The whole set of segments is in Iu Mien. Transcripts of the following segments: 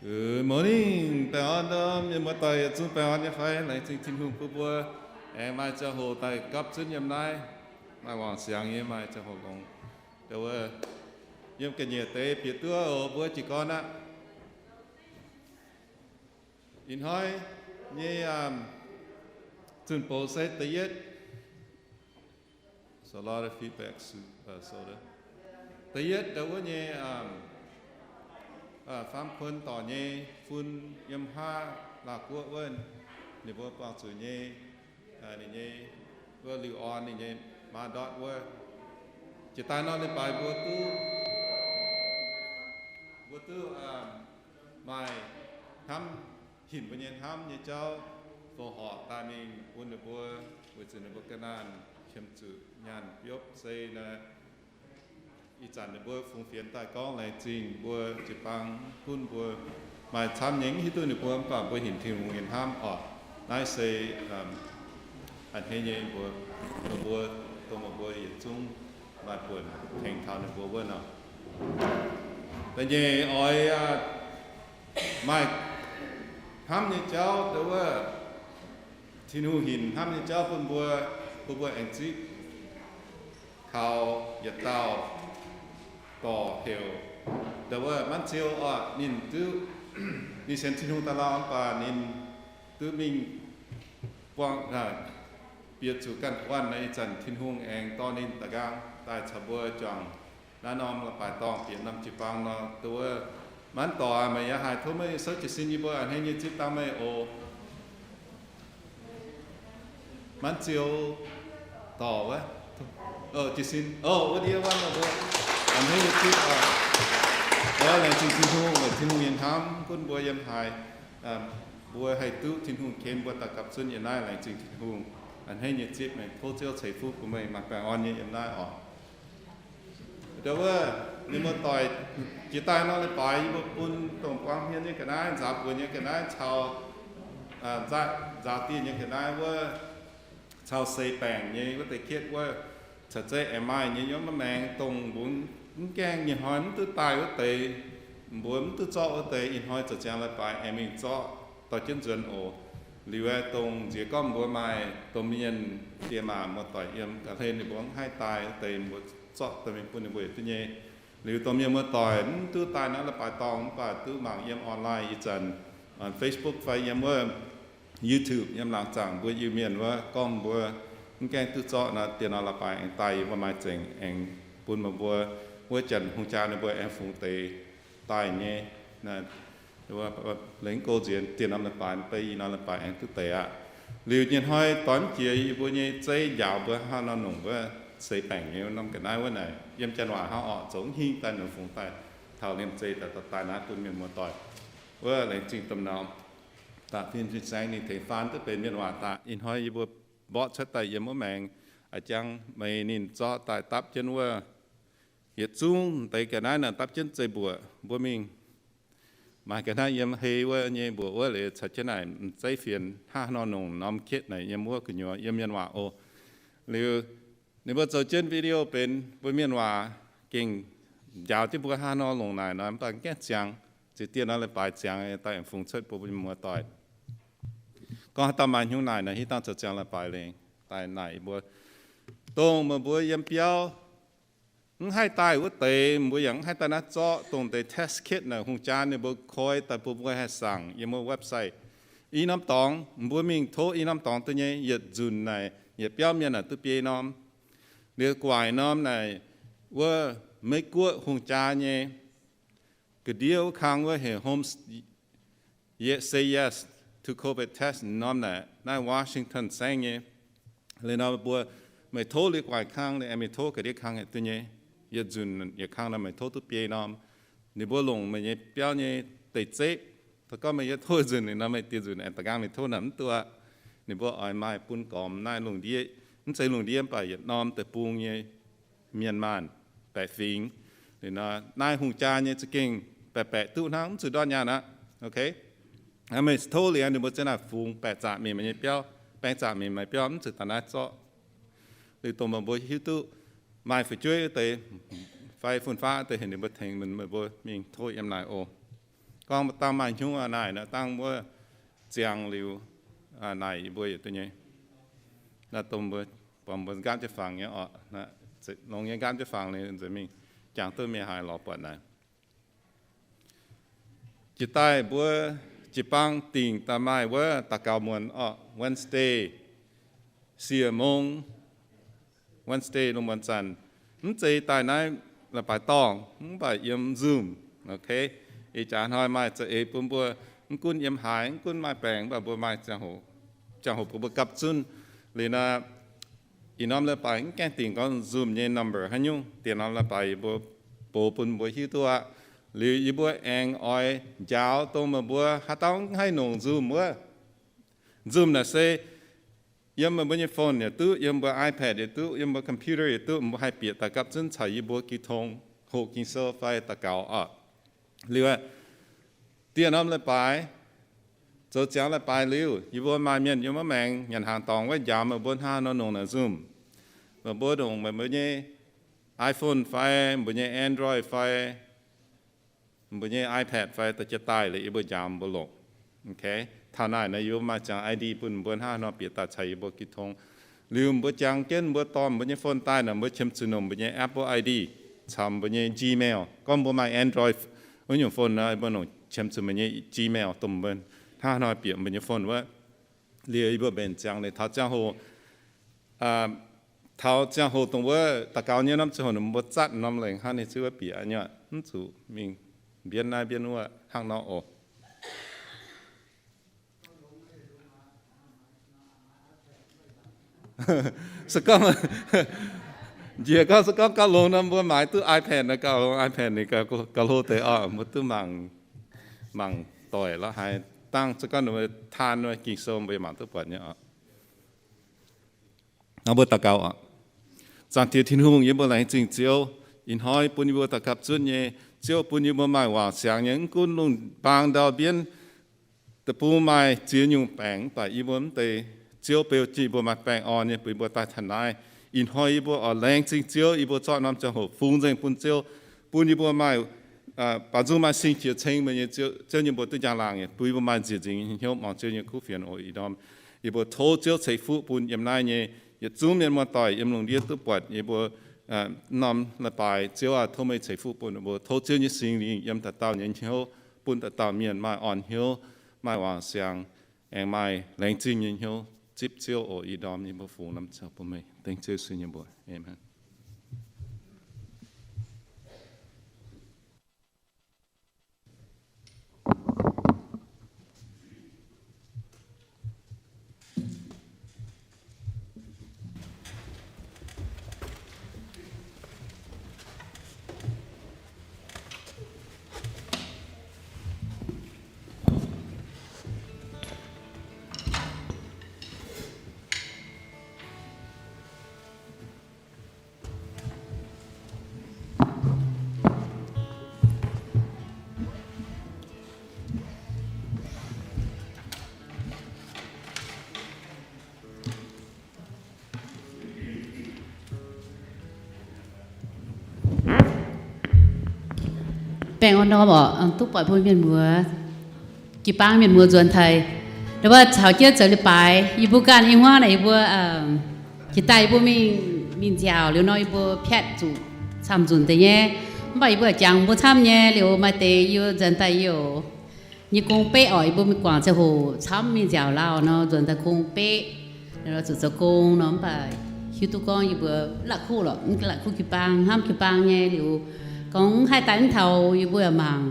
Good morning, baengh orn, mienh muoz-doic yietc zungv baengh orn nyei fai? Laengz zingh Tin-Hungh bun mbuo aengx maaih ziangh hoc daaih gapv zunv yiem naaiv maaih wangc siangx nyei maaih ziangh hoc longx. Wuov, yiem ga'nyiec deix bieqc duqv oc, mbuo jiez gorn aqv. Ih hnoi nyei zunh bouc se da'yietv, da'yietv ndau wuov nyei faam kun dorc nyei fun yiem haav Laauh Guoqv wuov, ninh mbuo buangh zuqc nyei, ninh nyei wuov liuh orn ninh nyei maa ndortv wuov. Jiex daaih nor leiz-baaix mbuo duqv, mbuo duqv maaih hnamv, hinc mbuo nyei hnamv nyei jauv fongc horc daaih mingh bun ninh mbuo, weic zuqc ninh mbuo ga'naanh qiemx zuqc nyaanh biopv se naaiv. Ih zanc ninh mbuo fungx fienx daaih gorngv laengz zingh mbuo jiu-baang gunv mbuo maaih camv nyei, mv hiuv duqv ninh mbuo, mv baac mbuo hinc Tin-Hungh nyei hnamv oc. Naaiv se a'hneiv nyei mbuo, mbuo, dongh mbuo yietc zungv maaih buonc tengx taux ninh mbuo wuov nor. Da'nyeic oix maaih hnamv nyei jauv, wuov Tin-Hungh hinc hnamv nyei jauv bun mbuo, bun mbuo aengx zipv taux yietc dauh dorc heuc, wuov Manv Ziou oc. Ninh duqv, ninh sienx Tin-Hungh daaih lauh, mv baac ninh duqv mingh buangh, bieqc zuqc ganh guanh nor, ih zanc Tin-Hungh aengx dorh ninh da'nqaang daaih caux mbuo juangc naaiv norm leiz-baaix dorngh bieqc norm jiu-baang nor. Wuov Manv dorc aac, meih yaac haih tov meih souv jiez sin yie mbuo a'hneiv nyei zipv dangh meih oc. Manv Ziou dorc wuov, jiez sin oc, wuov ndiev wuov nor mbuo a'hneiv nyei zipv oc. Laengz zingh Tin-Hungh weic Tin-Hungh nyei hnamv gunv mbuo yiem haaix, mbuo haih duqv Tin-Hungh ken mbuo daaih gapv zunv yiem naaiv. Laengz zingh Tin-Hungh. A'hneiv nyei zipv, meih tov Ziouv ceix fuqv bun meih maaih baengh orn nyei yiem naaiv oc. Wuov, mienh muoz-doic, jiex daaih nor leiz-baaix yie mbuo bun dongh buang hmien nyei ga'naaiv, nzaaux buoz nyei ga'naaiv, caux nzaaux dieh nyei ga'naaiv wuov, caux seix baengc nyei wuov deix kietv wuov, caux zeiv aengx maaih nyei yiem maiv maengx dongh mbuo mv gaengh nyei hnoi mv duqv daaih wuov deix, mbuo mv duqv zorqv wuov deix, ih hnoi zoux ziangx leiz-baaix aengx mingh zorqv dorh jienv nzuonx oc. Liuz aeqv, dongh nziex gorngv mbuo maaih domh mienh, diex maac muoz-doic yiem ga'hlen ninh mbuo mv haih daaih wuov deix, mbuo zorqv dorh mingh bun ninh mbuo yietc duqv nyei. Liuz domh mienh muoz-doic mv duqv daaih naaiv leiz-baaix dorngh mv baac duqv mangc yiem online ih zanc, Facebook fai yiem wuov YouTube yiem laangz zaangc mbuo Iu-Mienh wuov gorngv mbuo mv gaengh duqv zorqv nor, dieh norm leiz-baaix aengx daaih yie mbuo maaih zengc aengx bun meih mbuo wuov janx hungh jaa ninh mbuo aengx fungx deix daaih nyei. Lengc go nziex dieh norm leiz-baaix, beiv i norm leiz-baaix aengx duqv deix aqv. Liuz nyei hnoi doix mv jiex yie mbuo nyei zeiv njaaux mbuo hnangv nor nongc wuov seix baengc nyei norm ga'naaiv wuov naaic, yiem janx waac hnangv orqc, zoux mv hingh daaih nongc fungx daaih taux liemh zeih daaih dorh daaih naaiv bun mienh muoz-doic. Wuov laengz zingh domh norm da'fin fin-saeng ninh tengx faan duqv benx mienh waac daaih. Ih hnoi yie mbuo mborqv cuotv daaih yiem wuov maengx, a'jang meih ninh zorqv daaih dapv jienv wuov, yietc zungv deix ga'naaiv naaic dapv jienv zeiv-mbuoqc mbuo mingh. Maaih ga'naaiv yiem hei wuov nyei mbuoqc wuov liuz caux jienv naaic m'zeiv fienx hnangv nor nongc norm kietv naaic yiem wuov gu'nyuoz yiem mienh waac oc. Liuz ninh mbuo zoux jienv video benx mbuo mienh waac gengh njaaux jienv mbuo hnangv nor longc naaic nor, mv baac gaengh ziangx, ziex dieh norm leiz-baaix ziangx daaih aengx fungx cuotv bun mbuo mienh muoz-doic. Gorngv haaix dauh maaih hnyungv naaic nor, hitv dangh zoux ziangx leiz-baaix lengc daaih naaic mbuo, dongh meih mbuo yiem biauv mv haih daaih wuov deix, mbuo yaac mv haih daaih naaiv zorqv dongh deix test kit naaic hungh jaa ninh mbuo koi daaih bun mbuo haih saangc yiem wuov website. I norm dorngx mbuo mingh tov i norm dorngx duqv nyei. Yietc nzunc naaic yietc biauv mienh naaic duqv biei norm. Liuz gu'nguaaic norm naaic wuov Meiv Guoqv hungh jaa nyei ga'ndiev wuov kang wuov heuc Home Say Yes to COVID Test norm naaic, naaiv Washington saengv nyei. Liuz nor mbuo meih tov liuz gu'nguaaic kang, liuz aengx meih tov ga'ndiev kang haih duqv nyei. Yietc nzunc yietc kang nor meih tov duqv biei norm. Ninh mbuo longc meih nyei biauv nyei deic-zepv. Da'gorngv meih yie tov nzunc liuz nor, meih dieh nzunc aengx da'nqaang meih tov naaic mv duqv. Ninh mbuo oix maaih bun gormx naaiv lungh ndiev, mv zeiz lungh ndiev mv baac yietc norm deic-bung nyei mienh maanh baeqc fingx. Liuz nor naaiv hungh jaa nyei za'gengh baeqc baeqc duqv hnangv, mv zuqc ndortv nyaanh aqv. Ok, meih tov liuz ninh mbuo za'naaic fungx baeqc zaqc mingh meih nyei biauv, baeng zaqc mingh meih biauv, mv zuqc daaih naaiv zorqv. Liuz dongh meih mbuo hiuv duqv maaih fu'jueiv wuov deix fai fun-faqv wuov deix heuc ninh mbuo tengx meih mbuo mingh tov yiem naaic oc. gorngv mbuo dangh maaih hnyouv aqv naaic, dangh mbuo ziangx liuz naaic yie mbuo yietc duqv nyei. Naaiv dongh mbuo, mbuo nqaapv jienv fangx nyei oc, longx nyei nqaapv jienv fangx liuz nzengc mingh jangx duqv mienh haaix lorz buatc naaic. Jiex daaih mbuo jiu-baang dingc daaih maaih wuov daux gaux muonz oc, Wednesday, siec mong, Wednesday lungh muonz zanc. Mv zeiz daaih naaiv leiz-baaix dorngh, mv baac yiem Zoom, ok. Ih jaax hnoi maaih za'eix bun mbuo, mv gunv yiem haaix, mv gunv maaih baengc, mv baac mbuo maaih ziangh hoc, ziangh hoc bun mbuo gapv zunv. Liuz naaic, ih norm leiz-baaix mv gaengh dingc gorngv Zoom nyei number haaix nyungc. Dieh norm leiz-baaix yie mbuo box bun mbuo hiuv duqv aqv. Liuz yie mbuo aengx oix njaaux dongh meih mbuo haaix dauh mv haih nongc Zoom wuov. Zoom naaic se yiem meih mbuo nyei phone yaac duqv, yiem mbuo iPad yaac duqv, yiem mbuo computer yaac duqv, mbuo haih bieqc daaih gapv zunv caux yie mbuo jiu tong, hoqc Ging-Sou fai daux gaux oc. Liuz, dieh norm leiz-baaix, zoux ziangx leiz-baaix liuz, yie mbuo maaih mienh yiem wuov maengx nyanc hnaangx dorngx wuov njaaux meih mbuo hnangv haaix nor nongc naaic Zoom. Meih mbuo nongc meih mbuo nyei iPhone fai mbuo nyei Android fai mbuo nyei iPad fai da'jiex daaih liuz yie mbuo njaaux mbuo longc. Ok, taux naaic nor yie mbuo maaih ziangx I D bun mbuo hnangv haaix nor bieqc daaih caux yie mbuo jiu tong. Liuz mbuo jangx jienv mbuo dorh mbuo nyei phone daaih nor, mbuo qiemx zuqc nongc mbuo nyei Apple I D caux mbuo nyei Gmail. Gorngv mbuo maaih Android wuov nyungc phone nor, mbuo nongc qiemx zuqc mbuo nyei Gmail dongh mbuo hnangv haaix nor bieqc mbuo nyei phone wuov. Liuz yie mbuo mbenc ziangx liuz taux ziangh hoc, taux ziangh hoc dongh wuov daux gaux nyei norm ziangh hoc, mbuo zatv norm lengc hnangv ninh ziouc wuov bieqc nyei, mv zuqc mingh mbienv naaiv mbienv wuov hnangv nor oc. Se gorngv, njiec gorngv se gorngv gauh longx nor, mbuo maaiz duqv iPad nor, gauh longx iPad ninh gauh hlo deix oc, mbuo duqv mangc, mangc doic lorqc haaix. Dangh se gorngv ninh mbuo taan wuov Ging-Sou mbuo yaac mangc duqv buatc nyei oc. Mbuo daux gaux oc. Zaangc Diex Tin-Hungh, yie mbuo laengz zingh Ziouv, ih hnoi bun yie mbuo daux gapv zunv nyei, Ziouv bun yie mbuo maaih wangc siangx nyei, mv gunv lungh mbaang ndau mbienv deic-bung maaih ziex nyungc baengc, mv baac yie mbuo mv deix Ziouv beu jienv yie mbuo maaih baengh orn nyei bun yie mbuo daaih taux naaiv. Ih hnoi yie mbuo oix laengz zingh Ziouv, yie mbuo zorqv norm ziangh hoc fungx nzengc bun Ziouv, bun yie mbuo maaih, baaux nzung maaih sing qiex ceng meih nyei Ziouv, Ziouv nyei mbuo duqv njang-laangc nyei, bun yie mbuo maaih nziex nzingc nyei hnyouv muangx Ziouv nyei kuv fienx oc. Ih ndorm yie mbuo tov Ziouv ceix fuqv bun yiem naaiv nyei yietc zungv mienh muoz-doic yiem lungh ndiev duqv buatc yie mbuo norm leiz-baaix. Ziouv aac, tov meih ceix fuqv bun yie mbuo. Tov Ziouv nyei Singx Lingh yiem dauh dauh nyei hnyouv, bun dauh dauh mienh maaih orn hnyouv, maaih wangc siangx, aengx maaih laengz zingh nyei hnyouv zipv Ziouv oc. Ih ndorm yie mbuo fungx norm ziangh hoc bun meih. Dengv Ziouv Yesu nyei mbuox. Aamen. Baengh orn norm oc, duqv buatc mbuo mienh muoz, jiu-baang mienh muoz nzuonx taaih. Ndau wuov caux jienv zoux leiz-baaix, yie mbuo ganh i hmuangv naaic yie mbuo jiex daaih yie mbuo mingh, mingh nziaauc liuz nor yie mbuo piatv zuqc camv-nzunc deix nyei. Mv baac yie mbuo jangx mbuo camv nyei liuz maaih deix yie nzuonx daaih yie oc nyei gong beqv oc, yie mbuo mingh guangc ziangh hoc camv mingh nziaauc lauh nor nzuonx daaih gong beqv, zuqc zoux gong nor. Mv baac hiuv duqv gorngv yie mbuo la'kuqv lorqc, la'kuqv jiu-baang, hnamv jiu-baang nyei liuz, gorngv haih daaih mv taux yie mbuo yaac mangc,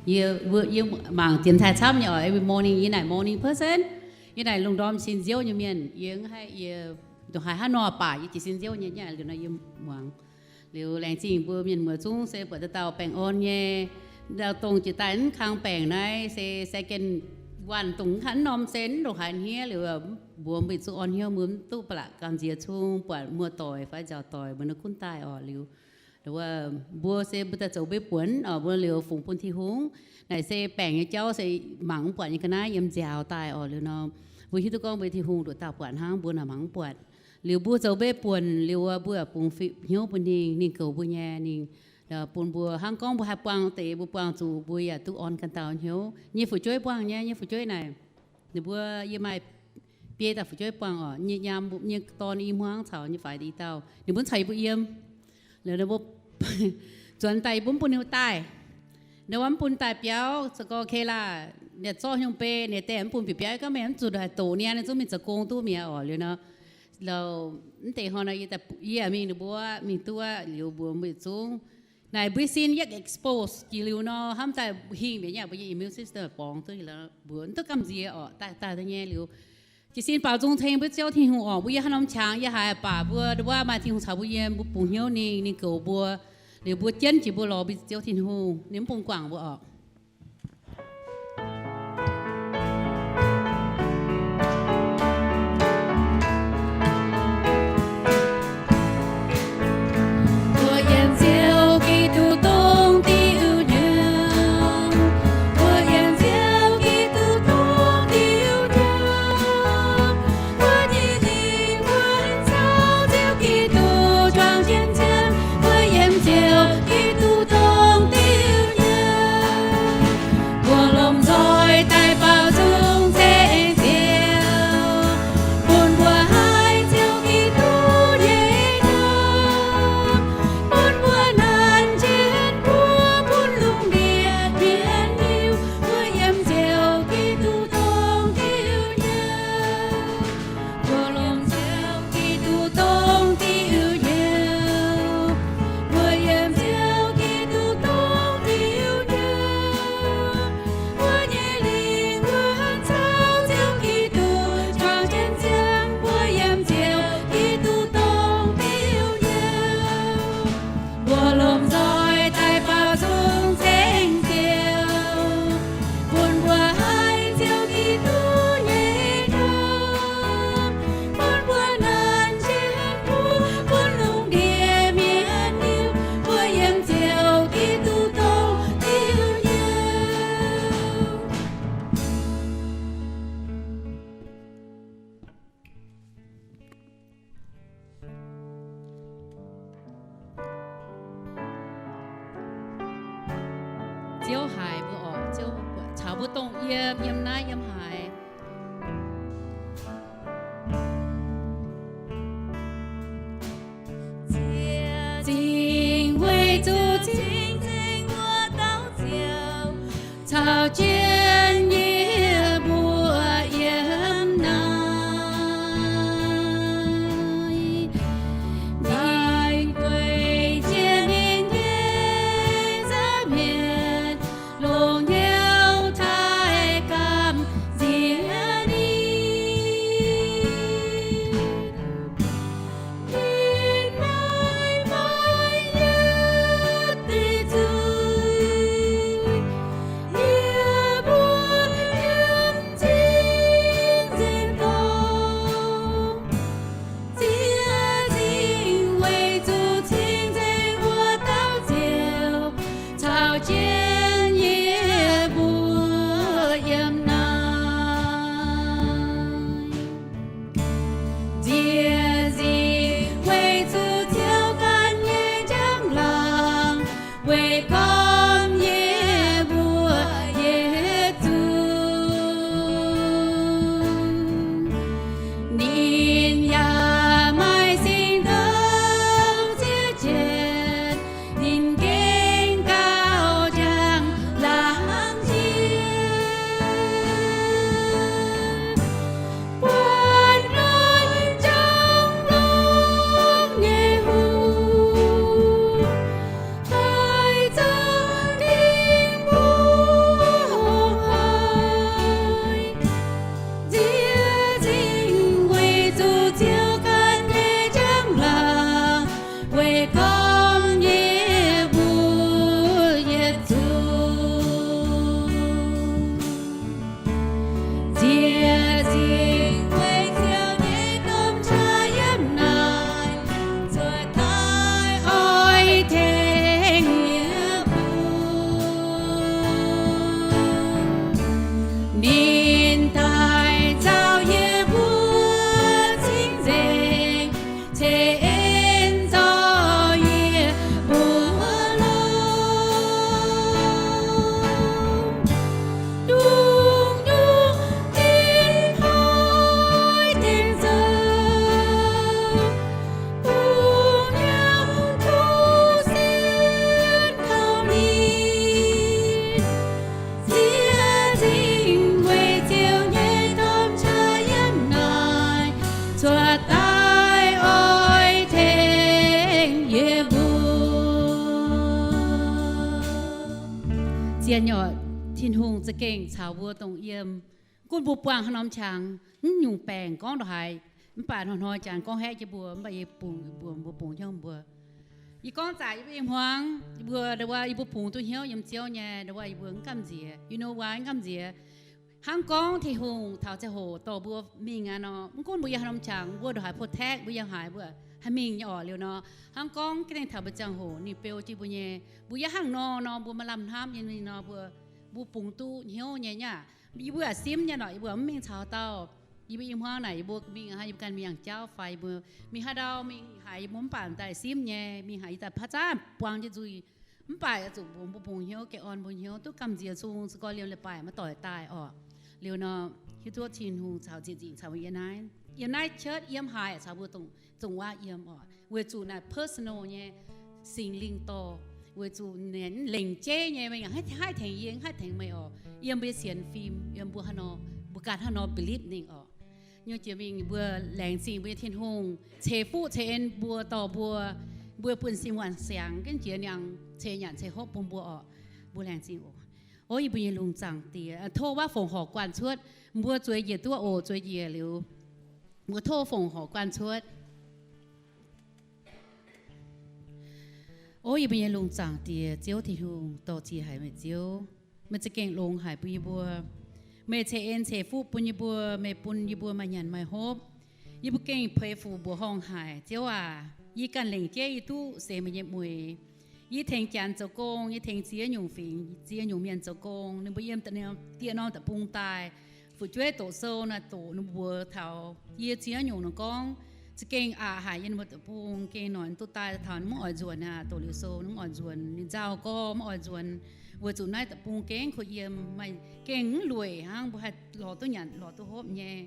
yie mangc dienx taaih camv nyei oc. Every morning yie naaic morning person, yie naaic lungh ndorm sin nziouv nyei mienh, yie mv haih, yie ndongc haaix hnangv nor baac yie jiez sin nziouv nyei, yie naaic liuz nor yie muangx. Liuz laengz zingh mbuo mienh muoz zungv se buatc dauh dauh baengh orn nyei. Ndau dongh jiex daaih mv kang baengc naaiv se second one, dongh mv kang mv norm se mv ndongc haaix hniev liuz, mbuox mbuo zuqc orn hnyouv, mbuo mv duqv ba'laqc gamh nziex cung buatc muoz-doic fai nziaauc doic mbuo nor gunv daaih oc. Liuz, wuov mbuo se mbuo daaih zoux mbuo buonc oc, mbuo liuz fungx bun Tin-Hungh. Naaic se baengc nyei jauv se mangc mv buatc nyei ga'naaiv yiem nziaaux daaih oc. Liuz nor, mbuo hiuv duqv gorngv mbuo Tin-Hungh nduqc dauh buatc hnangv, mbuo naaic mangc mv buatc. Liuz mbuo zoux mbuo buonc liuz, mbuo yaac bungx fih hnyouv bun ninh, ninh goux mbuo nyei, ninh bun mbuo hnangv gorngv mbuo haih buangh deix, mbuo buangh zuqc mbuo yaac duqv orn ganh dauh hnyouv. Nyei fu'jueiv buangh nyei, nyei fu'jueiv naaic, ninh mbuo, yie maaih biei dauh fu'jueiv buangh oc, nyei nyaam, nyei dorn i hmuangv caux nyei faix i dauh, ninh mbuo caux yie mbuo yiem. Liuz ninh mbuo zuonx daaih yie mbuo mv bun ninh daaih. Ninh mbuo mv bun daaih biauv, se gorngv okay laah, ninh zorqv hnyouv bei, ninh daeh mv bun bieqc biauv, gorngv meih mv zuqc haih doqc niaa, ninh zungv mingh zoux gong duqv mi'aqv oc. Liuz nor, liuz mv deix hnoi nor, yie mingh ninh mbuo mingh duqv liuz mbuox mbuo zungv naaic mbuo sin yaac expose jiex liuz nor, hnamv daaih hingh mbiaauc nyei mbuo nyei immune system borngz duqv mbuox mv duqv gamh nziex oc, daaih daaih nyei liuz. Jiez sin baaux nzung ceng mbuo Ziouv Tin-Hungh oc, mbuo yiem haaix norm qangx yiem haaix baac mbuo, mbuo maaih Tin-Hungh caux mbuo yiem, mbuo bungx hnyouv ninh, ninh goux mbuo. Liuz mbuo jienv jiex mbuo lorz mbuo Ziouv Tin-Hungh, ninh mv bun guangc mbuo oc. Mbuo yiem Ziouv Giduc dongh diuh nyiemc. Mbuo yiem Ziouv Giduc dongh diuh nyiemc. Mbuo nyei lingh wuonh caux Ziouv Giduc juangc jienv nziaamv. Mbuo yiem Ziouv Giduc dongh diuh nyiemc. Mbuo lomh nzoih daaih baaux nzung ceng Ziouv, bun mbuo haih Ziouv Giduc nyei nziaamv, bun mbuo nanc jienv mbuo bun lungh ndiev mienh hiuv. Mbuo yiem Ziouv Giduc dongh diuh nyiemc. Mbuo lomh nzoih Giduc dongh diuh nyiemc. Mbuo yiem Ziouv Giduc dongh diuh nyiemc. Mbuo nyei lingh wuonh caux Ziouv Giduc juangc jienv nziaamv. Mbuo yiem Ziouv Giduc dongh diuh nyiemc. Mbuo lomh nzoih daaih baaux nzung ceng Ziouv, bun mbuo haih Ziouv Giduc nyei nziaamv, bun mbuo nanc jienv mbuo bun lungh ndiev mienh hiuv. Mbuo yiem Ziouv Giduc dongh diuh nyiemc. Ziouv haiz mbuo oc. Ziouv caux mbuo dongh yiem, yiem naaiv yiem haaix. Ziex zingh weic zuqc cing-nzengc wuov dauh Ziouv caux jienv yie mbuo yiem naaiv. Ninh gueic jienv ninh nyei nza'hmien longc hnyouv taaih gamh nziex ninh. Ninh maiv maaih yietc deix zuiz, yie mbuo yiem cing-nzengc dorngx. Ziex zingh weic zuqc cing-nzengc wuov dauh Ziouv caux jienv yie mbuo yiem naaiv. Ziex zingh weic zuqc Ziouv ganh nyei njang-laangc, weic gormx yie mbuo yietc zungv. Ninh yaac maaih singx douc ziex jienv, ninh gengh gauh njang-laangc jiex. Buatc norm njang-laangc nyei hungh, daaih zoux Diex nyei oc, Tin-Hungh za'gengh caux mbuo dongh yiem. Gunv mbuo buangh haaix norm qangx, mv nyungc baengc gorngv ndongc haaix, mv baac hnoi-hnoi jangx gorngv haeqv jienv mbuo, mv baac yie bungx, mbuo, mbuo bungx hnyouv mbuo. Yie gorngv zaqc yie mbuo i hmuangx, yie mbuo, ndau wuov yie mbuo bungx duqv hnyouv yiem Ziouv nyei, ndau wuov yie mbuo mv gamh nziex. You know why mv gamh nziex? Hnangv gorngv Tin-Hungh taux ziangh hoc dorh mbuo mingh aqv nor, mv gunv mbuo yiem haaix norm qangx, mbuo ndongc haaix protect mbuo yiem haaix, mbuo haih mingh nyei oc. Liuz nor, hnangv gorngv ga'naaiv taux mbuo ziangh hoc ninh beu jienv mbuo nyei, mbuo yiem hnangv nor nor, mbuo maaih lamh hnamv nyei nor, mbuo, mbuo bungx duqv hnyouv nyei nyei aqv. Yie mbuo yaac simv nyei lorqc, yie mbuo mv mingh caux dauh. Yie mbuo i hmuangx naaic yie mbuo mingh, yie mbuo ganh mingh yangh jauv fai yie mbuo mingh haaix ndau mingh haaix, yie mbuo mv baac daaih simv nyei. Mingh haaix yie daaih paav zaamv buang jienv nzuih. Mv baac zuqc mbuo, mbuo bungx hnyouv, gengh orn mbuo hnyouv duqv gamh nziex, sung za'gengh liemh leiz-baaix maiv doix daaih orqc. Liuz nor, hiuv duqv Tin-Hungh caux zieqc nzingc caux yiem naaiv, yiem naaiv church yiem haaix caux mbuo dongh zongc waac yiem orqc, weic zuqc naaic personal nyei Singx Lingh dorh, weic zuqc ninh lengc jeiv nyei, maiv haih tengx yie, haih tengx meih orqc. Yiem mbuo nyei sienx fim, yiem mbuo hnangv nor, mbuo ganh hnangv nor believe ninh orqc. Nyei jiex mingh mbuo laengz zingh mbuo nyei Tin-Hungh ceix fuqv ceix en mbuo dorh mbuo, mbuo bun sin waanc siangx, gunv jiex niangx ceix nyanc ceix hopv bun mbuo orqc. Mbuo laengz zingh oc. O yie mbuo nyei lungh zaangc Diex, tov waac fongc horc guanh cuotv, mbuo zueiz njiec duqv oc, zueiz njiec liuz, mbuo tov fongc horc guanh cuotv. O yie mbuo nyei lungh zaangc Diex, Ziouv Tin-Hungh, dorh ziex haic meih Ziouv. Meih za'gengh longx haic bun yie mbuo. Meih ceix en ceix fuqv bun yie mbuo, meih bun yie mbuo maaih nyanc maaih hopv. Yie mbuo gengh peix fuc mbuoqc horngh haic, Ziouv aac. Yie ganh lengc jeiv yie duqv seix meih nyei mueix. Yie tengx Janx zoux gong, yie tengx ziex nyungc fingx, ziex nyungc mienh zoux gong. Ninh mbuo yiem dieh norm deic-bung daaih, fu'jueiv doqc sou naaic doqc ninh mbuox taux yie ziex nyungc ninh gorngv, za'gengh aqc haic yiem ninh mbuo deic-bung, gengh noic duqv daaih taux ninh mv oix nzuonx aqv. Doqc liuz sou ninh mv oix nzuonx, ninh nzauh gorx mv oix nzuonx, weic zuqc naaiv deic-bung gengh kuh yiem, maaih gengh mv lueic hnangv mbuo haih lorz duqv nyanc lorz duqv hopv nyei.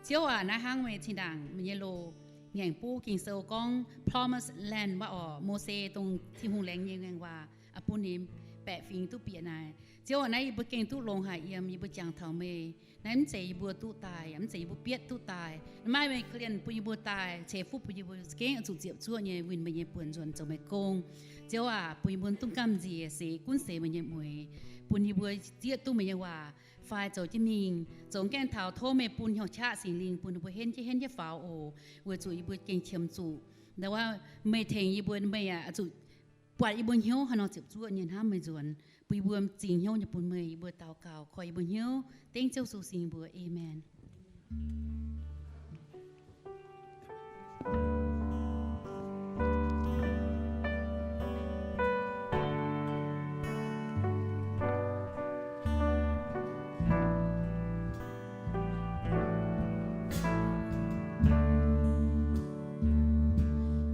Ziouv aac, naaiv hnangv meih zinh ndaangc meih nyei loz ngaengc buv Ging-Sou gorngv promised land waac orqc, Mose dongh Tin-Hungh laengz nyei ngaengc waac, bun ninh baeqc fingx duqv bieqc naaic. Ziouv aac, naaiv yie mbuo gengh duqv longx haic yiem, yie mbuo jangx taux meih. Naaiv mv zeiz yie mbuo duqv daaih, mv zeiz yie mbuo bietv duqv daaih. Naaiv maaih meih korv-lienh bun yie mbuo daaih, ceix fuqv bun yie mbuo za'gengh zuqc ziepc zuoqv nyei winh meih nyei buonc nzuonx zoux meih gong. Ziouv aac, bun yie mbuo duqv gamh nziex seix gunv seix meih nyei mueix, bun yie mbuo zieqv duqv meih nyei waac fai zoux jienv mingh. Zoux gaengh taux tov meih bun hnyouv qaqv Singx Lingh bun ninh mbuo henv jienv henv jienv faaux oc, weic zuqc yie mbuo gengh qiemx zuqc. Ndau wuov meih tengx yie mbuo, meih aac zuqc buatc yie mbuo hnyouv haaix nor ziepc zuoqv nyei hnamv meih nzuonx, bun yie mbuo zingx hnyouv nyei bun meih. Yie mbuo daux gaux koiv yie mbuo hnyouv dengv Ziouv Yesu sin mbuox, Aamen.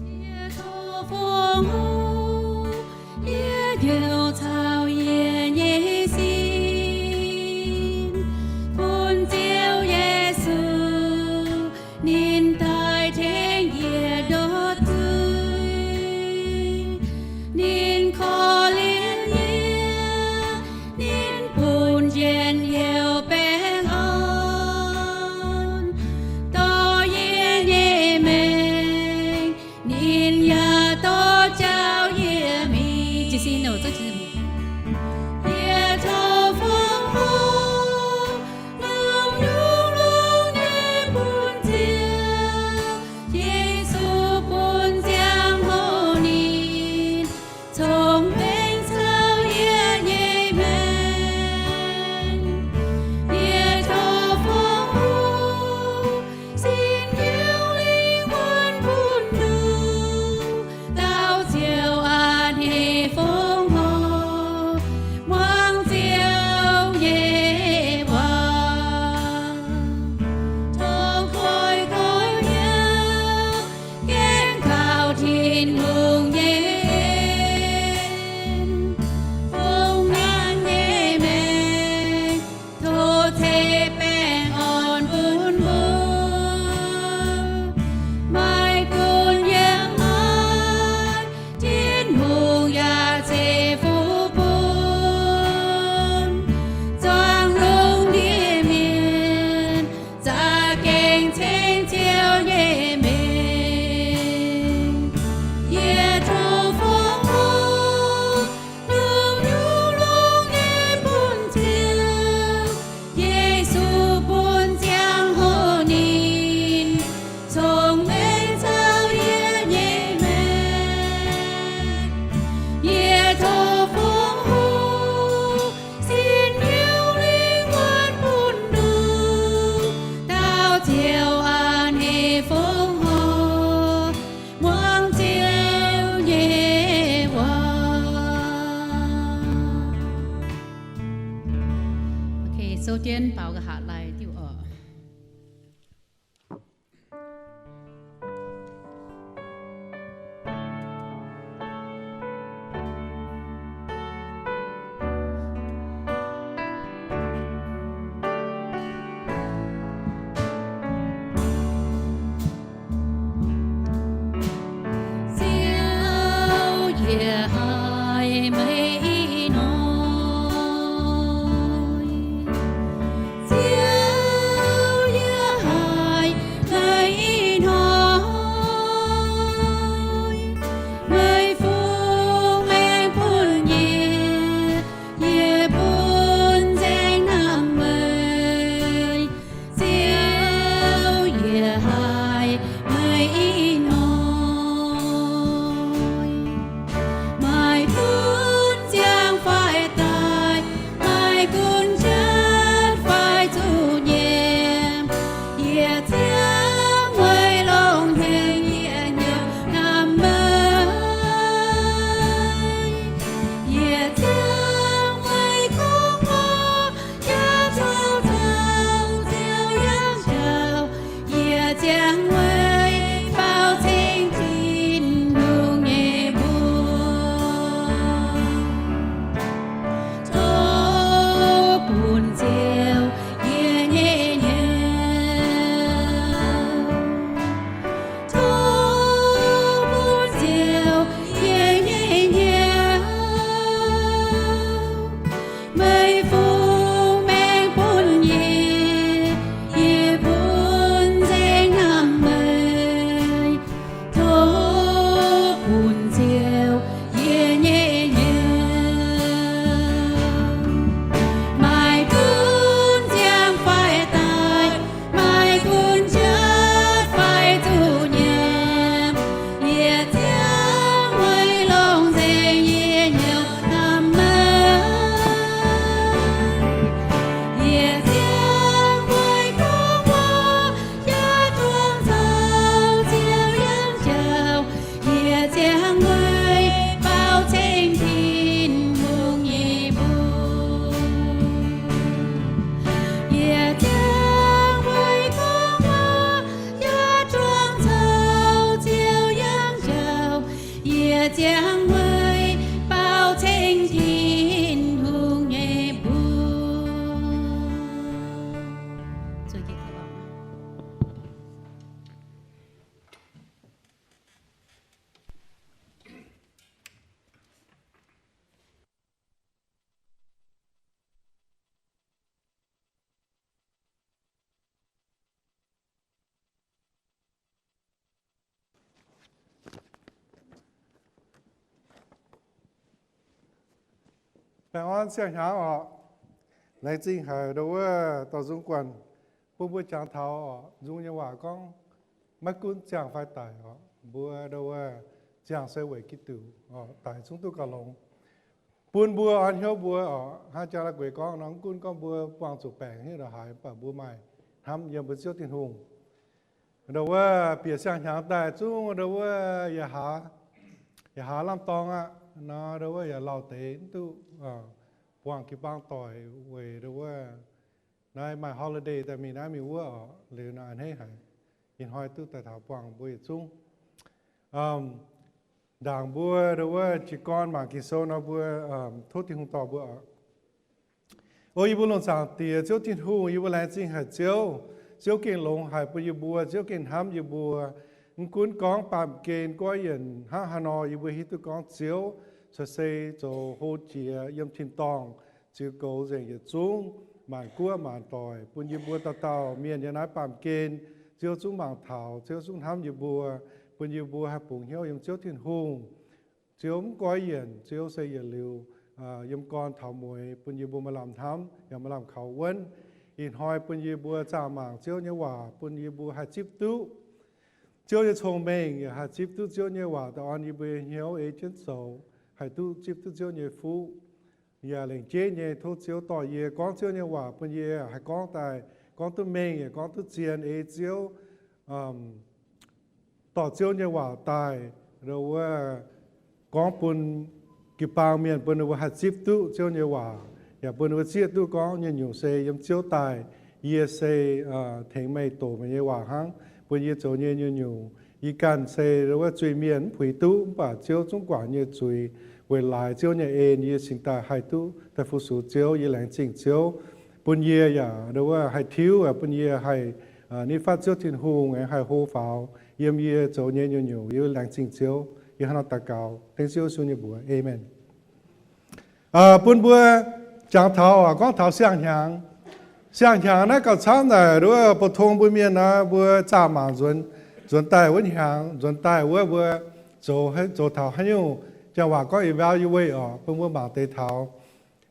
Yie tov fongc hungh, yie hnyouv caux yie nyei sin, bun Ziouv Yesu ninh daaih tengx yie ndortv zuiz. Ninh korv-lienh yie, ninh bun njien-youh baengh orn, dorh yie nyei maengc ninh yaac dorh jauv yie mingh. Yie tov fongc hungh, longx-longx nyei bun Ziouv Yesu bun ziangh hoc ninh cong-mengh caux yie nyei maengc. Yie tov fongc hungh, sin Ziouv lingh wuonh bun nduqc, dauh Ziouv aac, hneiv fongc hungh. Zouv jienv baaux nqa'haav lai diuh oc. Ziouv, yie haiz meih ih hnoi. Ziouv, yie haiz meih ih hnoi. Meih fungx maengc bun yie, yie bun nzaeng hnamv meih. Ziouv, yie haiz meih ih hnoi. Maaih gunv ziangh fai daaih, maaih gunv cuotv fai zuqc nyiemc, yie ziangh weic longx nzengc yie hnyouv hnamv meih. Yie ziangh weic gorngv waac, yaac zuqc zoux Ziouv yangh jauv. Yie ziangh weic baaux ceng Tin-Hungh nyei mbuox. Tov bun Ziouv yie nyei hnyouv. Tov bun Ziouv yie nyei hnyouv. Meih fungx maengc bun yie, yie bun nzaeng hnamv meih. Tov bun Ziouv yie nyei hnyouv. Maaih gunv ziangh fai daaih, maaih gunv cuotv fai zuqc nyiemc, yie ziangh weic longx nzengc yie hnyouv hnamv meih. Yie ziangh weic gorngv waac, yaac zuqc zoux Ziouv yangh jauv. Yie ziangh weic baaux ceng Tin-Hungh nyei mbuox. Yie ziangh weic gorngv waac, yaac zuqc zoux Ziouv yangh jauv. Yie ziangh weic baaux ceng Tin-Hungh nyei mbuox. Baengh orn siang-hnyangx oc. Laengz zingh haic ndau wuov dorh nzung guanh bun mbuo jangx taux oc. Nzung nyei waac gorngv, maiv gunv ziangh fai daic oc, mbuo ndau wuov ziangh se weic Giduc oc, daic zungv duqv gauh longx. Bun mbuo orn hnyouv mbuo oc, hnangv jaa la'gueix gorngv nor, mv gunv gorngv mbuo buangh zuqc baengc hiuv ndongc haaix, mv baac mbuo maaih hnamv yiem mbuo Ziouv Tin-Hungh. Ndau wuov bieqc siang-hnyangx daaih zungv ndau wuov yaac haaz, yaac haaz lamh dorngx aqv nor, ndau wuov yaac lauh deix mv duqv buangh jiu-baang doic weic ndau wuov naaiv maaih holiday daaih mingh naaiv mingh wuov oc. Liuz nor a'hneiv haic, ih hnoi duqv daaih taux buangh mbuo yietc zungv. Ndaangc mbuo ndau wuov jiez gorn mangc Ging-Sou nor, mbuo tov Tin-Hungh dorh mbuo oc. O yie mbuo lungh zaangc Diex, Ziouv Tin-Hungh, yie mbuo laengz zingh haic Ziouv. Ziouv gengh longx haic bun yie mbuo. Ziouv gengh hnamv yie mbuo. Mv gunv gorngv baamh gen goiv yienc hnangv haaix nor, yie mbuo hiuv duqv gorngv Ziouv caux se zoux hlo jiex yiem tin-dorngh, ziux goux nzengc yietc zungv maanc guoqv maanc doic, bun yie mbuo dauh dauh mienh yiem naaiv baamh gen, Ziouv zungv mangc taux, Ziouv zungv hnamv yie mbuo, bun yie mbuo haih bungx hnyouv yiem Ziouv Tin-Hungh. Ziouv mv goiv yienc, Ziouv se yietc liuz yiem gorn taux mueiz, bun yie mbuo maaih lamh hnamv yaac maaih lamh kaux wuonv. Ih hnoi bun yie mbuo zaah mangc Ziouv nyei waac, bun yie mbuo haih zipv duqv Ziouv nyei cong-mengh, yaac haih zipv duqv Ziouv nyei waac daaih orn yie mbuo nyei hnyouv ei jienv zoux, haih duqv zipv duqv Ziouv nyei fuqv. Yaac lengc jeiv nyei tov Ziouv dorh yie gorngv Ziouv nyei waac bun yie haih gorngv daaih, gorngv duqv mengh yaac gorngv duqv zien, ei Ziouv dorh Ziouv nyei waac daaih, ndau wuov gorngv bun jiu-baang mienh, bun ninh mbuo haih zipv duqv Ziouv nyei waac. Yaac bun mbuo zieqv duqv gorngv nyungc-nyungc se yiem Ziouv daaih. Yie se tengx meih doqc meih nyei waac hnangv, bun yie zoux nyei nyungc-nyungc. Yie ganh se wuov zuiz-mienh mv puix duqv, mv baac Ziouv zungv guangc nyei zuiz. Weic laaix Ziouv nyei en yie cingx daaih haih duqv daaih fu-sux Ziouv. Yie laengz zingh Ziouv bun yie yaac wuov haih tiuv, bun yie haih nitv fatv Ziouv Tin-Hungh, aengx haih hlo faaux yiem yie zoux nyei nyungc-nyungc. Yie laengz zingh Ziouv. Yie hnangv naaiv daux gaux dengv Ziouv Yesu nyei mbuox, aamen. Bun mbuo jangx taux, gorngv taux siang-hnyangx. Siang-hnyangx naaiv gauh camv naaic, wuov bou tong mbuo mienh naaiv, mbuo zaah mangc nzuonx daaih wuov hnyangx, nzuonx daaih wuov mbuo zoux, zoux taux haaix nyungc, janx waac gorngv evaluate orqc, bun mbuo mangc deix taux.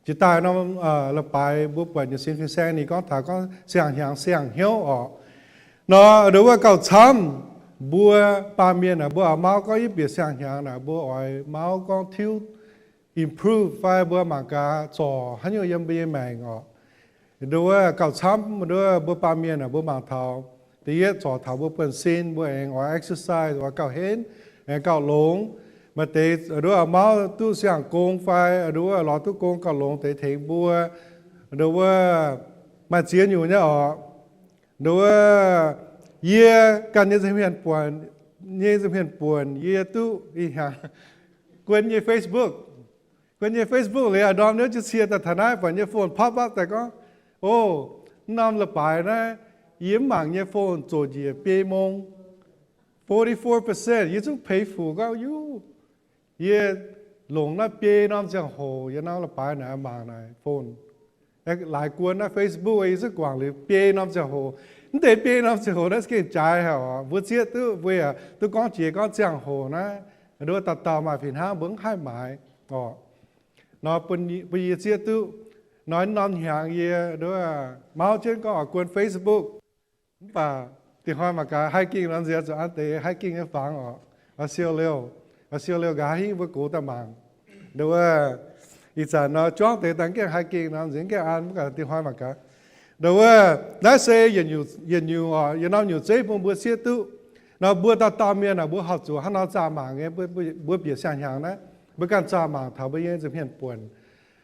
Jiex daaih norm leiz-baaix mbuo buatc nyei sin fin-saeng ninh gorngv taux gorngv siang-hnyangx siang-hnyouv orqc. Nor wuov gauh camv, mbuo baamh mienh naaic mbuo oix mauv gorngv yie bieqc siang-hnyangx naaic mbuo oix mauv gorngv tiuv improve fai mbuo mangc gaax zorc haaix nyungc yiem mbuo nyei maengc orqc. Nduov gauh camv, nduov mbuo baamh mienh aah, mbuo mangc taux da'yietv zorc taux mbuo buonv-sin, mbuo aengx oix exercise, oix gauh henv, aengx gauh longx. Maaih deix nduov mauv duqv siang-gong fai nduov lorz duqv gong gauh longx deix tengx mbuo. Nduov maaih ziex nyungc nyei orqc. Nduov yie ganh nyei nza'hmien buonc, nyei nza'hmien buonc yie duqv ih hnyangx guon nyei Facebook. Guon nyei Facebook liuz a'ndorm niouv jienv cie daaih taux naaiv buatc nyei phone pop up daaih gorngv, o, norm leiz-baaix naaiv yie mv mangc nyei phone zoqc njiec biei mong, forty-four percent. Yie zungv peix fuc gorngv, yuv, yie longc naaiv biei norm ziangh hoc yiem norm leiz-baaix naaic mangc naaic phone. Laaix guon naaiv Facebook yie zungv guangc liuz biei norm ziangh hoc. Mv deix biei norm ziangh hoc naaiv se gengh jaaix haic oc. Mbuo zieqv duqv, mbuo yaac duqv gorngv jiex gorngv ziangh hoc naaiv, nduov dauh dauh maaih fih hnangv mbuo mv haih maaiz oc. Nor bun yie zieqv duqv, nor norm hnyangx yie nduov mauv jienv gorngv oix guon Facebook. Mv baac dingc hnoi mangc gaax, haih gengh nor nziex zuqc an deix haih gengh nyei fangx oc. Oix siou liouh, oix siou liouh nqa'haav hingv mbuo gox daaih mangc. Nduov ih zanc nor juangv deix daaih gengh haih gengh nor nziex gengh an, mv baac dingc hnoi mangc gaax. Nduov naaiv se yietc nyungc oc, yietc norm nyungc zeiv bun mbuo zieqv duqv. Nor mbuo dauh dauh mienh aah, mbuo horpc zuqc hnangv nor zaah mangc nyei. Mbuo bieqc siang-hnyangx naaiv, mbuo ganh zaah mangc taux mbuo nyei nza'hmien buonc.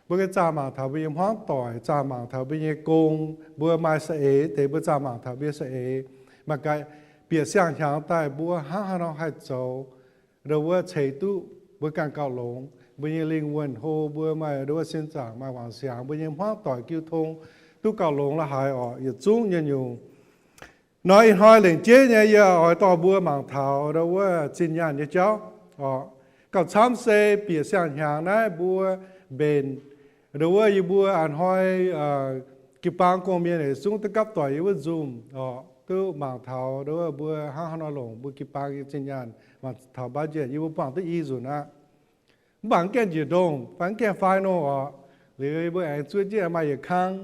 Mbuo ganh zaah mangc taux mbuo nyei hmuangv doic, zaah mangc taux mbuo nyei gong, mbuo maaih saeng-eix deix mbuo zaah mangc taux mbuo nyei saeng-eix. Mangc gaax bieqc siang-hnyangx daaih mbuo hnangv haaix nor haih zoux, nduov wuov ceix duqv mbuo ganh gauh longx, mbuo nyei lingh wuonh hlo, mbuo maaih nduov wuov sin zaangc, maaih wangc siangx, mbuo nyei hmuangv doic jiu tong duqv gauh longx la'haaix oc. Yietc zungv nyei nyungc nor ih hnoi lengc jeiv nyei yie oix dorh mbuo mangc taux nduov wuov zinh nyaanh nyei jauv oc. Gauh camv se bieqc siang-hnyangx naaiv mbuo mbenc, nduov wuov yie mbuo a'hnoi jiu-baang gong-mienh yietc zungv duqv gapv doic yiem wuov Zoom oc, duqv mangc taux nduov wuov mbuo hnangv haaix nor longc mbuo jiu-baang nyei zinh nyaanh, mangc taux budget yie mbuo buangh duqv i nzunc aqv. Mv baac mv gaengh njiec ndongh fai mv gaengh final oc. Liuz yie mbuo aengx zuov jienv maaih yietc kang,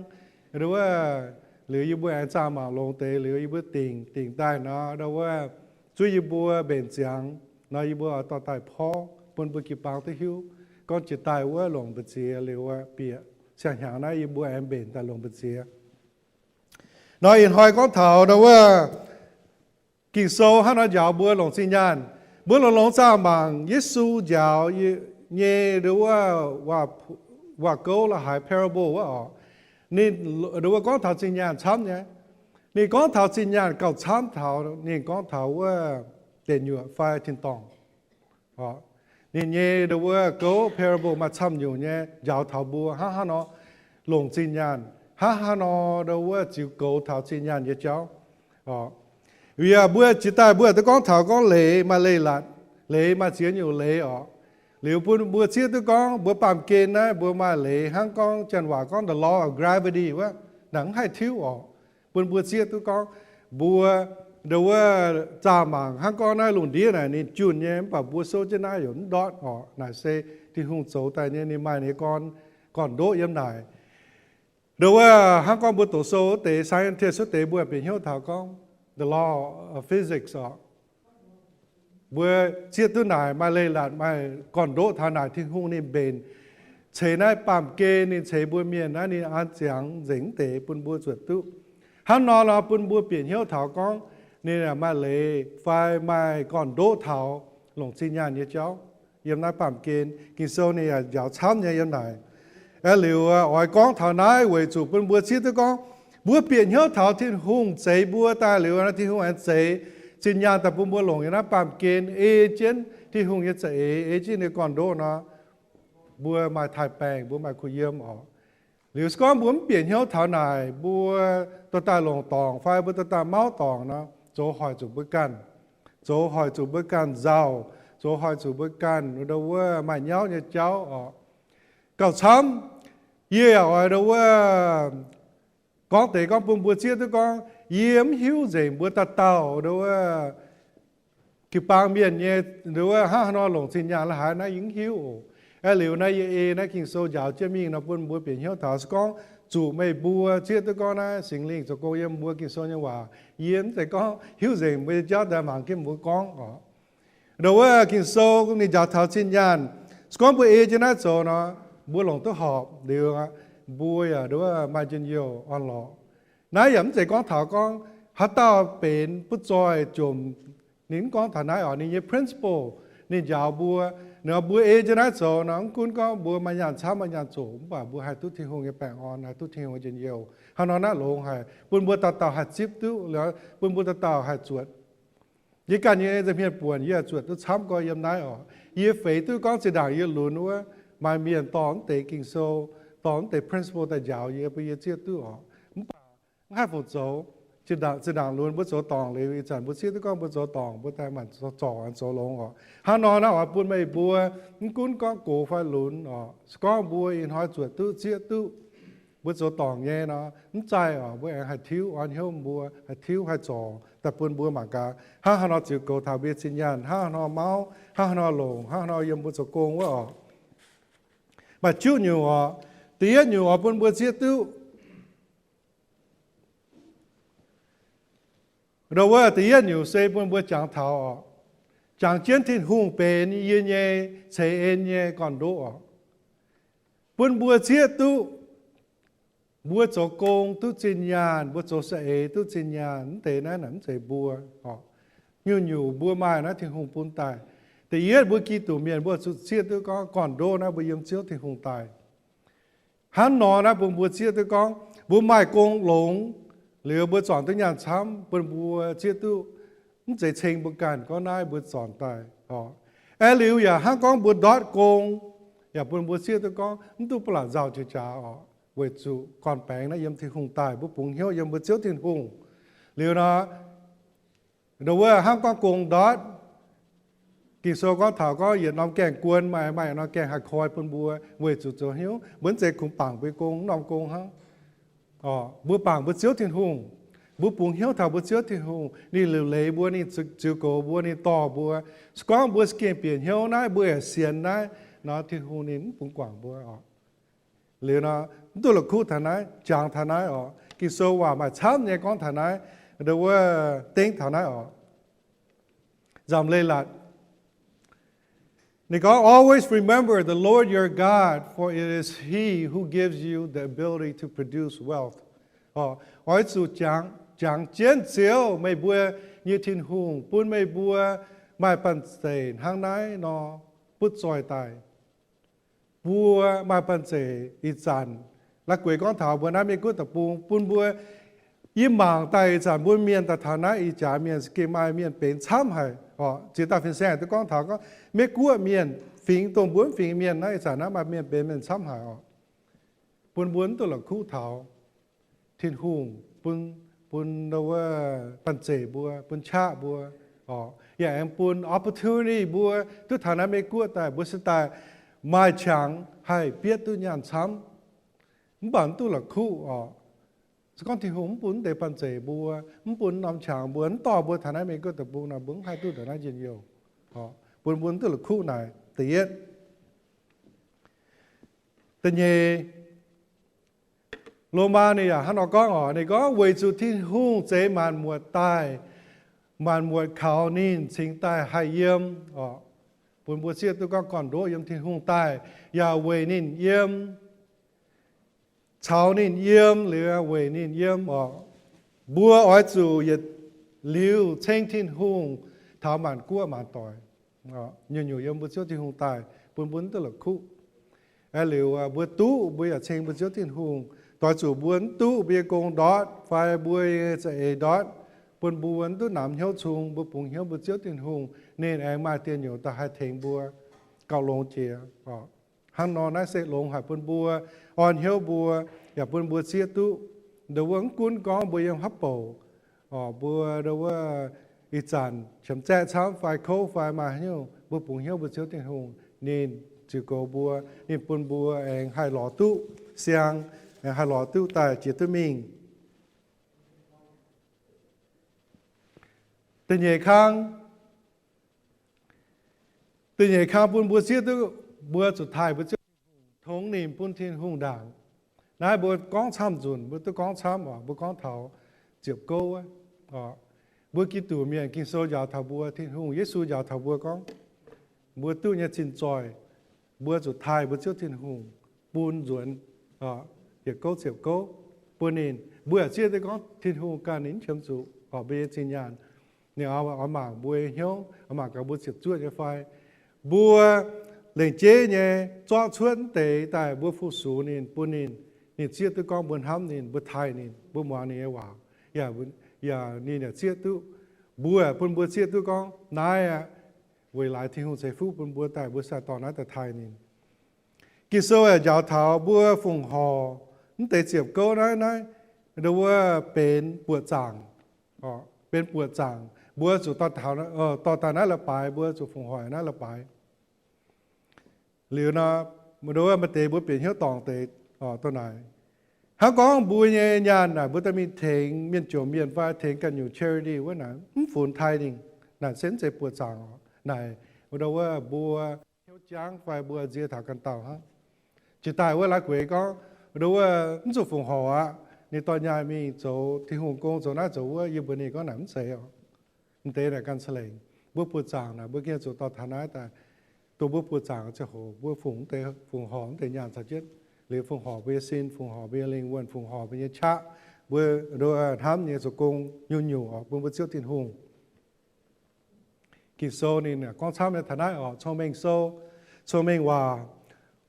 nduov wuov, liuz yie mbuo aengx zaah mangc longx deix liuz yie mbuo dingc, dingc daaih nor, nduov wuov, zuov yie mbuo mbenc ziangx nor, yie mbuo oix dorh daaih porv bun mbuo jiu-baang duqv hiuv gorngv jiex daaih wuov longc mbu'ziex liuz bieqc siang-hnyangx naaiv yie mbuo aengx mbenc daaih longc mbu'ziex. Nor ih hnoi gorngv taux nduov wuov Ging-Sou hnangv nor njaaux mbuo longc zinh nyaanh. Mbuo longx-longx zaah mangc Yesu njaaux nyei nduov wuov waac-gouv la'haaix, parable wuov oc. Ninh nduov wuov gorngv taux zinh nyaanh camv nyei. Ninh gorngv taux zinh nyaanh gauh camv taux ninh gorngv taux wuov deic nyuoqc fai tin-dorngh. Ninh nyei nduov wuov gouv, parable, maaih camv nyungc nyei njaaux taux mbuo hnangv haaix nor longc zinh nyaanh, hnangv haaix nor nduov wuov ziux goux taux zinh nyaanh nyei jauv. Yaac mbuo jiex daaih mbuo duqv gorngv taux gorngv leiz maaih leiz-latc, leiz maaih ziex nyungc leiz oc. Liuz bun mbuo zieqv duqv gorngv mbuo baamh gen naaiv mbuo maaih leiz hnangv gorngv janx waac gorngv the law of gravity wuov, naaic mv haih tiuv oc. Bun mbuo zieqv duqv gorngv mbuo nduov wuov zaah mangc hnangv gorngv naaiv lungh ndiev naaic ninh junh nyei, mv baac mbuo souv jienv naaiv yaac mv ndortv oc. Naaic se Tin-Hungh zoux daaih nyei, ninh maaih ninh gorn, gorn-ndoqv yiem naaic. Nduov wuov hnangv gorngv mbuo doqc sou wuov deix, scientist wuov deix mbuo bieqc hnyouv taux gorngv the law of physics oc. Mbuo zieqv duqv naaic maaih leiz-latc, maaih gorn-ndoqv taux naaic Tin-Hungh ninh mbenc ceix naaiv baamh gen, ninh ceix mbuo mienh naaiv ninh an ziangx nzengc deix bun mbuo zuotc duqv. Hnangv nor nor bun mbuo bieqc hnyouv taux gorngv ninh maaih leiz fai maaih gorn-ndoqv taux longc zinh nyaanh nyei jauv yiem naaiv baamh gen. Ging-Sou ninh yaac njaaux camv nyei yiem naaic. Aeqv, liuz oix gorngv taux naaiv weic zuqc bun mbuo zieqv duqv gorngv mbuo bieqc hnyouv taux Tin-Hungh zeix mbuo daaih liuz, Tin-Hungh aengx zeix zinh nyaanh daaih bun mbuo longc yiem naaiv baamh gen, ei jienv Tin-Hungh nyei za'eix, ei jienv ninh gorn-ndoqv nor, mbuo maaih taaix-baengc, mbuo maaih kuh yiem oc. Liuz se gorngv mbuo mv bieqc hnyouv taux naaic, mbuo dorh daaih longc dorngc fai mbuo dorh daaih mauv dorngc nor, zoux hoic zuqc mbuo ganh, zoux hoic zuqc mbuo ganh nzauh, zoux hoic zuqc mbuo ganh ndo wuov maaih nyauv nyei jauv oc. Gauh camv, yie yaac oix ndo wuov gorngv deix gorngv bun mbuo zieqv duqv gorngv yie mv hiuv nzengc mbuo dauh dauh ndo wuov jiu-baang mienh nyei ndo wuov hnangv haaix nor longc zinh nyaanh la'haaix naaiv yie mv hiuv oc. Aeqv, liuz naaiv yie ei naaiv Ging-Sou njaaux jienv mingh nor bun mbuo bieqc hnyouv taux se gorngv zuqc meih mbuo zieqv duqv gorngv naaiv Singx Lingh zoux gong yiem mbuo Ging-Sou nyei waac. Yie mv zeiz gorngv hiuv nzengc mbuo nyei jauv daaih mangc jienv mbuo gorngv oc. Ndo wuov Ging-Sou ninh njaaux taux zinh nyaanh, se gorngv mbuo ei jienv naaiv zoux nor, mbuo longc duqv horpc liuz, mbuo yaac ndo wuov maaih njien-youh orn-lorqc. Naaiv yaac mv zeiz gorngv taux gorngv haaix dauh benx butv zoih jomc, ninh mv gorngv taux naaiv oc. Ninh nyei principle ninh njaaux mbuo, ninh mbuo ei jienv naaiv zoux nor, mv gunv gorngv mbuo maaih nyaanh camv maaih nyaanh zoqc, mv baac mbuo haih duqv Tin-Hungh nyei baengh orn, haih duqv Tin-Hungh nyei njien-youh. Hnangv nor naaiv longx haic, bun mbuo dauh dauh haih zipv duqv, bun mbuo dauh dauh haih zuotc. Yie ganh nyei nza'hmien buonc yie zuotc duqv camv gorx yiem naaiv oc. Yie feix duqv gorngv zinh ndaangc yie lunx wuov, maaih mienh dorh mv deix Ging-Sou, dorh mv deix principle daaih njaaux yie, bun yie zieqv duqv oc. Mv baac mv haih fungc zoux. Zinh ndaangc lunx mbuo zoux dorngc liuz, ih zanc mbuo zieqv duqv gorngv mbuo zoux dorngc, mbuo daaih maanc zorc zoux longx oc. Hnangv nor naaiv oix bun meih mbuo, mv gunv gorngv gox fai lunx oc, se gorngv mbuo ih hnoi zuotc duqv zieqv duqv mbuo zoux dorngc nyei nor, mv zaih oc, mbuo aengx haih tiuv orn hnyouv mbuo, haih tiuv haih zorc daaih bun mbuo mangc gaax hnangv haaix nor ziux goux taux mbuo nyei zinh nyaanh, hnangv haaix nor mauv, hnangv haaix nor longc, hnangv haaix nor yiem mbuo zoux gong wuov oc. Maaih juqv nyungc oc. Da'yietv nyungc oix bun mbuo zieqv duqv, ndo wuov da'yietv nyungc se bun mbuo jangx taux oc, jangx jienv Tin-Hungh benx yie nyei ceix en nyei gorn-ndoqv oc. Bun mbuo zieqv duqv mbuo zoux gong duqv zinh nyaanh, mbuo zoux saeng-eix duqv zinh nyaanh, mv deix naaiv naaic mv zeiz mbuo oc. Nyungc-nyungc mbuo maaih naaiv Tin-Hungh bun daaih. Da'yietv mbuo Giduc mienh mbuo zuqc zieqv duqv gorngv gorn-ndoqv naaiv mbuo yiem Ziouv Tin-Hungh daaih. Hnangv nor naaiv bun mbuo zieqv duqv gorngv mbuo maaih gong longx liuz mbuo zornc duqv nyaanh camv, bun mbuo zieqv duqv mv zeiz ceng mbuo ganh gorngv naaiv mbuo zornc daaih oc. Aeqv, liuz yaac hnangv gorngv mbuo ndortv gong, yaac bun mbuo zieqv duqv gorngv mv duqv ba'laqc nzauh jiex jaax oc, weic zuqc gorn-baengx naaiv yiem Tin-Hungh daaih, mbuo bungx hnyouv yiem mbuo Ziouv Tin-Hungh. Liuz nor, ndo wuov hnangv gorngv gong ndortv, Ging-Sou gorngv taux gorngv yietc norm gaengh guon maaih, maaih norm gaengh haih koi bun mbuo weic zuqc zoux hnyouv mbuo mv zeiz kungx bangc mbuo gong, norm gong hnangv. Mbuo bangc mbuo Ziouv Tin-Hungh, mbuo bungx hnyouv taux mbuo Ziouv Tin-Hungh, ninh liuc leiz mbuo, ninh ziux goux mbuo, ninh dorh mbuo. Se gorngv mbuo za'gengh bieqc hnyouv naaiv, mbuo yaac sienx naaiv nor, Tin-Hungh ninh mv bungx guangc mbuo oc. Liuz nor, mv duqv la'kuqv taux naaiv, jangx taux naaiv oc. Ging-Sou waac maaih camv nyei gorngv taux naaiv, ndo wuov dengv taux naaiv oc. Nzamc Leiz-Latc ninh gorngv, Always remember the Lord your God, for it is he who gives you the ability to produce wealth. Oix zuqc jangx, jangx jienv Ziouv, meih mbuo nyei Tin-Hungh, bun meih mbuo maaih banh-zeic hnangv naaiv nor butv zoih daaih. Mbuo maaih banh-zeic ih zanc, la'guaih gorngv taux mbuo naaiv Meiv Guoqv deic-bung, bun mbuo yie mangc daaih ih zanc mbuo mienh daaih taux naaiv ih jaax mienh za'gengh maaih mienh benx camv haic oc. Ziex dauh fin-saeng duqv gorngv taux gorngv Meiv Guoqv mienh, fingx dongh mbuo mv fingx mienh naaiv ih zanc naaiv maaih mienh benx mienh camv haic oc. Bun mbuo mv duqv la'kuqv taux Tin-Hungh bun, bun wuov banh-zeic mbuo, bun qaqv mbuo oc. Yaac aengx bun opportunity mbuo duqv taux naaiv Meiv Guoqv daaih, mbuo se daaih maaih qangx haih bietv duqv nyaanh camv. Mv baac mv duqv la'kuqv oc. Se gorngv Tin-Hungh mv bun mv deix banh-zeic mbuo, mv bun norm qangx mbuo, mv dorh mbuo taux naaiv Meiv Guoqv deic-bung nor, mbuo mv haih duqv ndongc naaiv njien-youh oc. Bun mbuo mv duqv la'kuqv naaic. Da'yietv. Da'nyeic, Lomaa ninh yaac hnangv nor gorngv oc. Ninh gorngv, Weic zuqc Tin-Hungh zeix maanc muotc daaih, maanc muotc kaux ninh cingx daaih haih yiem oc. Bun mbuo zieqv duqv gorngv gorn-ndoqv yiem Tin-Hungh daaih, yaac weic ninh yiem, caux ninh yiem liuz weic ninh yiem oc. Mbuo oix zuqc yietc liuz ceng Tin-Hungh taux maanc guoqv maanc doic. Nyungc-nyungc yiem mbuo Ziouv Tin-Hungh daaih, bun mbuo mv duqv la'kuqv. Aeqv, liuz mbuo duqv, mbuo yaac ceng mbuo Ziouv Tin-Hungh. Doix zuqc mbuo mv duqv, mbuo nyei gong ndortv fai mbuo nyei za'eix ndortv, bun mbuo mv duqv namx hnyouv cung, mbuo bungx hnyouv mbuo Ziouv Tin-Hungh, ninh aengx maaih diex nyuoz daaih haih tengx mbuo gauh longx jiex. Hnangv nor naaiv se longx haic bun mbuo, orn hnyouv mbuo, yaac bun mbuo zieqv duqv. Ndongc wuov mv gunv gorngv mbuo yiem haav bouc, mbuo ndongc wuov ih zanc qiemx zaeqv camv fai kouv fai maaih haaix nyungc, mbuo bungx hnyouv mbuo Ziouv Tin-Hungh, ninh ziux goux mbuo, ninh bun mbuo aengx haih lorz duqv siang, aengx haih lorz duqv daaih jiex duqv mingh. Da'nyeic kang, da'nyeic kang bun mbuo zieqv duqv, mbuo zuqc taaih mbuo Ziouv Tin-Hungh, tongx ninh bun Tin-Hungh ndaangc. Naaiv mbuo gorngv camv nzunc, mbuo duqv gorngv camv oc, mbuo gorngv taux ziepc gouv wuov. Mbuo Giduc mienh Ging-Sou njaaux taux mbuo, Tin-Hungh, Yesu njaaux taux mbuo gorngv, mbuo duqv nyei zinh zoih, mbuo zuqc taaih mbuo Ziouv Tin-Hungh bun nzuonx yietc gouv ziepc gouv bun ninh. Mbuo yaac zieqv duqv gorngv Tin-Hungh ganh ninh mv qiemx zuqc oc mbuo nyei zinh nyaanh. Ninh oix mangc mbuo nyei hnyouv, oix mangc gaax mbuo ziepc zuoqv nyei fai. Mbuo lengc jeiv nyei zorqv cuotv mv deix daaih mbuo fu-sux ninh, bun ninh, ninh zieqv duqv gorngv mbuo hnamv ninh, mbuo taaih ninh, mbuo muangx ninh nyei waac. Yaac ninh yaac zieqv duqv, mbuo bun mbuo zieqv duqv gorngv naaiv aqv, weic laaix Tin-Hungh ceix fuqv bun mbuo daaih mbuo sai dorh naaiv daaih taaih ninh. Ging-Sou yaac njaaux taux mbuo fongc horc mv deix ziepc gouv naaiv, naaiv ndongc wuov benx buoqc zaangc, benx buoqc zaangc. Mbuo zuqc dorh taux, dorh daaih naaiv leiz-baaix, mbuo zuqc fongc horc naaiv leiz-baaix. Liuz nor, ndongc wuov maaih deix mbuo bieqc hnyouv dorngc deix, dongh naaic. Hnangv gorngv mbuo nyei nyaanh naaic mbuo daaih mingh tengx mienh jomc mienh fai tengx ganh nyungc charity wuov naaic mv funx taaih ninh. Naaic se mv zeiz buoqc zaangc oc. Naaic ndongc wuov mbuo hnyouv jangv fai mbuo nzie taux ganh dauh hnangv. Jiex daaih wuov la'guaix gorngv, ndongc wuov mv zuqc fongc horc aqv. Ninh dorh nyaanh mingh zoux Tin-Hungh gong, zoux naaiv zoux wuov, yie mbuox ninh gorngv naaic mv zeiz oc. Mv deix naaic ganh ca'lengc. Mbuo buoqc zaangc naaic mbuo gengh zuqc dorh taux naaiv daaih, dongh mbuo buoqc zaangc ziangh hoc mbuo fungx deix, fongc horc mv deix nyaanh caux jienv. Liuz fongc horc mbuo nyei sin, fongc horc mbuo nyei lingh wuonh, fongc horc mbuo nyei qaqv, mbuo ndo hnamv nyei zoux gong nyungc-nyungc oc bun mbuo Ziouv Tin-Hungh. Ging-Sou ninh gorngv camv nyei taux naaiv oc, Cong-Mengh Sou, Cong-Mengh Waac,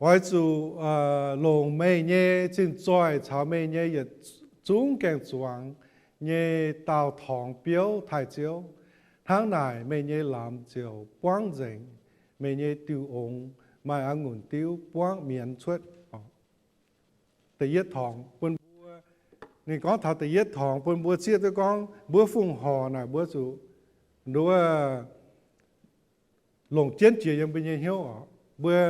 oix zuqc longc meih nyei zinh zoih caux meih nyei yietc zungv gaeng-zuangx nyei daauh torngx biouv taaih Ziouv. Hnangv naaic meih nyei lamz ziouc buangv nzengc, meih nyei diuh ongx maaih a'ngunc diuv buangv mienz cuotv. Da'yietv torngx bun mbuo, ninh gorngv taux da'yietv torngx bun mbuo zieqv duqv gorngv mbuo fongc horc naaic mbuo zuqc ndo wuov longc jienv jiex yiem mbuo nyei hnyouv oc. Mbuo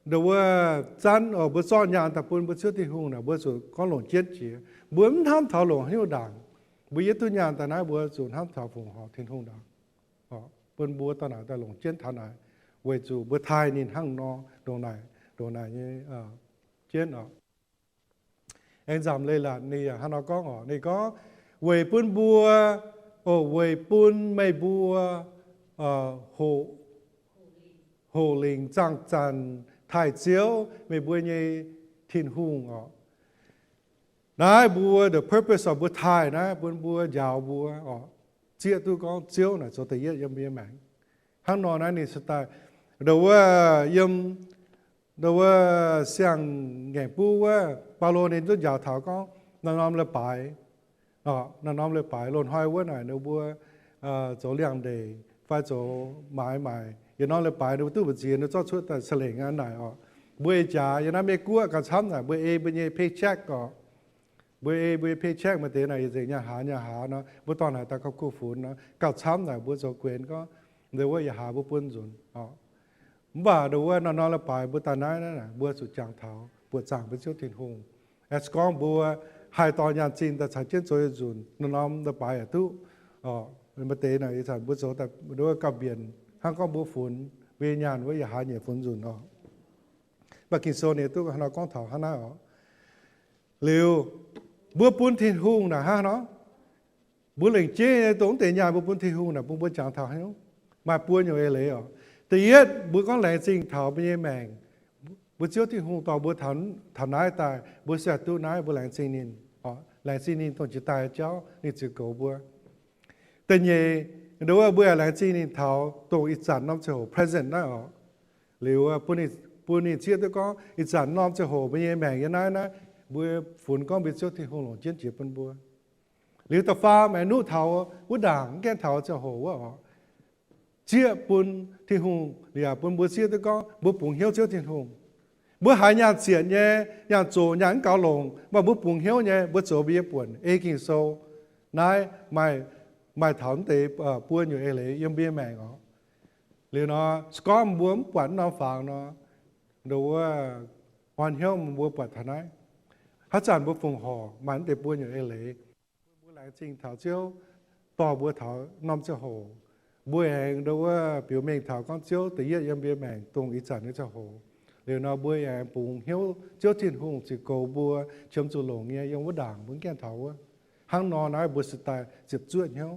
ndo wuov zanv oc, mbuo zorqv nyaanh daaih bun mbuo Ziouv Tin-Hungh naaic mbuo zuqc gorngv longc jienv jiex. Mbuo mv hnamv taux longc haaix nyungc ndaangc. Mbuo yietv duqv nyaanh daaih naaiv mbuo zuqc hnamv taux fongc horc Tin-Hungh ndaangc. Bun mbuo dorh naaic daaih longc jienv taux naaic, weic zuqc mbuo taaih ninh hnangv nor, ndongc naaic, ndongc naaic nyei jienv oc. Aengx nzamc leiz-latc ninh yaac hnangv nor gorngv oc. Ninh gorngv, weic bun mbuo, o, weic bun meih mbuo hoqc, hoqc lingc zaangh zanc taaih Ziouv, meih mbuo nyei Tin-Hungh oc. Naaiv mbuo the purpose of mbuo taaih naaiv bun mbuo njaaux mbuo oc, zieqv duqv gorngv Ziouv naaic zoux da'yietv yiem mbuo nyei maengc. Hnangv nor naaiv ninh se daaih, ndo wuov yiem, ndo wuov siang-ngaengc buv wuov, Baulo ninh duqv njaaux taux gorngv norm-norm leiz-baaix, norm-norm leiz-baaix loz-hnoi wuov naaic ninh mbuo zoux liangx-ndeic fai zoux maaiz maaic, yietc norm leiz-baaix ninh mbuo duqv mbu'ziex ninh zorqv cuotv daaih ca'lengc aqv naaic oc. Mbuo eix jaax yiem naaiv Meiv-Guoqv gauh camv naaic mbuo ei mbuo nyei paycheck oc. Mbuo ei mbuo nyei paycheck maaih deix naaic yaac nzengc nyaah hlaax nyaah hlaax nor, mbuo dorh naaic daaih gauh kuh funx nor, gauh camv naaic mbuo zoux guenx gorngv, ndo wuov yaac hlaax mbuo bun nzunc oc. Mv baac ndo wuov norm-norm leiz-baaix mbuo daaih naaiv naaiv naaic mbuo zuqc jangx taux buoqc zaangc mbuo Ziouv Tin-Hungh. As gorngv mbuo haih dorh nyaanh zingh daaih caux jienv zoux yietc nzunc, norm-norm leiz-baaix yaac duqv oc. Maaih deix naaic ih zanc mbuo zoux daaih ndo wuov gauh mbienc hnangv gorngv mbuo funx mbuo nyei nyaanh wuov yaac hlaax nyieqc funx nzunc oc. Mv baac Ging-Sou ninh duqv hnangv nor gorngv taux hnangv naaiv oc. Liuz, mbuo bun Tin-Hungh naaic hnangv nor, mbuo lengc jeiv nyei dongh mv deix nyaanh mbuo bun Tin-Hungh naaic bun mbuo jangx taux haaix nyungc? Maaih buo nyungc eix leiz oc. Da'yietv, mbuo gorngv laengz zingh taux mbuo nyei maengc, mbuo Ziouv Tin-Hungh dorh mbuo taux naaiv daaih, mbuo se haih duqv naaiv, mbuo laengz zingh ninh. Laengz zingh ninh dongh jiex daaih jauv ninh ziux goux mbuo. Da'nyeic, ndo wuov mbuo yaac laengz zingh ninh taux dongh ih zanc norm ziangh hoc present naaiv oc. Liuz bun ninh bun ninh zieqv duqv gorngv ih zanc norm ziangh hoc mbuo nyei maengc yiem naaiv, naaiv mbuo funx gorngv mbuo Ziouv Tin-Hungh longc jienv jiex bun mbuo. Liuz da'faam aengx nuqv taux wuov ndaangc, mv gaengh taux ziangh hoc wuov oc, zieqv bun Tin-Hungh liuz yaac bun mbuo zieqv duqv gorngv mbuo bungx hnyouv Ziouv Tin-Hungh. Mbuo haiz nyaanh zietc nyei, nyaanh zoqc, nyaanh mv gaux longc, mv baac mbuo bungx hnyouv nyei, mbuo zoux mbuo nyei buonc ei Ging-Sou. Naaiv maaih, maaih taux deix buo nyungc eix leiz yiem mbuo nyei maengc oc. Liuz nor, se gorngv mbuo mv buatc norm fangx nor, ndo wuov, orn hnyouv mbuo buatc taux naaiv. Haaix zanc mbuo fongc horc maaih deix buo nyungc eix leiz, mbuo laengz zingh taux Ziouv dorh mbuo taux norm ziangh hoc. Mbuo aengx ndo wuov biux mengh taux gorngv Ziouv da'yietv yiem mbuo maengc dongh ih zanc nyei ziangh hoc. Liuz nor mbuo aengx bungx hnyouv Ziouv Tin-Hungh ziouc goux mbuo, qiemx zuqc longc nyei yiem wuov ndaangc mbuo mv gaengh taux wuov. Hnangv nor naaiv mbuo se daaih ziepc zuoqv hnyouv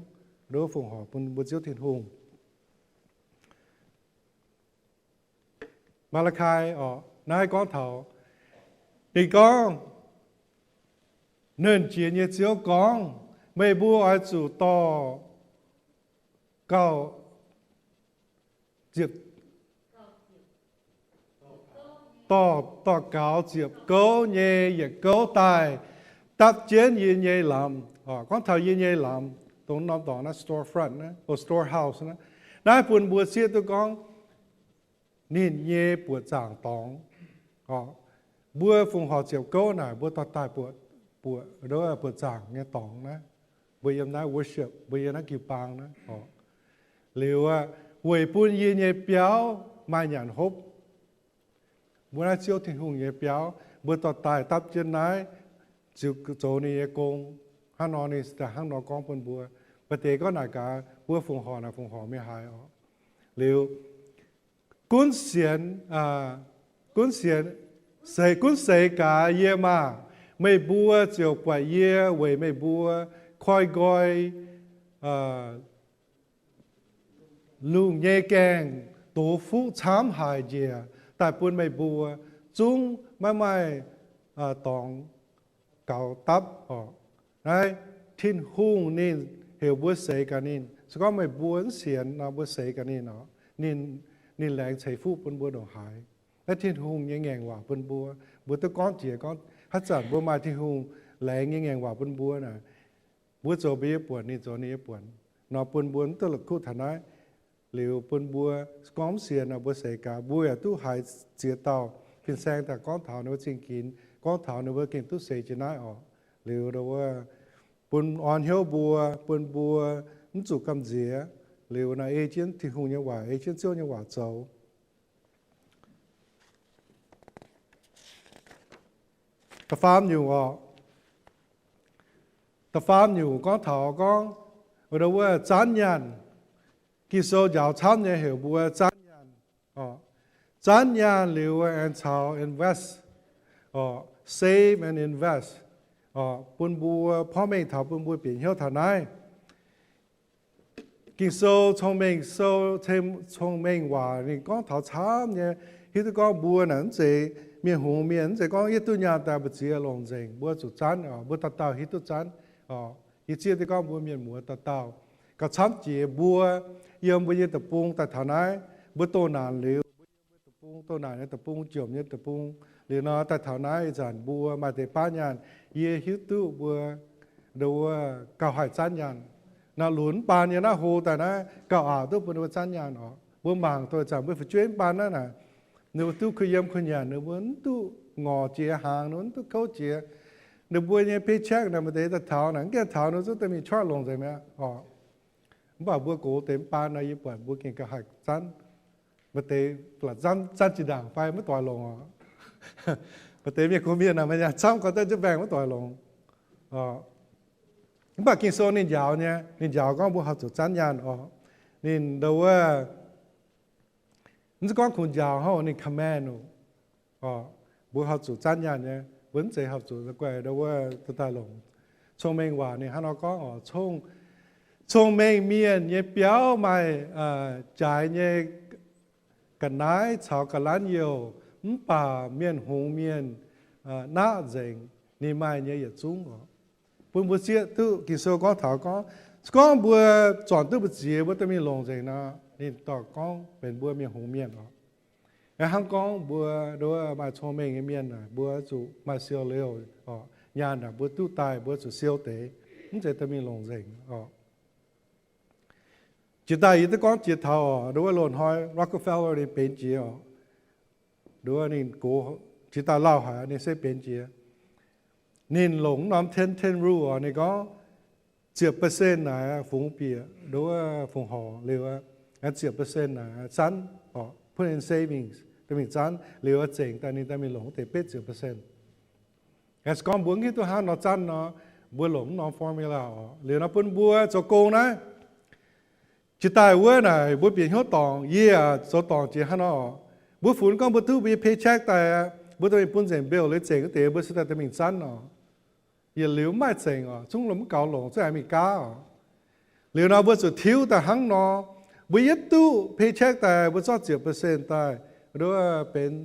ndo wuov fongc horc bun mbuo Ziouv Tin-Hungh. Maa^laa^kai oc, naaiv gorngv taux, ninh gorngv, Nernh Jiex nyei Ziouv gorngv, meih mbuo oix zuqc dorh gauh ziepc, dorh, dorh gaux ziepc gouv nyei yietc gouv daaih dapv jienv yie nyei lamz. Gorngv taux yie nyei lamz, dongh norm dorngx naaiv store front, storehouse naaiv, naaiv bun mbuo zieqv duqv gorngv ninh nyei buoqc zaangc dorngx. Mbuo fongc horc ziepc gouv naaic mbuo dorh daaih buoqc, buoqc zaangc nyei dorngx naaiv. Mbuo yiem naaiv worship, mbuo yiem naaiv jiu-baang naaiv oc. Liuz aqv, weic bun yie nyei biauv maaih nyanc hopv. Mbuo naaiv Ziouv Tin-Hungh nyei biauv, mbuo dorh daaih dapv jienv naaiv, ziux zoux ninh nyei gong. Hnangv nor ninh hnangv nor gorngv bun mbuo. Maaih deix gorngv naaic gaax, mbuo fongc horc naaic fongc horc mingh haaix oc. Liuz, gunv sienx, gunv sienx, seix, gunv seix gaax yie maah! Meih mbuo ziouc buatc yie weic meih mbuo koi nqoi lungh nyei gaengh dox fuqv camv haic njiec daaih bun meih mbuo, zungv maiv maaih dorngx gaux dapv oc. Naaiv Tin-Hungh ninh heuc mbuo seix gaax ninh. Se gorngv meih mbuo mv sienx nor, mbuo seix gaax ninh oc, ninh, ninh laengz ceix fuqv bun mbuo ndongc haaix. Naaiv Tin-Hungh nyei ngaengc waac bun mbuo, mbuo duqv gorngv jiex gorngv haaix zanc mbuo maaih Tin-Hungh laengz nyei ngaengc waac bun mbuo naaic, mbuo zoux mbuo nyei buonc, ninh zoux ninh nyei buonc nor, bun mbuo mv duqv la'kuqv taux naaiv. Liuz bun mbuo gorngv mv sienx nor, mbuo seix gaax, mbuo yaac duqv haiz ziex dauh fin-saeng daaih gorngv taux ninh mbuo zingh ginx, gorngv taux ninh mbuo gengh duqv seix jiex naaiv oc. Liuz wuov, bun orn hnyouv mbuo, bun mbuo mv zuqc gamh nziex. Liuz naaiv ei jienv Tin-Hungh nyei waac, ei jienv Ziouv nyei waac zoux. Da'faam nyungc oc. Da'faam nyungc gorngv taux gorngv, wuov, zanv nyaanh. Ging-Sou njaaux camv nyei heuc mbuo zanv nyaanh. Zanv nyaanh liuz aengx caux invest, save and invest, bun mbuo porv mengh taux bun mbuo bieqc hnyouv taux naaiv. Ging-Sou Cong-Mengh Sou, Cong-Mengh Waac ninh gorngv taux camv nyei, hiuv duqv gorngv mbuo naaic mv zeiz mienh hungx mienh, mv zeiz gorngv yie duqv nyaanh daaih mbu'ziex longc nzengc, mbuo zuqc zanv oc. Mbuo dauh dauh hiuv duqv zanv oc. Yie zieqv duqv gorngv mbuo mienh muoz dauh dauh gauh camv jiex mbuo yiem mbuo nyei deic-bung daaih taux naaiv, mbuo doh naanc liuz, mbuo yiem mbuo deic-bung, doh naanc nyei deic-bung, jomc nyei deic-bung, liuz nor daaih taux naaiv ih zanc mbuo maaih deix baav nyaanh. Yie hiuv duqv mbuo ndo wuov gauh haih zanv nyaanh. Naaiv lunx mv baan yiem naaiv hlo daaih naaiv gauh aqc duqv bun ninh mbuo zanv nyaanh oc. Mbuo mangc doix zanc mbuo fu'jueiv mv baan naaiv naaic, ninh mbuo duqv kuh yiem kuh nyanc, ninh mbuo mv duqv ngorc jiex hnaangx, ninh mbuo mv duqv kouv jiex. Ninh mbuo nyei paycheck naaic maaih deix daaih taux naaic, mv gaengh taux ninh zungv daaih mingh qaqv longc nzengc mi'aqv oc. Mv baac mbuo gox deix mv baan nor, yie buatc mbuo gengh gauh haih zanv. Maaih deix zanv, zanv zinh ndaangc fai maiv doix longc oc. Maaih deix mienh gox mienh naaic maaih nyaanh camv gauh daaih jienv mbaengx maiv doix longc oc. Mv baac Ging-Sou ninh njaaux nyei, ninh njaaux gorngv mbuo horpc zuqc zanv nyaanh oc. Ninh ndo wuov, mv zeiz gorngv kungx njaaux hnangv, ninh command oc. Mbuo horpc zuqc zanv nyaanh nyei, mbuo mv zeiz horpc zuqc guaih ndo wuov daaih longc. Cong-Mengh Waac ninh hnangv nor gorngv oc, cong, cong-mengh mienh nyei biauv maaih jaaix nyei ga'naaiv caux ga'lanv youh, mv baac mienh hungx mienh naqv nzengc ninh maaih nyei yietc zungv oc. Bun mbuo zieqv duqv Ging-Sou gorngv taux gorngv, se gorngv mbuo zornc duqv mbu'ziex mbuo dorh mingh longc nzengc nor, ninh dorh gorngv benx mbuo mienh hungx mienh oc. Hnangv gorngv mbuo nduov maaih cong-mengh nyei mienh naaic, mbuo zuqc maaih siou liouh oc. Nyaanh naaic mbuo duqv daaih mbuo zuqc siou deix, mv zeiz daaih mingh longc nzengc oc. Jiex daaih yie duqv gorngv jiex taux oc, nduov loz-hnoi Rockefeller ninh benx jiex oc. Nduov ninh gox jiex daaih lauh haic, ninh se benx jiex. Ninh longc norm ten ten rule oc, ninh gorngv ziepc percent naaic fungx bieqc nduov fongc horc liuz, ziepc percent naaic zanv oc, put in savings, daaih mingh zanv liuz zengc daaih ninh daaih mingh longc deix betv ziepc percent. As gorngv mbuo mv hiuv duqv hnangv nor zanv nor, mbuo longc mv norm formula oc. Liuz nor bun mbuo zoux gong naaiv, jiex daaih wuov naaic mbuo bieqc hnyouv dorngc, yie zoux dorngc jiex hnangv nor oc. Mbuo funx gorngv mbuo duqv mbuo nyei paycheck daaih, mbuo daaih mingh bun nzengc bill liuz zengc wuov deix, mbuo se daaih daaih mingh zanv oc. Yietc liuz mv maaih zengc oc, zungv lomh mv gaux longc, zungv aengx mingh gaav oc. Liuz nor mbuo zuqc tiuv daaih hnangv nor, mbuo yietv duqv paycheck daaih mbuo zorqv ziepc percent daaih, nduov benx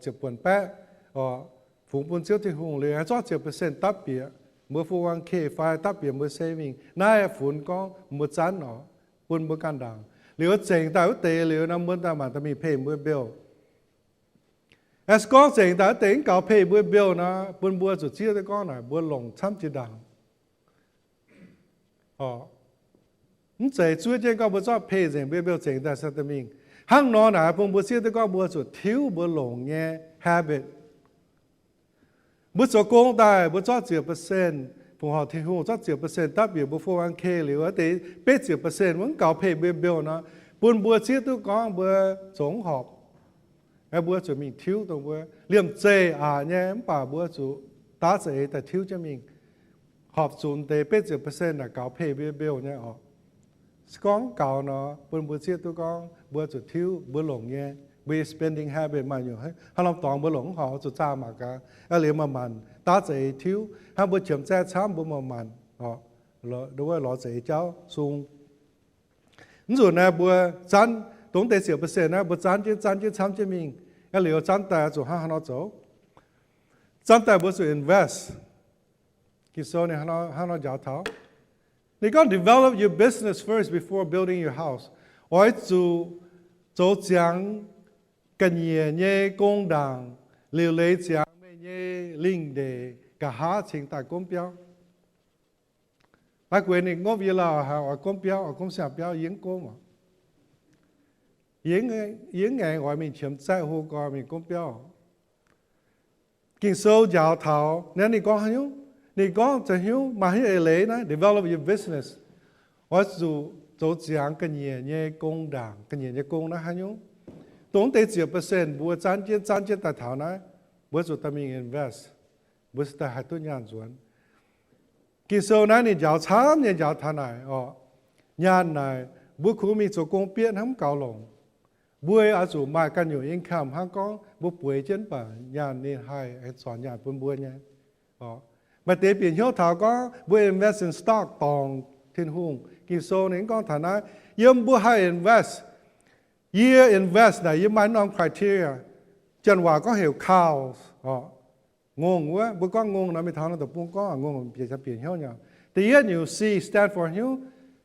ziepc buonc baeqv oc, fungx bun Ziouv Tin-Hungh. Liuz aengx zorqv ziepc percent dapv bieqc mbuo four one k fai dapv bieqc mbuo saving. Naaiv funx gorngv mbuo zanv oc, bun mbuo ganh ndaangc. Liuz zengc daaih wuov deix liuz nor mbuo daaih mangc daaih mingh pay mbuo bill. As gorngv zengc daaih wuov deix mv gaux pay mbuo bill nor, bun mbuo zuqc zieqv duqv gorngv naaic mbuo longc camv jiex ndaangc. Mv zeiz zuov jienv gorngv mbuo zorqv pay nzengc mbuo bill zengc daaih se daaih mingh. Hnangv nor naaic bun mbuo zieqv duqv gorngv mbuo zuqc tiuv mbuo longc nyei habit. Mbuo zoux gong daaih mbuo zorqv ziepc percent fongc horc Tin-Hungh, zorqv ziepc percent dapv bieqc mbuo four one k liuz, wuov deix betv ziepc percent mbuo mv gaux pay mbuo bill nor, bun mbuo zieqv duqv gorngv mbuo zoux mv horpc. Mbuo zuqc mingh tiuv dongh mbuo liemh zeih aqc nyei, mv baac mbuo zuqc daav za'eix daaih tiuv jienv mingh, horpc zuqc deix betv ziepc percent naaic gaux pay mbuo bill nyei oc. Se gorngv gaux nor, bun mbuo zieqv duqv gorngv mbuo zuqc tiuv mbuo longc nyei, mbuo nyei spending habit maaih nyungc, haaix norm dorngx mbuo longc mv horpc zuqc zaah mangc gaax. Aa liuz manc-manc daav za'eix tiuv, hnangv mbuo qiemx zaeqv camv mbuo manc-manc oc, wuov lorz za'eix jauv sung. Mv nzunc naaiv mbuo zanv dongh deix ziepc percent naaiv mbuo zanv jienv, zanv jienv camv jienv mingh. Aa liuz zanv daaih zuqc hnangv haaix nor zoux? Zanv daaih mbuo zuqc invest. Ging-Sou ninh hnangv nor njaaux taux, ninh gorngv develop your business first before building your house. Oix zuqc zoux ziangx ga'nyiec nyei gong ndaangc, liuc leiz ziangx meih nyei lingh ndeic, nqa'haav cingx daaih gomv biauv. Maiv gueix ninh ngopv yie lauh haic oix gomv biauv, oix gomv siang biauv, yie mv gomv oc. Yie mv aengx oix mingh qiemx zaeqv hlo gorx mingh gomv biauv. Ging-Sou njaaux taux naaiv ninh gorngv haaix nyungc? Ninh gorngv zoux haaix nyungc? Maaih haaix nyungc eix leiz naaiv, develop your business. Oix zuqc zoux ziangx ga'nyiec nyei gong ndaangc. Ga'nyiec nyei gong naaiv haaix nyungc? Dongh deix ziepc percent mbuo zanv jienv zanv jienv daaih taux naaiv, mbuo zuqc daaih mingh invest. Mbuo se daaih haih duqv nyaanh nzuonx. Ging-Sou naaiv ninh njaaux camv nyei njaaux taux naaic oc. Nyaanh naaic mbuo kungx mingh zoux gong bieqc hnangv mv gaux longc. Mbuo oix zuqc maaih ganh nyungc income hnangv gorngv mbuo bueix jienv baac nyaanh ninh haih aengx zornc nyaanh bun mbuo nyei. Maaih deix bieqc hnyouv taux gorngv mbuo invest in stock dorngc Tin-Hungh. Ging-Sou ninh gorngv taux naaiv, yiem mbuo haih invest. Yie invest naaic yie maaih norm criteria. Janx waac gorngv heuc cows oc. Ngongh wuov, mbuo gorngv ngongh nor mingh taux naaiv deic-bung gorngv ngongh bieqc bieqc hnyouv nyei. Da'yietv nyungc C stand for hnyouv,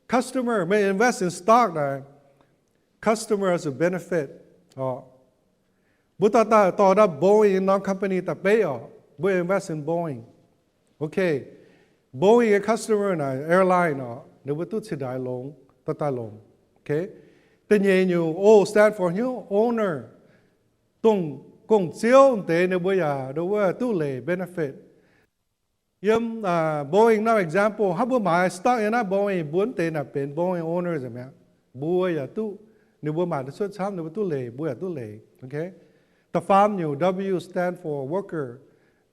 customer. Meih invest in stock naaic, customer zuqc benefit oc. Mbuo dorh daaih dorh naaiv Boeing norm company daaih beiv oc. Mbuo invest in Boeing. Ok. Boeing nyei customer naaic airline oc, ninh mbuo duqv cingx daaih longx, dorh daaih longx. Ok. Da'nyeic nyungc O stand for hnyouv, owner. Dongh gong-ziouv deix ninh mbuo yaac nduov wuov duqv leiz benefit. Yiem Boeing norm example, hnangv mbuo maaiz stock yiem naaiv Boeing, mbuo mv deix naaic benx Boeing owner mi'aqv. Mbuo yaac duqv, ninh mbuo maaic duqv cuotv camv, ninh mbuo duqv leiz, mbuo yaac duqv leiz. Ok. Da'faam nyungc W stand for worker.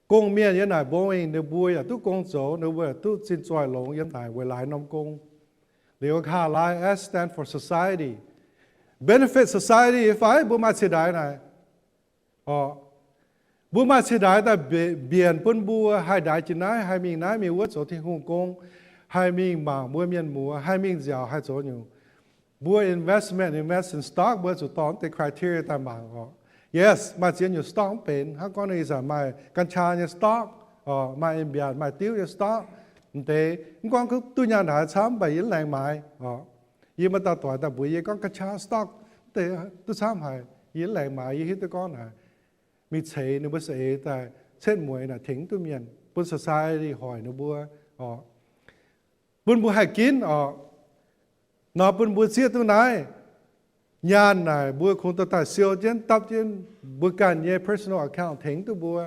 Gong-mienh yiem naaic Boeing, ninh mbuo yaac duqv gong zoux, ninh mbuo yaac duqv zinh zoih longx yiem naaic weic laaix norm gong. Liuz nqa'haav lai S stand for society. Benefit society fai mbuo maaih cingx daaih naaic oc. Mbuo maaih cingx daaih daaih mbienc bun mbuo haih ndaix jiex naaiv, haih mingh naaiv mingh wuov zoux Tin-Hungh gong, haih mingh mangc mbuo mienh muoz, haih mingh nziaauc, haih zoux nyungc. Mbuo investment, invest in stock, mbuo zuqc dorh deix criteria daaih mangc oc. Yes, maaih ziex nyungc stock mv benx, hnangv gorngv ninh ih zanc maaih กัญชา nyei stock oc, maaih mbiaatc, maaih diuv nyei stock. Mv deix, mv gorngv duqv nyaanh haaix camv, mv baac yie mv laengz maaiz oc. Yie maaih dauh doic daaih mbuox yie gorngv กัญชา stock mv deix duqv camv haic. Yie laengz maaiz yie hiuv duqv gorngv naaic, mingh ceix ninh mbuo saeng-eix daaih, cuotv mueiz naaic tengx duqv mienh, bun society hoic ninh mbuo oc, bun mbuo haih ginv oc. Nor bun mbuo zieqv duqv naaiv, nyaanh naaic mbuo kungx dorh daaih siou jienv, dapv jienv mbuo ganh nyei personal account tengx duqv mbuo.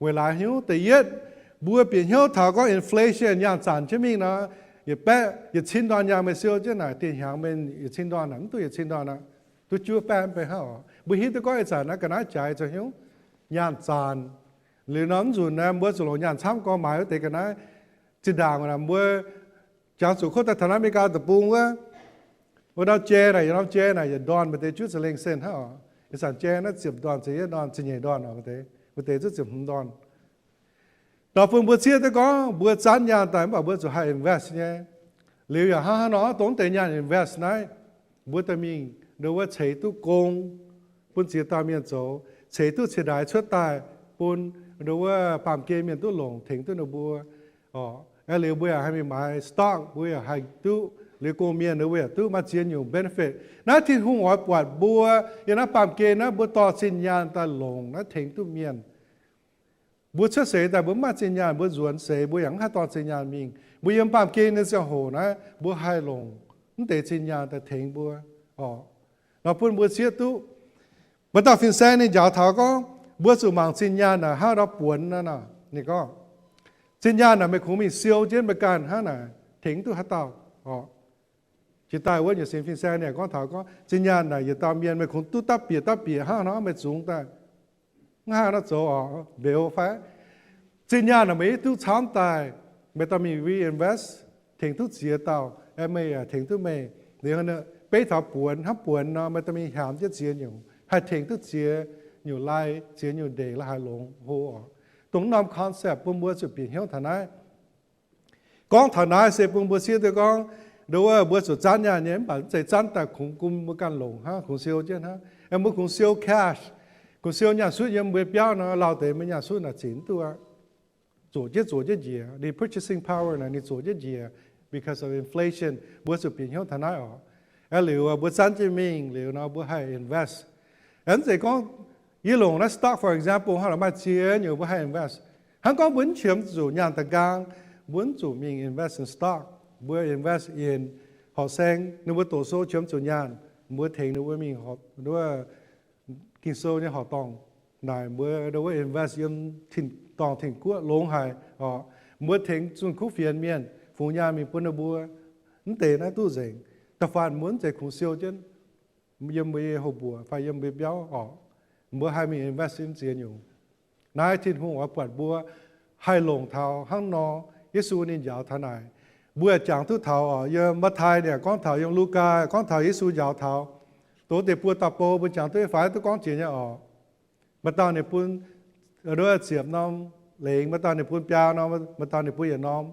Weic laaix hnyouv da'yietv, mbuo bieqc hnyouv taux gorngv inflation, nyaanh zanc jienv mingh nor, yietc baeqv yietc cin ndorn nyaanh meih siou jienv naaic, dieh hnyangx meih yietc cin ndorn naaic, mv duqv yietc cin ndorn aqv, duqv juov baeqv mv bei hnangv oc. Mbuo hiuv duqv gorngv ih zanc naaiv ga'naaiv jaaix zoux hnyouv, nyaanh zanc. Liuz nor mv nzunc naaiv mbuo zuqc longc nyaanh camv gorngv maaiz wuov deix ga'naaiv. Zinh ndaangc mbuo jangx zuqc kov daaih taux naaiv America deic-bung wuov, wuov ndau jai naaic, yietc norm jai naaic yietc ndorn maaih deix juov za'lengh sen hnangv oc. Ih zanc jai naaiv ziepc ndorn, ziepc yietv ndorn, ziepc nyeic ndorn oc, maaih deix, maaih deix zuqc ziepc hmz ndorn. Nor bun mbuo zieqv duqv gorngv mbuo zanv nyaanh daaih mv baac mbuo zuqc haih invest nyei. Liuz yaac hnangv haaix nor dongh deix nyaanh invest naaiv, mbuo daaih mingh nduov wuov ceix duqv gong bun ziex dauh mienh zoux, ceix duqv ciex ndaix cuotv daaih bun nduov wuov baamh gen mienh duqv longc tengx duqv ninh mbuo oc. Aeqv, liuz mbuo yaac haih mingh maaiz stock, mbuo yaac haih duqv liuz gong-mienh ninh mbuo yaac duqv maaih ziex nyungc benefit. Naaiv Tin-Hungh oix buatc mbuo yiem naaiv baamh gen naaiv mbuo dorh zinh nyaanh daaih longc naaiv tengx duqv mienh. Mbuo cuotv seix daaih mbuo mv maaih zinh nyaanh, mbuo nzuonx seix mbuo yaac mv haih dorh zinh nyaanh mingh. Mbuo yiem baamh gen nyei ziangh hoc naaiv mbuo haih longc mv deix zinh nyaanh daaih tengx mbuo oc. Nor bun mbuo zieqv duqv. Maaih dauh fin-saeng ninh njaaux taux gorngv, mbuo zuqc mangc zinh nyaanh naaic hnangv nor buonx nor. Ninh gorngv, zinh nyaanh naaic meih kungx mingh siou jienv meih ganh hnangv naaic tengx duqv haaix dauh oc. Jiex daaih wuov nyei sin fin-saeng ninh gorngv taux gorngv, zinh nyaanh naaic yietc dauh mienh meih kungx duqv dapv bieqc dapv bieqc hnangv nor meih zungx daaih hnangv haaix nor zoux oc, mbeux fai? Zinh nyaanh naaic meih hiuv duqv camv daaih, meih dorh mingh reinvest, tengx duqv ziex dauh, aeqv, meih yaac tengx duqv meih. Liuz beiv taux buonx, hnangv buonx nor meih dorh mingh hnyangx jienv ziex nyungc, haih tengx duqv ziex nyungc lai, ziex nyungc ndeic la'haaix longx hlo oc. Dongh norm concept bun mbuo zuqc bieqc hnyouv taux naaiv. Gorngv taux naaiv se bun mbuo zieqv duqv gorngv, nduov wuov mbuo zuqc zanv nyaanh nyei, mv baac mv zeiz zanv daaih kungx bun mbuo ganh longc hnangv, kungx siou jienv hnangv. Aeqv, mbuo kungx siou cash, kungx siou nyaanh sutv yiem mbuo biauv nor, lauh deix mbuo nyaanh sutv naaic zinc mv duqv aqv. Zoqc jienv zoqc jienv njiec, ninh purchasing power naaic ninh zoqc jienv njiec because of inflation. Mbuo zuqc bieqc hnyouv taux naaiv oc. Aeqv, liuz mbuo zanv jienv mingh liuz nor mbuo haih invest. Aeqv, mv zeiz gorngv yie longc naaiv stock for example hnangv, maaih ziex nyungc mbuo haih invest. Hnangv gorngv mbuo mv qiemx zuqc nyaanh da'nqaang, mbuo mv zuqc mingh invest in stock. Mbuo invest in horqc saeng, ninh mbuo doqc sou qiemx zuqc nyaanh, mbuo tengx ninh mbuo mingh wuov Ging-Sou nyei horqc dorngh naaic, mbuo nduov wuov invest yiem tin-dorngh tin-guoqv longx haic oc. Mbuo tengx zunh kuv fienx mienh fungx nyaanh mingh bun ninh mbuo. Mv deix naaiv duqv nzengc. Da'faanh mbuo mv zeiz kungx siou jienv yiem mbuo nyei houx-mbuoqc fai yiem mbuo biauv oc. Mbuo haih mingh invest yiem ziex nyungc. Naaiv Tin-Hungh oix buatc mbuo haih longc taux hnangv nor. Yesu ninh njaaux taux naaic. Mbuo jangx duqv taux oc, yiem Matv^tai ninh gorngv taux, yiem Lugaa gorngv taux Yesu njaaux taux. Dongh deix buo dauh bou mbuo jangx duqv nyei fai? Duqv gorngv jiex nyei oc. Maaih dauh ninh bun nduov ziepc norm lengx, maaih dauh ninh bun biaa norm, maaih dauh ninh bun yietc norm.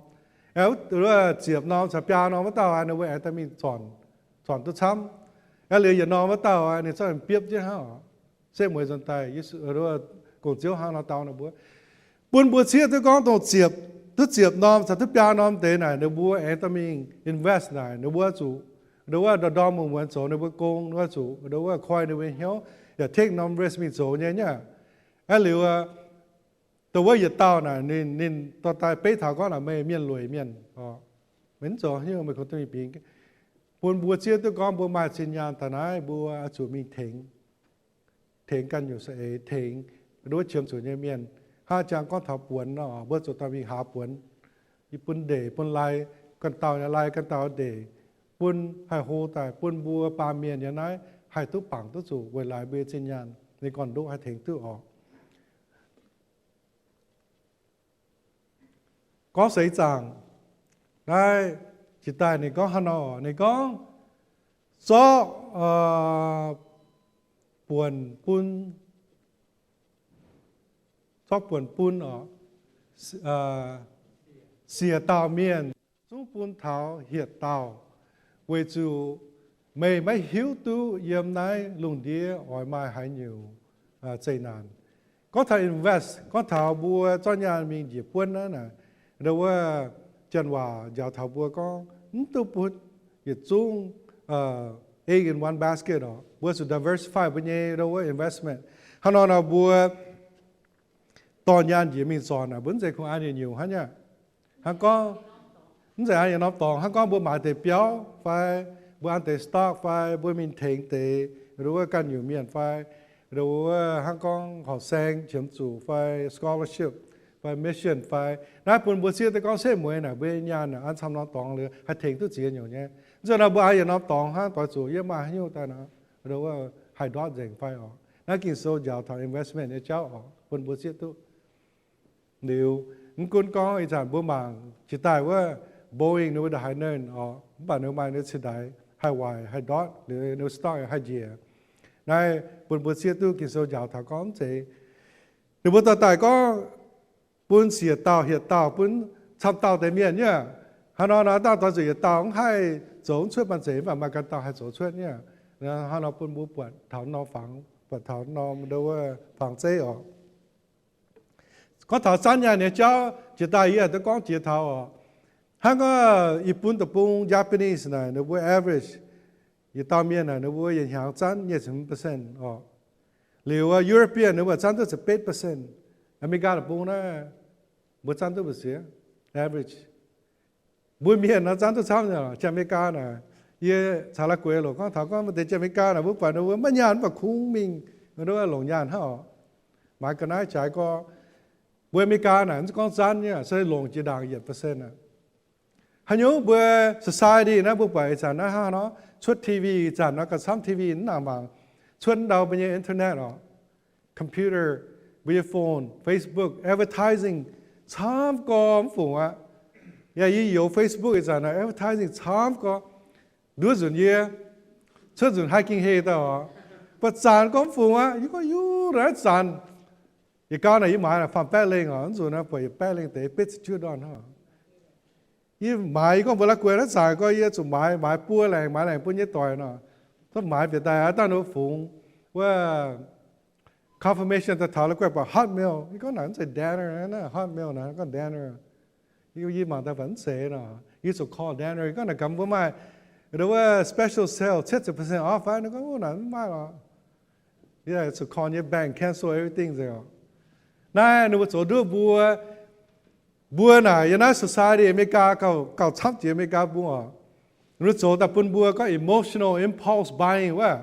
Aeqv, nduov ziepc norm caux biaa norm wuov dauh aqv, ninh mbuo aengx daaih mingh zornc, zornc duqv camv. Aeqv, liuz yietc norm wuov dauh aqv, ninh zorqv biopv jienv hnangv oc. Setv mueiz nzuonx daaih, Yesu, nduov, Gong-Ziouv hnangv nor dau ninh mbuo. Bun mbuo zieqv duqv gorngv dongh ziepc, duqv ziepc norm caux duqv biaa norm deix naaic, ninh mbuo aengx dorh mingh invest naaic, ninh mbuo zuqc, nduov, ndorm-ndorm muonz-muonz zoux ninh mbuo gong, nduov, zuqc, nduov, koi ninh mbuo hnyouv, yaac take norm risk mingh zoux nyei nyei. Aeqv, liuz dongh wuov yietc dauh naaic, ninh, ninh dorh daaih beiv taux gorngv naaic meih mienh lueic mienh oc. Meih mv zoux haaix nyungc, meih kungx dorh mingh bingx. Bun mbuo zieqv duqv gorngv mbuo maaih zinh nyaanh daaih naaiv, mbuo oix zuqc mingh tengx, tengx ganh nyungc saeng-eix, tengx nduov qiemx zuqc nyei mienh. Hnangv jang gorngv taux buonx nor, mbuo zuqc dorh mingh haaz buonx, bun ndeic bun lai, ganh dauh nyei lai, ganh dauh ndeic, bun haih hlo daaih, bun mbuo baamh mienh yiem naaiv haih duqv bangc duqv zuqc weic laaix mbuo nyei zinh nyaanh ninh gorn-ndoqv haih tengx duqv oc. Gorngv seix zaangc naaiv, jiex daaih ninh gorngv hnangv nor, ninh gorngv zorqv buonc bun, zorqv buonc bun oc, siec dauh mienh zungv bun taux hietc dauh, weic zuqc meih maiv hiuv duqv yiem naaiv lungh ndiev oix maaih haaix nyungc zeqc naanc. Gorngv taux invest, gorngv taux mbuo zorqv nyaanh mingh njiec buonv naaiv naaic, nduov wuov janx waac njaaux taux mbuo gorngv mv duqv bun yietc zungv egg in one basket oc. Mbuo zuqc diversify mbuo nyei, you know, investment. Hnangv nor nor mbuo dorh nyaanh njiec mingh zornc naaic, mbuo mv zeiz kungx an yietc nyungc hnangv nyei. Hnangv gorngv, mv zeiz an yietc norm dorngx, hnangv gorngv mbuo maaiz deix biauv fai mbuo an deix stock fai mbuo mingh tengx deix, you know, wuov ganh nyungc mienh fai, you know, wuov hnangv gorngv horqc saeng qiemx zuqc fai scholarship fai mission fai, naaiv bun mbuo zieqv duqv gorngv setv mueiz naaic mbuo nyei nyaanh naaic an camv norm dorngx liuz haih tengx duqv ziex nyungc nyei. Mv zeiz nor mbuo an yietc norm dorngx hnangv, doix zuqc yie maaih haaix nyungc daaih nor, you know, wuov haih ndortv nzengc fai oc. Naaiv Ging-Sou njaaux taux investment nyei jauv oc, bun mbuo zieqv duqv. Liuz, mv gunv gorngv ih zanc mbuo mangc jiex daaih wuov Boeing ninh mbuo ndongc haaix nernh oc, mv baac ninh maaih ninh ciex ndaix haih waaic, haih ndortv, liuz ninh stock haih njiec. Naaiv bun mbuo zieqv duqv Ging-Sou njaaux taux gorngv mv zeiz ninh mbuo dorh daaih gorngv bun siec dauh hietc dauh, bun camv dauh deix mienh nyei. Hnangv nor naaiv dangh doix zuqc yietc dauh mv haih zoux mv cuotv maanc zeic, mv baac maaih ganh dauh haih zoux cuotv nyei. Hnangv nor bun mbuo buatc taux norm fangx, buatc taux norm ndo wuov fangx zeiv oc. Gorngv taux zanv nyaanh nyei jauv, jiex daaih yie duqv gorngv jiex taux oc. Hnangv gorngv Yipun Deic-Bung, Japanese naaic, ninh mbuo average yietc dauh mienh naaic ninh mbuo yietc hnyangx zanv nyic ziepc hmz percent oc. Liuz European ninh mbuo zanv duqv ziepc betv percent. Aa^me^li^gaa Deic-Bung naaiv mbuo zanv duqv mbu'ziex average. Mbuo mienh nor zanv duqv camv nyei. Janx-Meigaa naaic, yie caux La'gueix longc gorngv taux gorngv maaih deix Janx-Meigaa naaic mbuo buatc ninh mbuo maiv nyaanh mv baac kungx mingh, ninh mbuo longc nyaanh hnangv oc. Maaiz ga'naaiv jaaix gorx. Mbuo Meigaa naaic mv zeiz gorngv zanv nyei, se longc jiex ndaangc yietc percent aqv. Haaix nyungc mbuo society naaiv mbuo buatc ih zanc naaiv hnangv nor, cuotv T V ih zanc nor gauh camv T V mv nangc mangc, cuotv ndau mbuo nyei internet oc, computer, mbuo nyei phone, Facebook, advertising camv gorx mv fungc aqv. Yaac yie youx Facebook ih zanc naaic advertising camv gorx. Nduov nzunc yie cuotv nzunc hiking hei daaih oc, buatc zanc gorx mv fungc aqv. Yie gorngv yie naaiv zanc, yietc gauh naaic yie maaiz naaic faam baeqv lengh oc, nzunc naaiv buatc yietc baeqv lengh deix betv ziepc juov ndorn hnangv. Yie maaiz, yie gorngv mbuox La'gueix naaiv zanc gorx yie zuqc maaiz, maaiz buo laengc, maaiz laengc bun nyei doic nor. Zorqv maaiz bieqc daaih aqv, dangh ninh fungx wuov confirmation daaih taux La'gueix buatc Hotmail. Yie gorngv naaic mv zeiz Danner, naaiv Hotmail naaic, gorngv Danner. Yie, yie mangc daaih buatc mv zeiz nor, yie zuqc call Danner. Yie gorngv naaic gaax mbuo maaih ndo wuov special sale, cietv ziepc percent off fai? Ninh gorngv naaic mv maaih lorqc. Yie zuqc call nyei bank cancel everything nzengc oc. Naaiv ninh mbuo zoux nduov mbuo, mbuo naaic yiem naaiv society America gauh, gauh camv jiex America bung oc. Ninh mbuo zoux daaih bun mbuo gorngv emotional impulse buying wuov.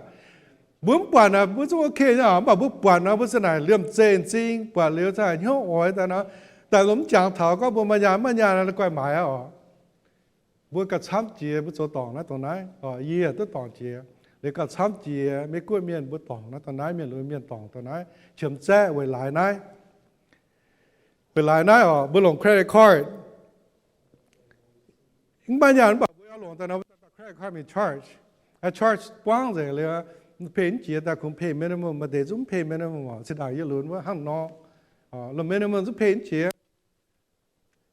Mbuo mv buatc naaic mbuo zungv ok nyei oc, mv baac mbuo buatc nor mbuo za'naaic liemh zeih m'zing, buatc liuz za'naaic hnyouv oix daaih nor, daaih mv jangx taux gorngv mbuo maaih nyaanh maiv nyaanh la'guaih maaiz aqv oc. Mbuo gauh camv jiex mbuo zoux dorngc naaiv dongh naaiv oc. Yie duqv dorngc jiex. Liuz gauh camv jiex Meiv Guoqv mienh mbuo dorngc naaiv dongh naaiv, mienh lunx mienh dorngc dongh naaiv, qiemx zaeqv weic laaix naaiv. Weic laaix naaiv oc, mbuo longc credit card. Mv baac nyaanh mv baac mbuo yaac longc daaih nor, mbuo credit card mingh charge. Charge buangv nzengc liuz, pay mv jiex daaih kungx pay minimum, maaih deix zungv pay minimum oc. Zinh ndaangc yie lunx wuov hnangv nor, minimum zungv pay mv jiex.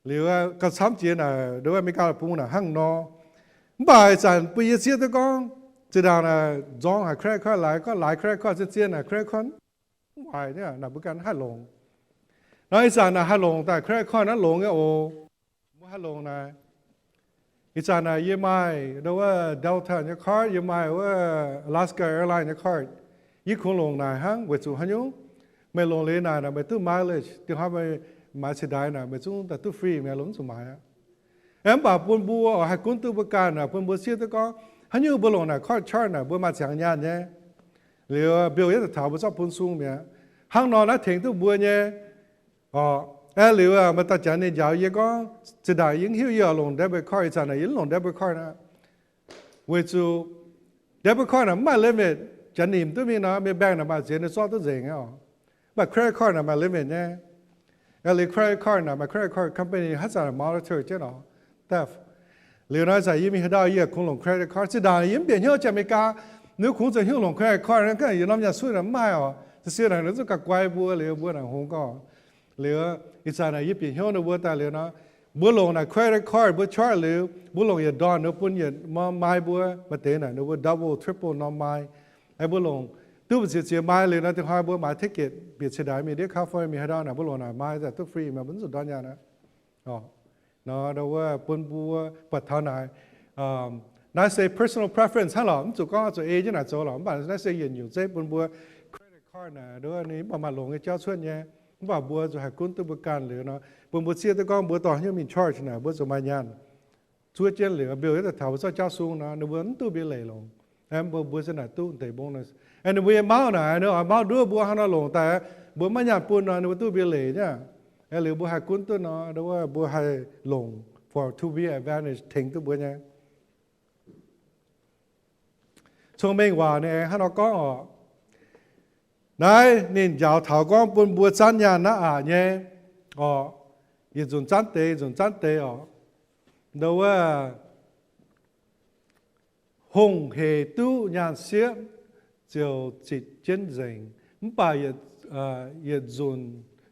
Liuz gauh camv jiex naaic, ndo wuov America bung naaic hnangv nor. Mv baac ih zanc bun yie zieqv duqv gorngv, zinh ndaangc naaic nzorng haic credit card laaix, gorngv laaix credit card zien zien naaic credit card mv waaic nyei, naaic mbuo ganh haih longc. Nor ih zanc naaic haih longc daaih credit card naaiv longx nyei oc. Mbuo haih longc naaic. Ih zanc naaic yie maaih ndo wuov Delta nyei card, yie maaih wuov Alaska Airlines nyei card. Yie kungx longc naaic hnangv weic zuqc haaix nyungc? Meih longc liuz naaic naaic meih duqv mileage, dingc hnoi meih maaiz cingx daaih naaic meih zungv daaih duqv free mi'aqv, lomh mv zuqc maaiz aqv. Mv baac bun mbuo oix haih gunv duqv mbuo ganh naaic, bun mbuo zieqv duqv gorngv haaix nyungc mbuo longc naaic card, card naaic mbuo maaih ziangx nyaanh nyei. Liuz bill yietv daaih taux mbuo zorqv bun sung mi'aqv. Hnangv nor naaiv tengx duqv mbuo nyei oc. Aeqv, liuz meih dauh janx ninh njaaux yie gorngv, zinh ndaangc yie mv hiuv yie oix longc debit card, ih zanc naaic yie mv longc debit card aqv. Weic zuqc debit card naaic mv maaih limit, janx nimc duqv mingh nor, mienh bank naaic maaih ziex ninh zorqv duqv nzengc aqv oc. Mv baac credit card naaic maaih limit nyei. Aeqv, liuz credit card naaic maaih credit card company haaix zanc monitor jienv oc, theft. Liuz nor ih zanc yie mingh haaix ndau yie kungx longc credit card. Zinh ndaangc yie mv bieqc hnyouv jiex America, ninh kungx zoux hnyouv longc credit card, yie norm nyaanh suiv naaic mv maaih oc. Ziouc siev naaic ninh zungv gauh guai mbuo, liuz mbuo naaic hngongx gorngv. Liuz ih zanc naaic yie bieqc hnyouv ninh mbuo daaih liuz nor, mbuo longc naaic credit card mbuo charge liuz, mbuo longc yietc ndorn ninh bun yietc norm mile mbuo, maaih deix naaic ninh mbuo double, triple norm mile. Aeqv, mbuo longc duqv mbu'ziex ziex mile liuz nor, dingc hnoi mbuo maaiz ticket bieqc cingx daaih mingh ndiev California mingh haaix ndau naaic, mbuo longc naaic mile daaih duqv free mi'aqv, mbuo mv zuqc ndortv nyaanh aqv. Nor wuov bun mbuo buatc taux naaic, Naaiv se personal preference hnangv lorqc, mv zuqc gorngv zuqc ei jienv naaic zoux lorqc. Mv baac naaiv se yietc nyungc zeiv bun mbuo credit card naaic, nduov ninh mv baac maaih longx nyei jauv cuotv nyei. Mv baac mbuo zuqc haih gunv duqv mbuo ganh liuz nor, bun mbuo zieqv duqv gorngv mbuo dorh hnyouv mingh charge naaic, mbuo zuqc maaih nyaanh zuov jienv liuz, mbiouh yietv daaih taux mbuo zorqv jauv sung nor, ninh mbuo mv duqv mbuo leiz longc. Mbuo, mbuo se naaic duqv deix mbong nor, ninh mbuo nyei mauv naaic, ninh mauv nduov mbuo hnangv nor longc daaih, mbuo maiv nyaanh bun nor, ninh mbuo duqv mbuo leiz nyei. Liuz mbuo haih gunv duqv nor, mbuo haih longc for to be advantage tengx duqv mbuo nyei. Cong-Mengh Waac ninh aengx hnangv nor gorngv oc. Naaiv ninh njaaux taux gorngv bun mbuo zanv nyaanh naaiv aqc nyei oc. Yietc nzunc zanv deix, nzunc zanv deix oc. Nduov wuov, hungh hec duqv nyaanh siepv ziouc zitc jienv nzengc, mv baac yietc nzunc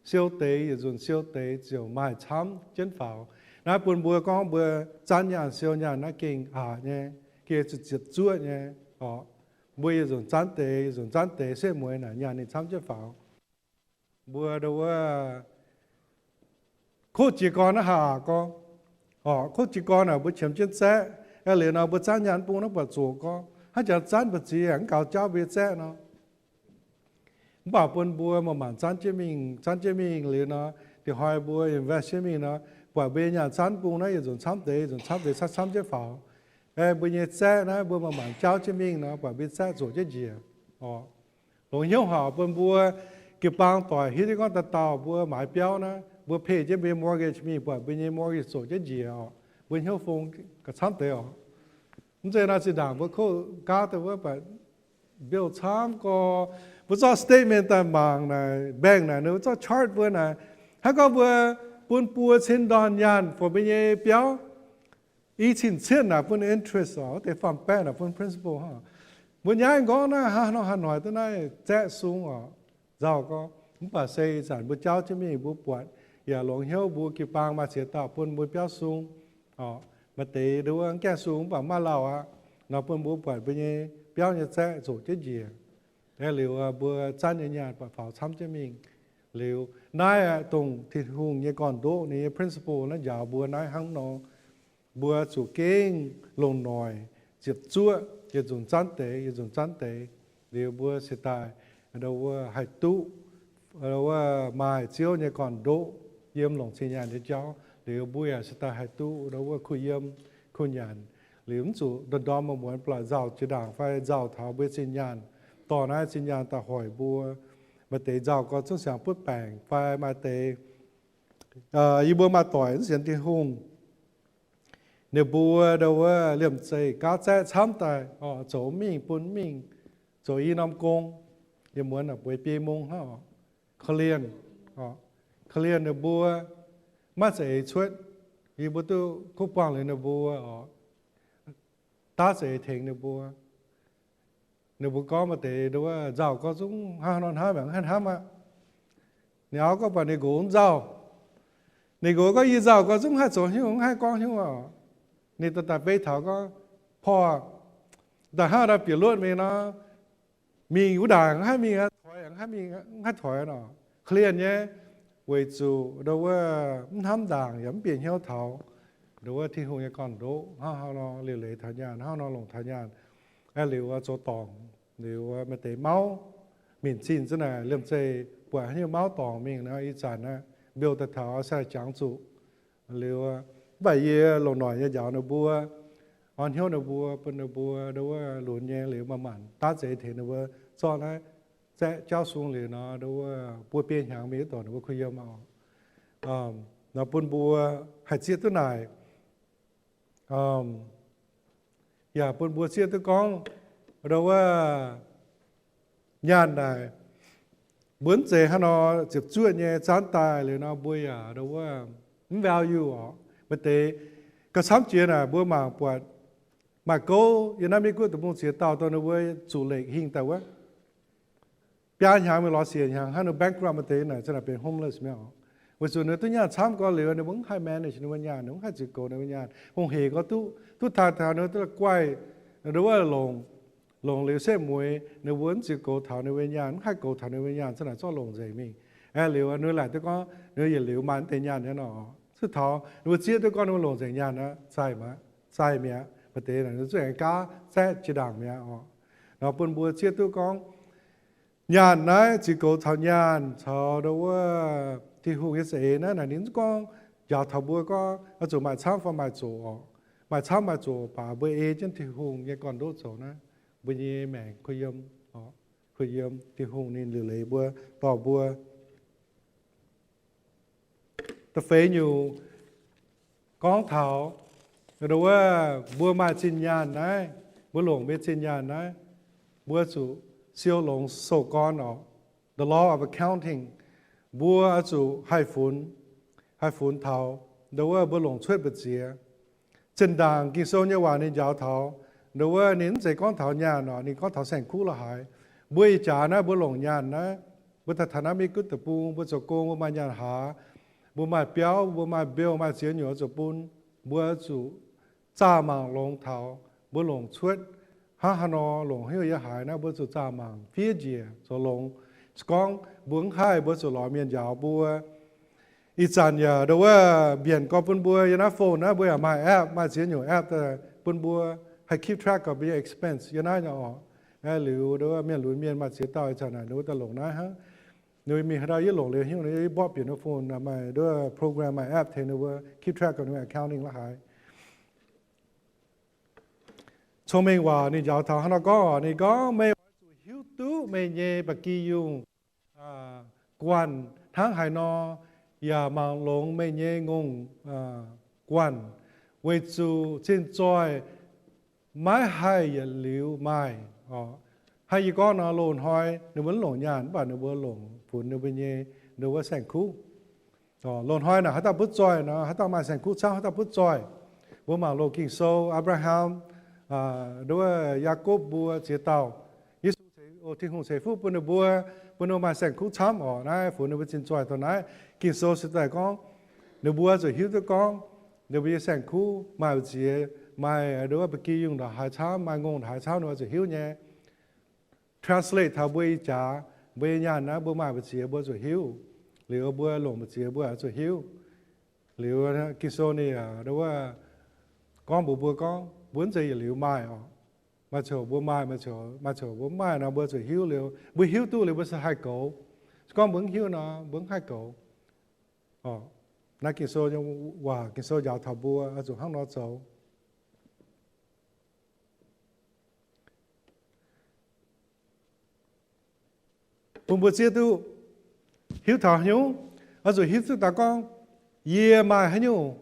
siou deix, yietc nzunc siou deix ziouc maaih camv jienv faaux. Naaiv bun mbuo gorngv mbuo zanv nyaanh siou nyaanh naaiv gengh aqc nyei, gengh zuqc ziepc zuoqv nyei oc. Mbuo yietc nzunc zanv deix, yietc nzunc zanv deix setv mueiz naaic nyaanh ninh camv jienv faaux. Mbuo nduov wuov, kov jiez gorn naaiv haih aqc gorngv oc. Kov jiez gorn naaic mbuo qiemx jienv zaeqv, liuz nor mbuo zanv nyaanh bung naaiv buatc zoqc gorngv, haaix jaax zanv mbu'ziex mv gaux jauv mbuo nyei zaeqv nor. Mv baac bun mbuo maaih maanc zanv jienv mingh, zanv jienv mingh liuz nor, dingc hnoi mbuo invest jienv mingh nor, buatc mbuo nyei nyaanh zanv bung naaiv yietc nzunc camv deix, yietc nzunc camv deix, camv camv jienv faaux. Mbuo nyei zaeqv naaiv mbuo maaih maanc jauv jienv mingh nor, buatc mbuo nyei zaeqv zoqc jienv njiec oc. Longx hnyouv haic bun mbuo jiu-baang doic hiuv duqv gorngv dauh dauh mbuo maaiz biauv naaiv, mbuo pay jienv mbuo nyei mortgage mingh, buatc mbuo nyei mortgage zoqc jienv njiec oc. Mbuo hnyouv fong gauh camv deix oc. Mv zeiz nor zinh ndaangc mbuo kov gaav daaih wuov, buatc mbiouh camv gorx, mbuo zorqv statement daaih mangc naaic, bank naaic, ninh mbuo zorqv charge mbuo naaic, hnangv gorngv mbuo bun buo cin ndorn nyaanh for mbuo nyei biauv, i cin cietv naaic bun interest oc, wuov deix faam-baeqv naaic bun principal hnangv. Mbuo nyaiv nqorngv naaiv hnangv nor haaix noic duqv naaiv zaeqv sung oc, nzauh gorngv. Mv baac se ih zanc mbuo jauv jienv mingh mbuo buatc, yaac longx hnyouv mbuo jiu-baang maaih ziex dauh bun mbuo biauv sung oc. Maaih deix nduov wuov mv gaengh sung mv baac mv maaih lauh aqv nor, bun mbuo buatc mbuo nyei biauv nyei zaeqv zoqc jienv njiec. Liuz mbuo zanv nyei nyaanh buatc faaux camv jienv mingh. Liuz naaiv aeqv, dongh Tin-Hungh nyei gorn-ndoqv ninh nyei principle naaiv njaaux mbuo naaiv hnangv nor. Mbuo zuqc gengh longc noic ziepc zuoqv, yietc nzunc zanv deix, yietc nzunc zanv deix, liuz mbuo se daaih nduov wuov haih duqv wuov maaih Ziouv nyei gorn-ndoqv yiem longc cing nyaanh nyei jauv. Liuz mbuo yaac se daaih haih duqv nduov wuov kuh yiem, kuh nyanc. Liuz mv zuqc ndorm-ndorm muonz-muonz ba'laqc nzauh jiex ndaangc fai nzauh taux mbuo nyei zinh nyaanh, dorh naaiv zinh nyaanh daaih hoic mbuo. Maaih deix nzauh gorx zungv siang butv baengc fai maaih deix yie mbuo maaih doic mv sienx Tin-Hungh, ninh mbuo nduov wuov liemh zeih gaav zaeqv camv daaih oc, zoux mingh bun mingh, zoux i norm gong, yiem muonz naaic bueix biei mong hnangv oc, korv-lienh, korv-lienh ninh mbuo maiv za'eix cuotv. Yie mbuo duqv kuv buangh liuz ninh mbuo oc, daav za'eix tengx ninh mbuo. Ninh mbuo gorngv maaih deix nduov wuov nzauh gorx zungv hnangv nor hnamv, mv haih hnamv aqv. Ninh auv gorngv buatc ninh nqox mv nzauh. Ninh nqox gorngv, yie nzauh gorx zungv mv haih zoux hnyouv, mv haih gorngv hnyouv oc. Ninh daaih daaih beiv taux gorngv, porv, daaih hnangv daaih bieqc luotv mingh nor, mingh wuov ndaangc mv haih mingh, toix mv haih mingh, mv haih toix nor. Korv-lienh nyei, weic zuqc nduov wuov mv hnamv ndaangc yaac mv bieqc hnyouv taux nduov wuov Tin-Hungh nyei gorn-ndoqv hnangv haaix nor liuc leiz taux nyaanh, hnangv haaix nor longc taux nyaanh. Aeqv, liuz zoux dorngc, liuz maaih deix mauv, minc zinh za'naaic liemh zeih buatc haaix nyungc mauv dorngc mingh nor, ih zanc aqv, mbiouh daaih taux sai jangx zuqc. Liuz, mv baac yie longc noic nyei njaaux ninh mbuo, orn hnyouv ninh mbuo, bun ninh mbuo nduov wuov lunx nyei liuz maaih maanc daav za'eix tengx ninh mbuo zorqv naaiv zaeqv jauv sung liuz nor, nduov wuov buo biei hnyangx mingh wuov dorngc ninh mbuo kuh yiem oc. Nor bun mbuo haih zieqv duqv naaic, yaac bun mbuo zieqv duqv gorngv nduov wuov nyaanh naaic, mbuo mv zeiz hnangv nor ziepc zuoqv nyei zanv daaih liuz nor mbuo yaac nduov wuov mv value oc. Maaih deix gauh camv jiex naaic mbuo mangc buatc maaih gouv yiem naaiv Meiv Guoqv deic-bung ziex dauh dongh ninh mbuo zuqc lekc hingh daaih wuov, biaa hnyangx mingh lorz siec hnyangx hnangv, ninh bankrupt, maaih deix naaic za'naaic benx homeless mi'aqv. Weic zuqc ninh duqv nyaanh camv gorx liuz ninh mbuo mv haih manage ninh mbuo nyaanh, ninh mbuo mv haih ziux goux ninh mbuo nyaanh. Hungh hec gorx duqv, duqv taaih taux ninh mbuo duqv guaih, nduov wuov longc, longc liuz setv mueiz ninh mbuo mv ziux goux taux ninh mbuo nyaanh, mv haih goux taux ninh mbuo nyaanh, za'naaic zorqv longc nzengc mingh. Aeqv, liuz ninh laaic duqv gorngv ninh yietc liuz maaih deix nyaanh nyei nor, zuqc taux ninh mbuo zieqv duqv gorngv ninh mbuo longc nzengc nyaanh aqv, zaih mi'aqv. Maaih deix naaic ninh zuqc aengx gaav zaeqv jiex ndaangc mi'aqv oc. Nor bun mbuo zieqv duqv gorngv nyaanh naaiv, ziux goux taux nyaanh caux ndo wuov Tin-Hungh nyei za'eix naaiv, naaic ninh mv gorngv njaaux taux mbuo gorngv oix zuqc maaih camv fai maaih zoqc oc. Maaih camv maaih zoqc baac mbuo ei jienv Tin-Hungh nyei gorn-ndoqv zoux naaiv, mbuo nyei maengc kuh yiem, kuh yiem Tin-Hungh ninh liuc leiz mbuo, dorh mbuo. Da'feix nyungc gorngv taux ndo wuov mbuo maaih zinh nyaanh naaiv, mbuo longc mbuo zinh nyaanh naaiv, mbuo zuqc siou longx sou-gorn oc. The law of accounting. Mbuo oix zuqc haih funx, haih funx taux ndo wuov mbuo longc cuotv mbu'ziex. Zinh ndaangc Ging-Sou nyei waac ninh njaaux taux ndo wuov ninh mv zeiz gorngv taux nyaanh oc, ninh gorngv taux saeng-kuv la'haaix. Mbuo ih jaax naaiv mbuo longc nyaanh naaiv, mbuo daaih taux naaiv Meiv Guoqv deic-bung, mbuo zoux gong mbuo maaih nyaanh haaz, mbuo maaih biauv, mbuo maaih bill, maaih ziex nyungc oix zuqc bun, mbuo zuqc zaah mangc longx taux mbuo longc cuotv hnangv haaix nor, longc haaix nyungc yiem haaix naaiv, mbuo zuqc zaah mangc fiev njiec zoux longx. Se gorngv mbuo mv haih, mbuo zuqc lorz mienh njaaux mbuo. Ih zanc yaac ndo wuov mbienc gorx bun mbuo yiem naaiv phone naaiv, mbuo yaac maaih app, maaih ziex nyungc app daaih bun mbuo haih keep track of mbuo nyei expense yiem naaiv nyei oc. Liuz ndo wuov mienh lunx mienh maaih ziex dauh ih zanc naaic ninh mbuo daaih longc naaiv hnangv. Ninh mbuo mingh haaix dauh yie longc liuz hnyouv, ninh yie mborqv bieqc ninh phone, maaih ndo wuov program, maaih app tengx ninh mbuo keep track of ninh mbuo accounting la'haaix. Cong-Mengh Waac ninh njaaux taux hnangv nor gorngv oc, ninh gorngv, meih oix zuqc hiuv duqv meih nyei ba'gi yungh guanh hnangv haaix nor, yaac mangc longx meih nyei ngongh guanh, weic zuqc zinh zoih maiv haih yietc liuz maaih oc. Hnangv yie gorngv nor, loz hnoi ninh mbuo mv longc nyaanh mv baac ninh mbuo longc funx ninh mbuo nyei ndo wuov saeng-kuv. Loz hnoi naaic haaix dauh butv zoih nor, haaix dauh maaih saeng-kuv camv haaix dauh butv zoih. Mbuo mangc loz Ging-Sou, Apc^laa^ham, ndo wuov Yaakopv mbuo ziex dauh, Yesu, Tin-Hungh ceix fuqv bun ninh mbuo, bun ninh mbuo maaih saeng-kuv camv oc. Naaiv funx ninh mbuo zinh zoih dongh naaiv. Ging-Sou se daaih gorngv ninh mbuo zuqc hiuv duqv gorngv ninh mbuo nyei saeng-kuv maaih mbu'ziex, maaih ndo wuov ba'gi yungh ndongc haaix camv, maaih ngongh ndongc haaix camv, ninh mbuo zuqc hiuv nyei. Translate taux mbuo ih jaax, mbuo nyei nyaanh naaiv mbuo maaih mbu'ziex mbuo zuqc hiuv. Liuz mbuo longc mbu'ziex mbuo zuqc hiuv. Liuz Ging-Sou ninh ndo wuov gorngv mbuox mbuo gorngv mbuo mv zeiz yietc liuz maaih oc. Maaih coc mbuo maaih, maaih coc, maaih coc mbuo mv maaih nor mbuo zuqc hiuv liuz, mbuo hiuv duqv liuz mbuo se haih goux. Se gorngv mbuo mv hiuv nor mbuo mv haih goux. Naaiv Ging-Sou nyei waac, Ging-Sou njaaux taux mbuo oix zuqc hnangv nor zoux. Bun mbuo zieqv duqv hiuv taux haaix nyungc, oix zuqc hiuv duqv daaih gorngv yie maaih haaix nyungc,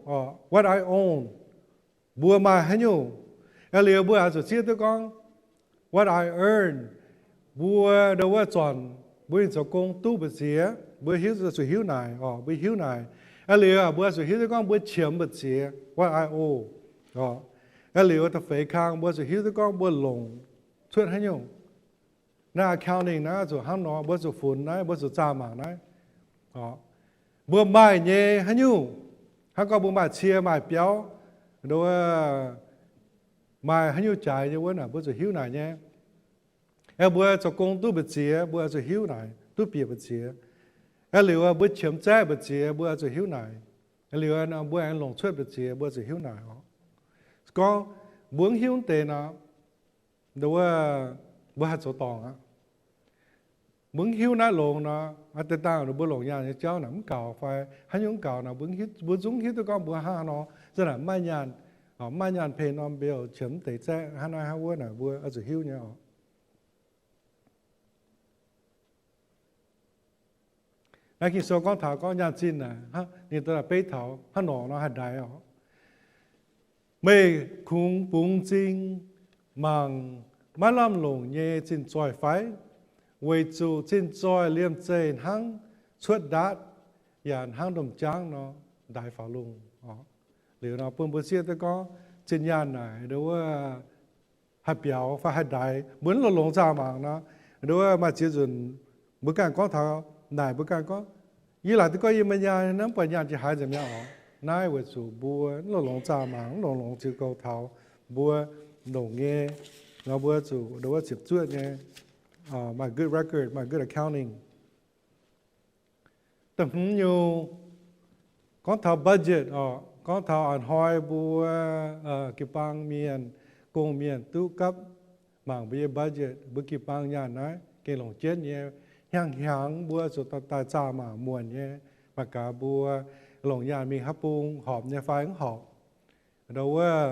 what I own, mbuo maaih haaix nyungc. Aa liuz mbuo oix zuqc zieqv duqv gorngv what I earn, mbuo ndo wuov zornc mbuo mingh zoux gong duqv mbu'ziex, mbuo hiuv, zuqc hiuv naaic oc, mbuo hiuv naaic. Aa liuz mbuo zuqc hiuv duqv gorngv mbuo qiemx mbu'ziex, what I owe oc. Aa liuz da'feix kang mbuo zuqc hiuv duqv gorngv mbuo longc cuotv haaix nyungc. Naaiv accounting naaiv zuqc hnangv nor, mbuo zuqc funx naaiv, mbuo zuqc zaah mangc naaiv. Mbuo maaih nyei haaix nyungc, hnangv gorngv mbuo maaih cie maaih biauv, ndo wuov maaih haaix nyungc jaaix nyei wuov naaic mbuo zuqc hiuv naaic nyei. Aeqv, mbuo zoux gong duqv mbu'ziex mbuo zuqc hiuv naaic, duqv bieqc mbu'ziex. Aeqv, liuz mbuo qiemx zaeqv mbu'ziex mbuo zuqc hiuv naaic. Aeqv, liuz mbuo aengx longc cuotv mbu'ziex mbuo zuqc hiuv naaic oc. Gorngv mbuo mv hiuv deix nor, ndo wuov mbuo haih zoux dorngc aqv. Mbuo mv hiuv naaiv longx nor, deix dangh mbuo longc nyaanh nyei jauv naaic mv gaux fai haaix nyungc mv gaux nor, mbuo zungv hiuv duqv gorngv mbuo hnangv haaix nor, za'naaic mv maaih nyaanh, mv maaih nyaanh pay norm bill, qiemx mv deix zaeqv, hnangv naaiv hnangv wuov naaic mbuo oix zuqc hiuv nyei oc. Naaiv Ging-Sou gorngv taux gorngv nyaanh zinh naaic, ninh daaih beiv taux hnangv nor nor haih ndaix oc. Meih kungx bungx m'zing mangc maiv lamh longc nyei zinh zoih fai? Weic zuqc zinh zoih liemh zeih hnangv cuotv ndaatv yaac hnangv domh jaangv nor ndaix faaux lungh oc. Liuz nor bun mbuo zieqv duqv gorngv zinh nyaanh naaic ndo wuov haih biaux fai haih ndaix, mbuo mv longx-longx zaah mangc nor, ndo wuov maaih ziex nzunc mbuo ganh gorngv taux naaic, mbuo ganh gorngv, yie laaic duqv gorngv yie maaih nyaanh, mv buatc nyaanh jiex haaix nzengc mi'aqv oc. Naaiv weic zuqc mbuo mv longx-longx zaah mangc, mv longx-longx ziux goux taux mbuo longc nyei, nor mbuo zuqc ndo wuov ziepc zuoqv nyei, maaih good record, maaih good accounting. Da'hmz nyungc, gorngv taux budget oc, gorngv taux a'hnoi mbuo jiu-baang mienh, gong mienh duqv gapv mangc mbuo nyei budget, mbuo jiu-baang nyaanh naaiv gengh longc jienv nyei. Hnyangx-hnyangx mbuo zuqc daaih zaah mangc muonc nyei, mangc gaax mbuo longc nyaanh mingh haaix bung horpc nyei fai mv horpc. Ndo wuov,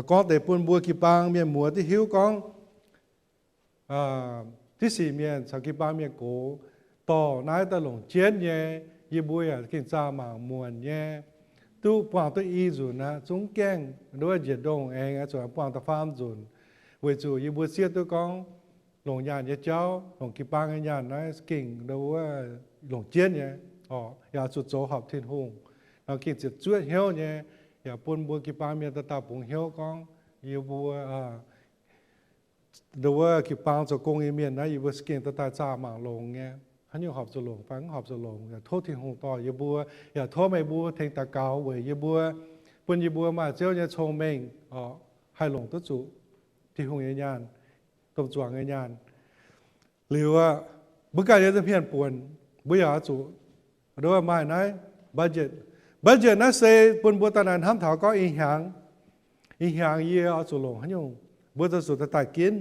gorngv deix bun mbuo jiu-baang mienh muoz duqv hiuv gorngv, div sic mienh caux jiu-baang mienh gox, dorh naaiv daaih longc jienv nyei, yie mbuo yaac gengh zaah mangc muonc nyei. Duqv buangh duqv i nzunc aqv, zungv gaengh ndo wuov njiec ndongh aengx zuqc buangh da'faam nzunc, weic zuqc yie mbuo zieqv duqv gorngv longc nyaanh nyei jauv, longc jiu-baang nyei nyaanh naaiv gengh ndo wuov longc jienv nyei, orqc, yaac zuqc zoux horpc Tin-Hungh. Nor gengh ziepc zuoqv hnyouv nyei, yaac bun mbuo jiu-baang mienh dauh dauh bungx hnyouv gorngv, yie mbuo ndo wuov jiu-baang zoux gong nyei mienh naaiv, yie mbuo gengh daaih zaah mangc longx nyei, haaix nyungc horpc zuqc longc fai mv horpc zuqc longc, yaac tov Tin-Hungh dorh yie mbuo, yaac tov meih mbuo tengx daux gaux weic yie mbuo, bun yie mbuo maaih Ziouv nyei cong-mengh, haih longc duqv zuqc Tin-Hungh nyei nyaanh, domh zuangx nyei nyaanh. Liuz aqv, mbuo ganh nyei nza'hmien buonc, mbuo yaac oix zuqc ndo wuov maaih naaiv budget. Budget naaiv se bun mbuo daaih naaiv hnamv taux gorngv ih hnyangx, ih hnyangx yie oix zuqc longc haaix nyungc, mbuo zuqc daaih daaih ginv.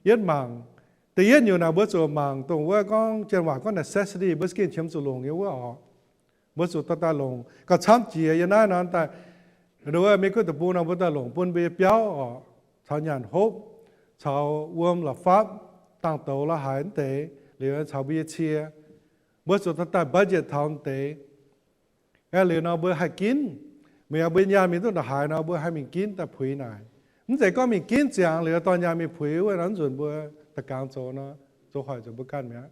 Yietv mangc, da'yietv nyungc naaic mbuo zuqc mangc dongh wuov gorngv janx waac gorngv necessity, mbuo gengh qiemx zuqc longc nyei wuov orqc. Mbuo zuqc daaih daaih longc. Gauh camv jiex yiem naaiv nor daaih, ndo wuov Meiv Guoqv deic-bung nor mbuo daaih longc bun mbuo nyei biauv orqc, caux nyaanh hopv, caux wuom la'fapv, dangh douz la'haaix wuov deix, liuz caux mbuo nyei cie. Mbuo zuqc daaih daaih budget taux wuov deix. Aeqv, liuz nor mbuo haih ginv. Meih mbuo nyaanh mingh duqv ndongc haaix nor mbuo haih mingh ginv daaih puix naaic. Mv zeiz gorngv mingh ginv ziangx liuz dorh nyaanh mingh puix wuov nor, mv nzunc mbuo da'gaangx zoux nor, zoux hoic zuqc mbuo ganh mi'aqv.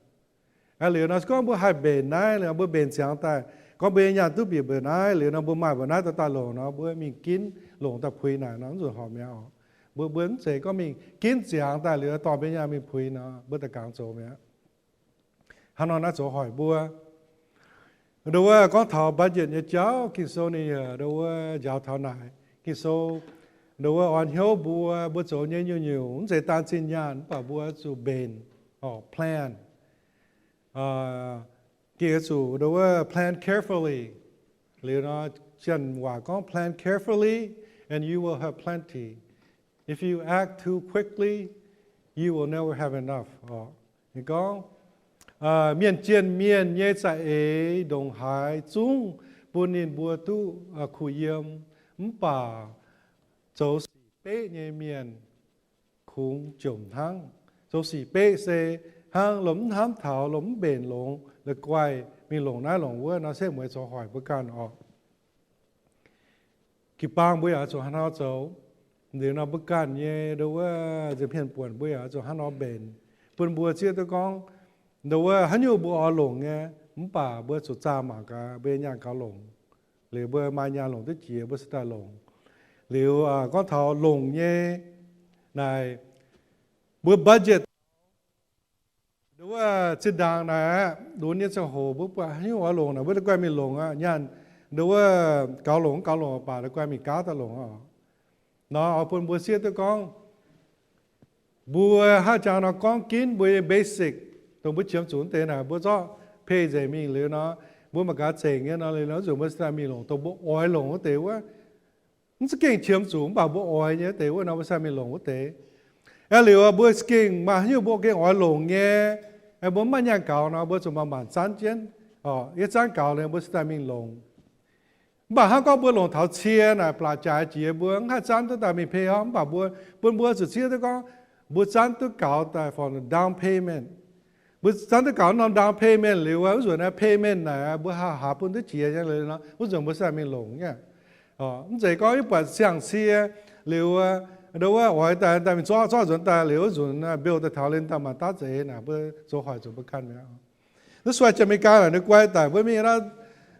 Aeqv, liuz nor se gorngv mbuo haih mbenc naaiv, liuz mbuo mbenc ziangx daaih, gorngv mbuo nyei nyaanh duqv bieqc mbuoqc naaiv, liuz nor mbuo maaih mbuoqc naaiv daaih daaih longc nor, mbuo mingh ginv longc daaih puix naaic nor, mv nzunc horpc mi'aqv orqc. Mbuo, mbuo mv zeiz gorngv mingh ginv ziangx daaih liuz dorh mbuo nyaanh mingh puix nor, mbuo da'gaangx zoux mi'aqv. Hnangv nor naaiv zoux hoic mbuo. Ndo wuov gorngv taux budget nyei jauv, Ging-Sou ninh yaac ndo wuov njaaux taux naaic. Ging-Sou ndo wuov orn hnyouv mbuo, mbuo zoux nyei nyungc-nyungc mv zeiz daan zinh nyaanh, mv baac mbuo zuqc mbenc, orqc, plan. Gengh zuqc ndo wuov plan carefully. Liuz nor, janx waac gorngv plan carefully and you will have plenty. If you act too quickly, you will never have enough. Orqc, ninh gorngv, mienh jienh mienh nyei za'eix ndongc haaix zungv bun ninh mbuo duqv kuh yiem, mv baac zoux sic beqv nyei mienh kungx jomc hnangv. Zoux sic beqv se hnangv lomh mv hnamv taux, lomh mv mbenc longx, la'guaih mingh longc naaiv longc wuov nor, se mueiz zoux hoic mbuo ganh orqc. Jiu-baang mbuo yaac zuqc hnangv nor zoux. Liuz nor mbuo ganh nyei ndo wuov nza'hmien buonc mbuo yaac zuqc hnangv nor mbenc, bun mbuo zieqv duqv gorngv ndo wuov haaix nyungc mbuo oix longc nyei, mv baac mbuo zuqc zaah mangc gaax mbuo nyei nyaanh gaux longc. Liuz mbuo maaih nyaanh longc duqv jiex mbuo se daaih longc. Liuz gorngv taux longc nyei naaic, mbuo budget ndo wuov zinh ndaangc naaic aqv, lunx nyei ziangh hoc mbuo buatc haaix nyungc oix longc naaic, mbuo da'guaih mingh longc aqv. Nyaanh ndo wuov gaux longc gaux longc baac da'guaih mingh gaav daaih longc oc. Nor oix bun mbuo zieqv duqv gorngv mbuo haaix jangx nor gorngv ginv mbuo nyei basic, dongh mbuo qiemx zuqc wuov deix naaic, mbuo zorqv pay nzengc mingh liuz nor, mbuo mangc gaax zengc nyei nor, liuz nor zuqc mbuo se daaih mingh longc dongh mbuo oix longc wuov deix wuov. Mv za'gengh qiemx zuqc mv baac mbuo oix nyei wuov deix wuov nor, mbuo se daaih mingh longc wuov deix. Aeqv, liuz mbuo za'gengh maaih haaix nyungc mbuo gengh oix longc nyei, aeqv, mbuo mv maaih nyaanh gaux nor, mbuo zuqc manc-manc zanv jienv, yie zanv gaux liuz mbuo se daaih mingh longc. Mv baac hnangv gorngv mbuo longc taux cie naaic, blatc jaaix jiex mbuo mv haih zanv duqv daaih mingh pay oc. Mv baac mbuo, bun mbuo zuqc zieqv duqv gorngv mbuo zanv duqv gaux daaih for down payment. Mbuo zanv duqv gaux norm down payment liuz, wuov nzunc naaiv payment naaic mbuo haih haaz bun duqv jiex nyei liuz nor, wuov nzunc mbuo se daaih mingh longc nyei. Mv zeiz gorngv yie buatc siang-cie liuz, ndo wuov oix daaih, daaih mingh zorqv, zorqv nzuonx daaih liuz, wuov nzunc bill daaih taux liuz daaih maanc daav za'eix naaic, mbuo zoux hoic zuqc mbuo ganh mi'aqv. Naaiv suaih Janx-Meigaa naaic ninh guai daic, mbuo mingh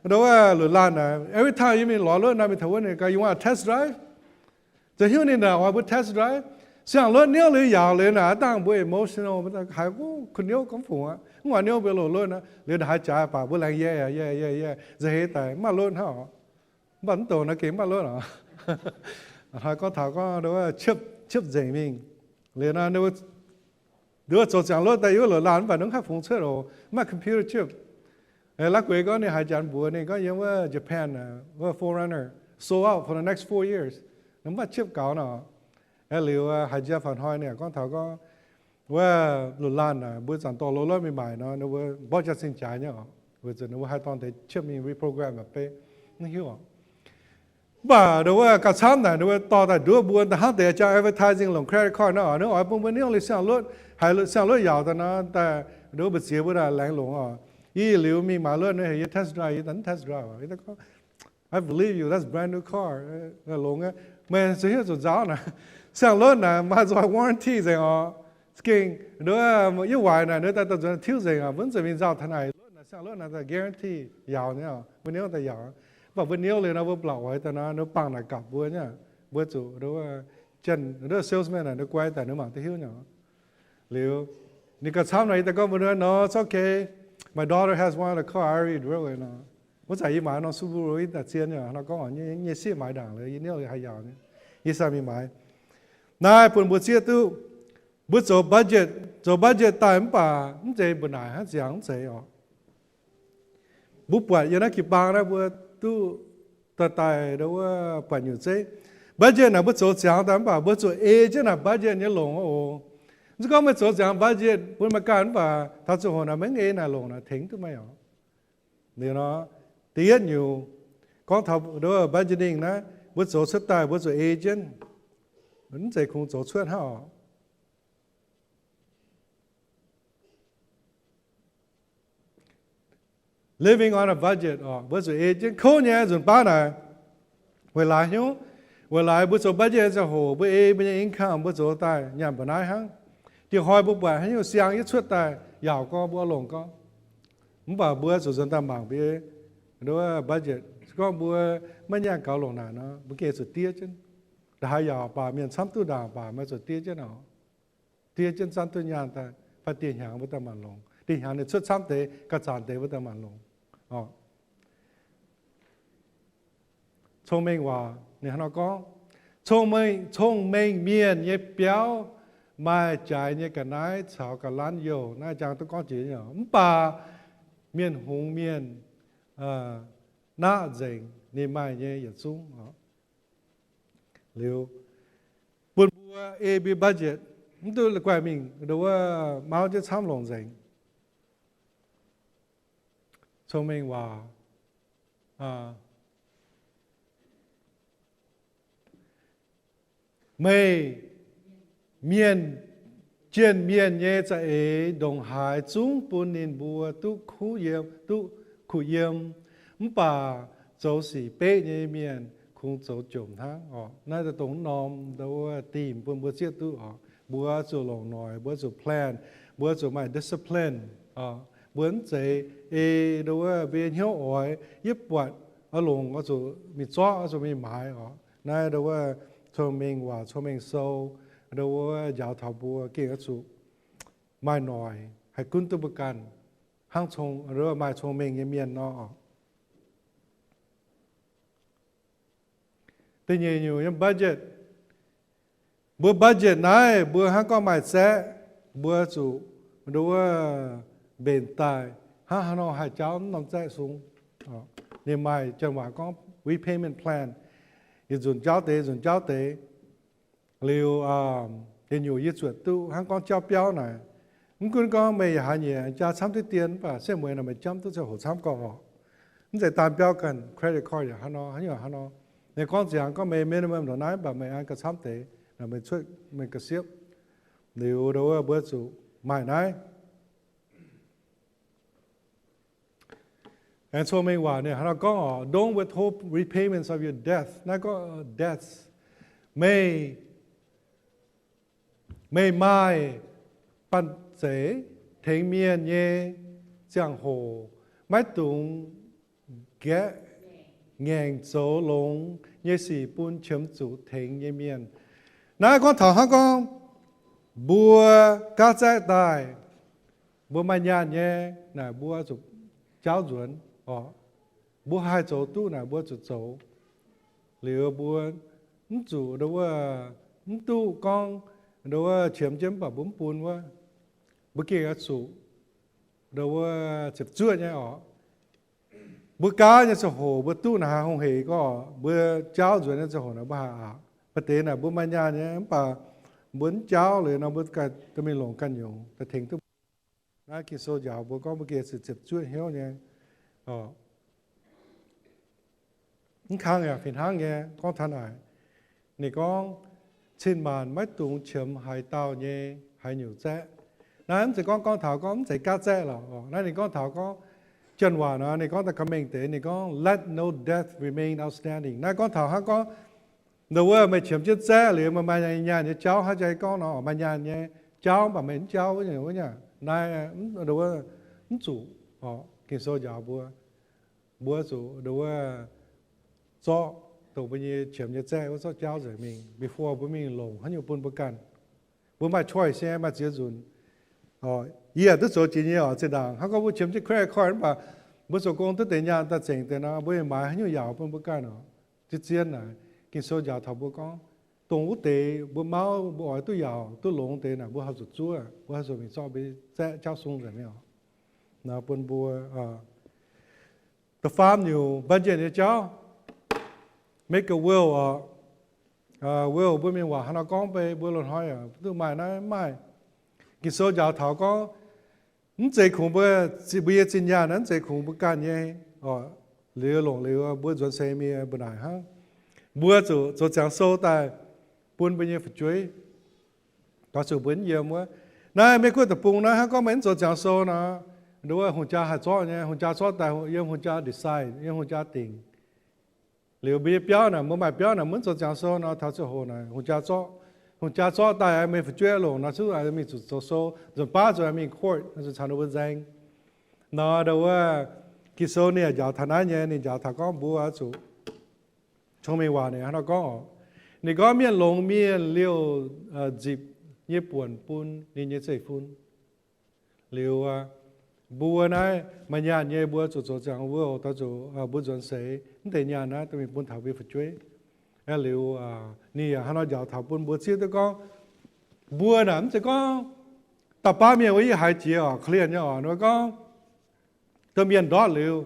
ndo wuov luoqc laanh naaic, every time yie mingh lorz lotv naaic mingh taux wuov ninh gaax, you want a test drive? Za'hiuv ninh naaic oix mbuo test drive. Siang-lotv niouv liuz yaauc liuz naaic, aav dangh mbuo emotional, haiz kuh niouv gorngv fungc aqv, mv oix niouv mbuo loz-lotv aqv. Liuz naaic haaix jaaix baac mbuo laengz yie, yie, yie, yie, nza'heix daic mv maaih lotv hnangv oc. Mv baac mv douc naaiv gengh mv maaih lotv oc. Hnoi gorngv taux gorngv ndo wuov ciepv, ciepv nzengc mingh. Liuz naaic ndo wuov zoux ziangx lotv daaih yiem wuov loz-laanh mv baac ninh mv haih fungx cuotv oc, mv maaih computer chip. Laav gueix gorngv ninh haiz janx mbuox ninh gorngv yiem wuov Japan, wuov Forerunner sold out for the next four years. Ninh mv maaih ciepv gaux nor. Aeqv, liuz haiz jiex faaux hnoi ninh gorngv taux gorngv wuov lunx laanh naaic mbuo zanc dorh loz-lotv mingh maaic nor, ninh mbuo mborqv jaax-zinh jaaix nyei oc, weic zuqc ninh mbuo haih dorh deix qiemx mingh reprogram beiv, mv hiuv oc. Mv baac ndo wuov gauh camv naaic ninh mbuo dorh daaih nduov mbuo da'hnangv deix jangx advertising longc credit card nor, ninh oix bun mbuo niouv liuz siang-luotv, haiz siang-luotv yaauc daaih nor, daaih ndo wuov mbu'ziex mbuo daaih laengz longc oc. Yie liuz mingh maaiz luotv, ninh heuc yie test drive, yie daaih mv test drive. Yie daaih gorngv, I believe you, that's brand new car. Longx aqv. Meih zuqc hiuv zuqc nzaaux naaic, siang-luotv naaic maaih nzoih warranty nzengc oc. Za'gengh ndo wuov yie waaic naaic ndo daaih dauh nzuonx tiuv nzengc oc, mbuo mv zuqc mingh nzaaux taux naaic. Luotv naaic, siang-luotv naaic daaih guarantee yaauc nyei oc, mbuo niouv daaih yaauc. Mv baac mbuo niouv liuz nor mbuo blauc oix daaih nor, ninh bangc naaic gapc mbuo nyei. Mbuo zuqc ndo wuov, ndo wuov salesman naaic ninh guai daaih ninh mangc duqv hiuv nyei oc. Liuz ninh gauh camv nor, yie daaih gorngv mbuo ndo, no, it's okay. My daughter has one of the car I already drove it nor. Wuov zanc yie maaiz norm Subaru yie daaih zien nyei, nor gorngv nyei sieqv maaiz ndaangc liuz yie niouv haih yaauc nyei, yie sai mingh maaiz. Naaiv bun mbuo zieqv duqv, mbuo zoux budget, zoux budget daaih mv baac mv zeiz mbu'naaic hnangv ziangx, mv zeiz oc. Mbuo buatc yiem naaiv jiu-baang naaiv mbuo duqv daaih daaih ndo wuov buatc nyungc zeiv. Budget naaic mbuo zoux ziangx daaih mv baac mbuo zuqc ei jienv naaic budget nyei longc oc. Mv zeiz gorngv meih zoux ziangx budget bun meih ganh mv baac taux ziangh hoc naaic meih mv ei naaic longc naaic tengx duqv meih oc. Liuz nor, da'yietv nyungc gorngv taux ndo wuov budgeting naaiv, mbuo zoux cuotv daaih mbuo zuqc ei jienv, mv zeiz kungx zoux cuotv hnangv oc. Living on a budget oc, mbuo zuqc ei jienv kouv nyei nzunc baav naaic. Weic laaix hnyouv, weic laaix mbuo zoux budget nyei ziangh hoc mbuo ei mbuo nyei income mbuo zoux daaih nyanc mba'naaiv hnangv. Dieh hnoi mbuo buatc haaix nyungc siang yie cuotv daaih yaauc gorngv mbuo oix longc gorngv. Mv baac mbuo zuqc nzuonx daaih mangc mbuo ndo wuov budget. Se gorngv mbuo maiv nyaanh gaux longc naaic nor, mbuo gengh zuqc diev jienv. Ndongc haaix yaauc baac mienh camv duqv ndaangc baac meih zuqc diev jienv oc. Diev jienv zanv duqv nyaanh daaih, fai dieh hnyangx mbuo daaih maanc longc. Dieh hnyangx ninh cuotv camv deix, ga'zaanc deix mbuo daaih maanc longc oc. Cong-Mengh Waac ninh hnangv nor gorngv, cong-mengh, cong-mengh mienh nyei biauv maaih jaaix nyei ga'naaiv caux ga'lanv youh. Naaiv jangx duqv gorngv jiex nyei, mv baac mienh hngongx mienh naqv nzengc ninh maaih nyei yietc zungv oc. Liuz, bun mbuo ei mbuo budget, mv duqv guaih mingh ndo wuov mauv jienv camv longc nzengc. Cong-Mengh Waac, meih mienh, jienh mienh nyei za'eix ndongc haaix zungv bun ninh mbuo duqv kuv yiem, duqv kuh yiem, mv baac zoux sic beqv nyei mienh kungx zoux jomc hnangv oc. Naaiv dongh norm ndo wuov dimc bun mbuo zieqv duqv oc. Mbuo zuqc longc noic, mbuo zuqc plan, mbuo zuqc maaih discipline oc. Mbuo mv zeiz ei ndo wuov mbuo nyei hnyouv oix, yie buatc oix longc oix zuqc mingh zorqv, oix zuqc mingh maaiz oc. Naaiv ndo wuov Cong-Mengh Waac, Cong-Mengh Sou, ndo wuov njaaux taux mbuo gengh oix zuqc maaih noic haih gunv duqv mbuo ganh hnangv maaih cong-mengh nyei mienh nor oc. Da'nyeic nyungc yiem budget. Mbuo budget naaiv mbuo hnangv gorngv maaih zaeqv, mbuo zuqc ndo wuov mbenc daaih hnangv haaix nor haih jaauv norm zaeqv sung. Ninh maaih janx waac gorngv repayment plan, yietc nzunc jaauv deix, nzunc jaauv deix. Liuz, da'nyeic nyungc yie zuotc duqv hnangv gorngv jauv biauv naaic. Mv gunv gorngv meih yaac haaix nyungc jaa camv diqv dien, mv baac setv mueiz naaic meih jamv duqv ziangh hoc camv gauh oc. Mv zeiz daan biauv ganh, credit card yaac hnangv nor, haaix nyungc hnangv nor. Ninh gorngv ziangx gorngv meih minimum ndongc naaiv, mv baac meih an gauh camv deix, meih cuotv meih ga'siepv. Liuz ndo wuov mbuo zuqc maaih naaiv. Aengx Cong-Mengh Waac ninh hnangv nor gorngv oc, don't withhold repayments of your debt. Naaiv gorngv debts. Meih, meih maaih banh zeic tengx mienh nyei ziangh hoc, maiv dungx gaeqv ngaengc zoux longx nyei sic bun qiemx zuqc tengx nyei mienh. Naaiv gorngv taux hnangv gorngv mbuo gaav zaeqv daaih, mbuo maaih nyaanh nyei naaic, mbuo zuqc jaauv nzuonx oc. Mbuo haih zoux duqv naaic mbuo zuqc zoux. Liuz mbuo mv zuqc ndo wuov, mv duqv gorngv ndo wuov qiemx jienv mv baac mbuo mv bun wuov, mbuo gengh oix zuqc ndo wuov ziepc zuoqv nyei oc. Mbuo gaav nyei ziangh hoc mbuo duqv naaic haih hungh hec gorngv mbuo jaauv nzuonx nyei ziangh hoc naaic mbuo haih aqc. Maaih deix naaic mbuo maaih nyaanh nyei, mv baac mbuo mv jauv liuz nor, mbuo ganh dorh mingh longc ganh nyungc daaih tengx duqv. Naaiv Ging-Sou njaaux mbuo gorngv mbuo gengh zuqc ziepc zuoqv hnyouv nyei. Mv kang yaac fih hnangv nyei gorngv taux naaic. Ninh gorngv, cin-maanc maiv dungx qiemx haaix dauh nyei haaix nyungc zaeqv. Naaiv mv zeiz gorngv, gorngv taux gorngv mv zeiz gaav zaeqv lorqc. Naaiv ninh gorngv taux gorngv, janx waac nor ninh gorngv daaih ga'mengh deix, ninh gorngv, let no debt remain outstanding. Naaiv gorngv taux hnangv gorngv, nduov meih qiemx jienv zaeqv liuz, meih maaih nyaanh nyei jauv, hnangv jaa gorngv nor, maaih nyaanh nyei jauv mv baac meih mv jauv wuov nyungc, naaiv, nduov, mv zuqc. Ging-Sou njaaux mbuo, mbuo zuqc, nduov, zorqv dongh mbuo nyei qiemx nyei zaeqv wuov zorqv jauv nzengc mingh before mbuo mingh longc haaix nyungc bun mbuo ganh. Mbuo maaih choice nyei, maaih ziex nzunc. Yie yaac duqv zoux jiex nyei oc. Zinh ndaangc hnangv gorngv mbuo qiemx jienv credit card mv baac mbuo zoux gong duqv deix nyaanh daaih zengc deix nor, mbuo maaih haaix nyungc yaauc bun mbuo ganh oc. Zien-zien naaic, Ging-Sou njaaux taux mbuo gorngv, dongh wuov deix mbuo mauv mbuo oix duqv yaauc duqv longx deix naaic, mbuo haih zuqc zuov, mbuo haih zuqc mingh zorqv mbuo zaeqv jauv sung nzengc mingh oc. Nor bun mbuo da'faam nyungc, budget nyei jauv, make a will oc. Will mbuo mienh waac hnangv nor gorngv beiv, mbuo loz-hnoi duqv maaih naaiv maaih. Ging-Sou njaaux taux gorngv, mv zeiz kungx mbuo, mbuo nyei zinh nyaanh naaiv mv zeiz kungx mbuo ganh nyei. Liuz longc liuz mbuo nzuonx seix mingh mbu'naaic hnangv, mbuo zuqc zoux ziangx sou daaih bun mbuo nyei fu'jueiv, taux zuqc mbuo mv yiem wuov. Naaiv Mei-Guoqv deic-bung naaiv hnangv gorngv meih mv zoux ziangx sou nor, nduov hungh jaa haih zorqv nyei, hungh jaa zorqv daaih yiem hungh jaa decide, yiem hungh jaa dingc. Liuz mbuo nyei biauv naaic, mbuo maaih biauv naaic, mbuo mv zoux ziangx sou nor, taux ziangh hoc naaic hungh jaa zorqv, hungh jaa zorqv daaih meih fu'jueiv longc nor, zuqc mingh zuqc zoux sou, nzunc baav zuqc mingh court, zuqc caux ninh mbuo nzaeng. Nor nduov, Ging-Sou ninh yaac njaaux taux naaiv nyei, ninh njaaux taux gorngv mbuo zuqc, cong-mengh waac ninh hnangv nor gorngv oc. Ninh gorngv mienh longx mienh liouh nzipc nyei buonc bun ninh nyei zeiv-fun. Liuz mbuo naaiv maaih nyaanh nyei, mbuo zuqc zoux ziangx wuov, taux zuqc mbuo nzuonx seix mv deix nyaanh naaiv dorh mingh bun taux mbuo fu'jueiv. Liuz ninh yaac hnangv nor njaaux taux bun mbuo zieqv duqv gorngv, mbuo naaic mv zeiz gorngv dauh baav mienh wuov yie haiz jiex oc, clear nyei oc, nor gorngv, domh mienh ndortv liuz,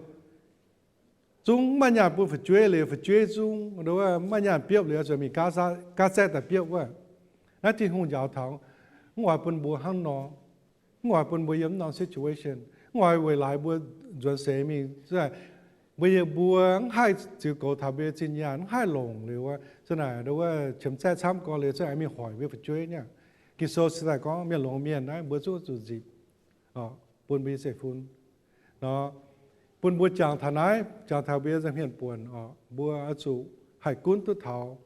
zungv maiv maaih nyaanh bun fu'jueiv liuz, fu'jueiv zungv maiv maaih nyaanh biopv liuz, zuqc mingh gaatv zaeqv daaih biopv wuov. Naaiv Tin-Hungh njaaux taux, mv oix bun mbuo hnangv nor, mv oix bun mbuo yiem mv norm situation, mv oix weic laaix mbuo nzuonx seix mingh, mbuo yiem mbuo mv haih ziux goux taux mbuo nyei zinh nyaanh, mv haih longc liuz, za'naaic wuov qiemx zaeqv camv gorx liuz, za'naaic mingh hoic mbuo fu'jueiv nyei. Ging-Sou se daaih gorngv mienh longx mienh naaiv mbuo zungv zuqc nzipc bun mbuo nyei zeiv-fun. Nor, bun mbuo jangx taux naaiv, jangx taux mbuo nyei nza'hmien buonc oc, mbuo oix zuqc haih gunv duqv taux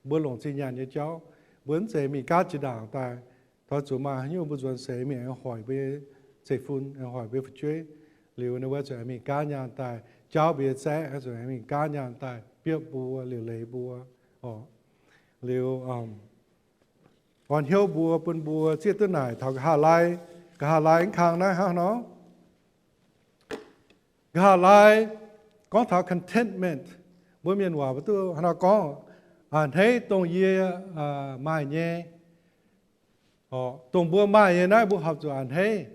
mbuo longc zinh nyaanh nyei jauv. Mbuo mv zeiz mingh gaatv jiex ndaangc daaih, taux zuqc maaih haaix nyungc mbuo nzuonx seix mingh aengx hoic mbuo nyei zeiv-fun, aengx hoic mbuo nyei fu'jueiv. Liuz ninh mbuo zuqc aengx mingh gaatv nyaanh daaih jauv mbuo nyei zaeqv, zuqc aengx mingh gaatv nyaanh daaih biopv mbuo, liuc leiz mbuo oc. Liuz orn hnyouv mbuo, bun mbuo zieqv duqv naaic taux nqa'haav lai, nqa'haav lai mv kang naaiv hnangv nor. Nqa'haav lai gorngv taux contentment, mbuo mienh waac mbuo duqv hnangv nor gorngv, a'hneiv dongh yie maaih nyei. Dongh mbuo maaih nyei naaiv mbuo horpc zuqc a'hneiv.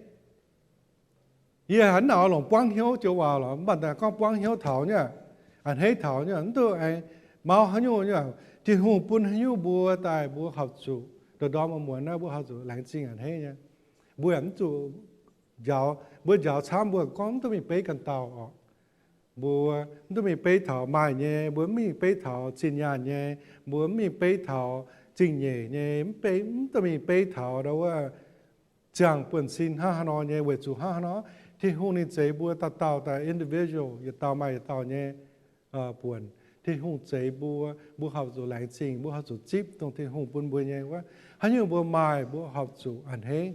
Yie hnangv naaic oix longc buangv hnyouv joux waac lorqc, mv baac daaih gorngv buangv hnyouv taux nyei, a'hneiv taux nyei, mv duqv aengx mauv haaix nyungc nyei. Tin-Hungh bun haaix nyungc mbuo daaih mbuo horpc zuqc, ndorm-ndorm muonz naaiv mbuo horpc zuqc laengz zingh a'hneiv nyei. Mbuo yaac mv zuqc njaaux, mbuo njaaux camv mbuo gorngv mv duqv mingh beiv ganh dauh oc. Mbuo mv duqv mingh beiv taux maaih nyei, mbuo mv mingh beiv taux zinh nyaanh nyei, mbuo mv mingh beiv taux zingh nyeic nyei, mv duqv mingh beiv taux ndau wuov ziangh buonv-sin hnangv haaix nor nyei, weic zuqc hnangv haaix nor, Tin-Hungh ninh zeix mbuo dauh dauh daaih individual, yietc dauh maaih yietc dauh nyei buonc. Tin-Hungh zeix mbuo, mbuo horpc zuqc laengz zingh, mbuo horpc zuqc zipv dongh Tin-Hungh bun mbuo nyei wuov. Haaix nyungc mbuo maaih, mbuo horpc zuqc a'hneiv,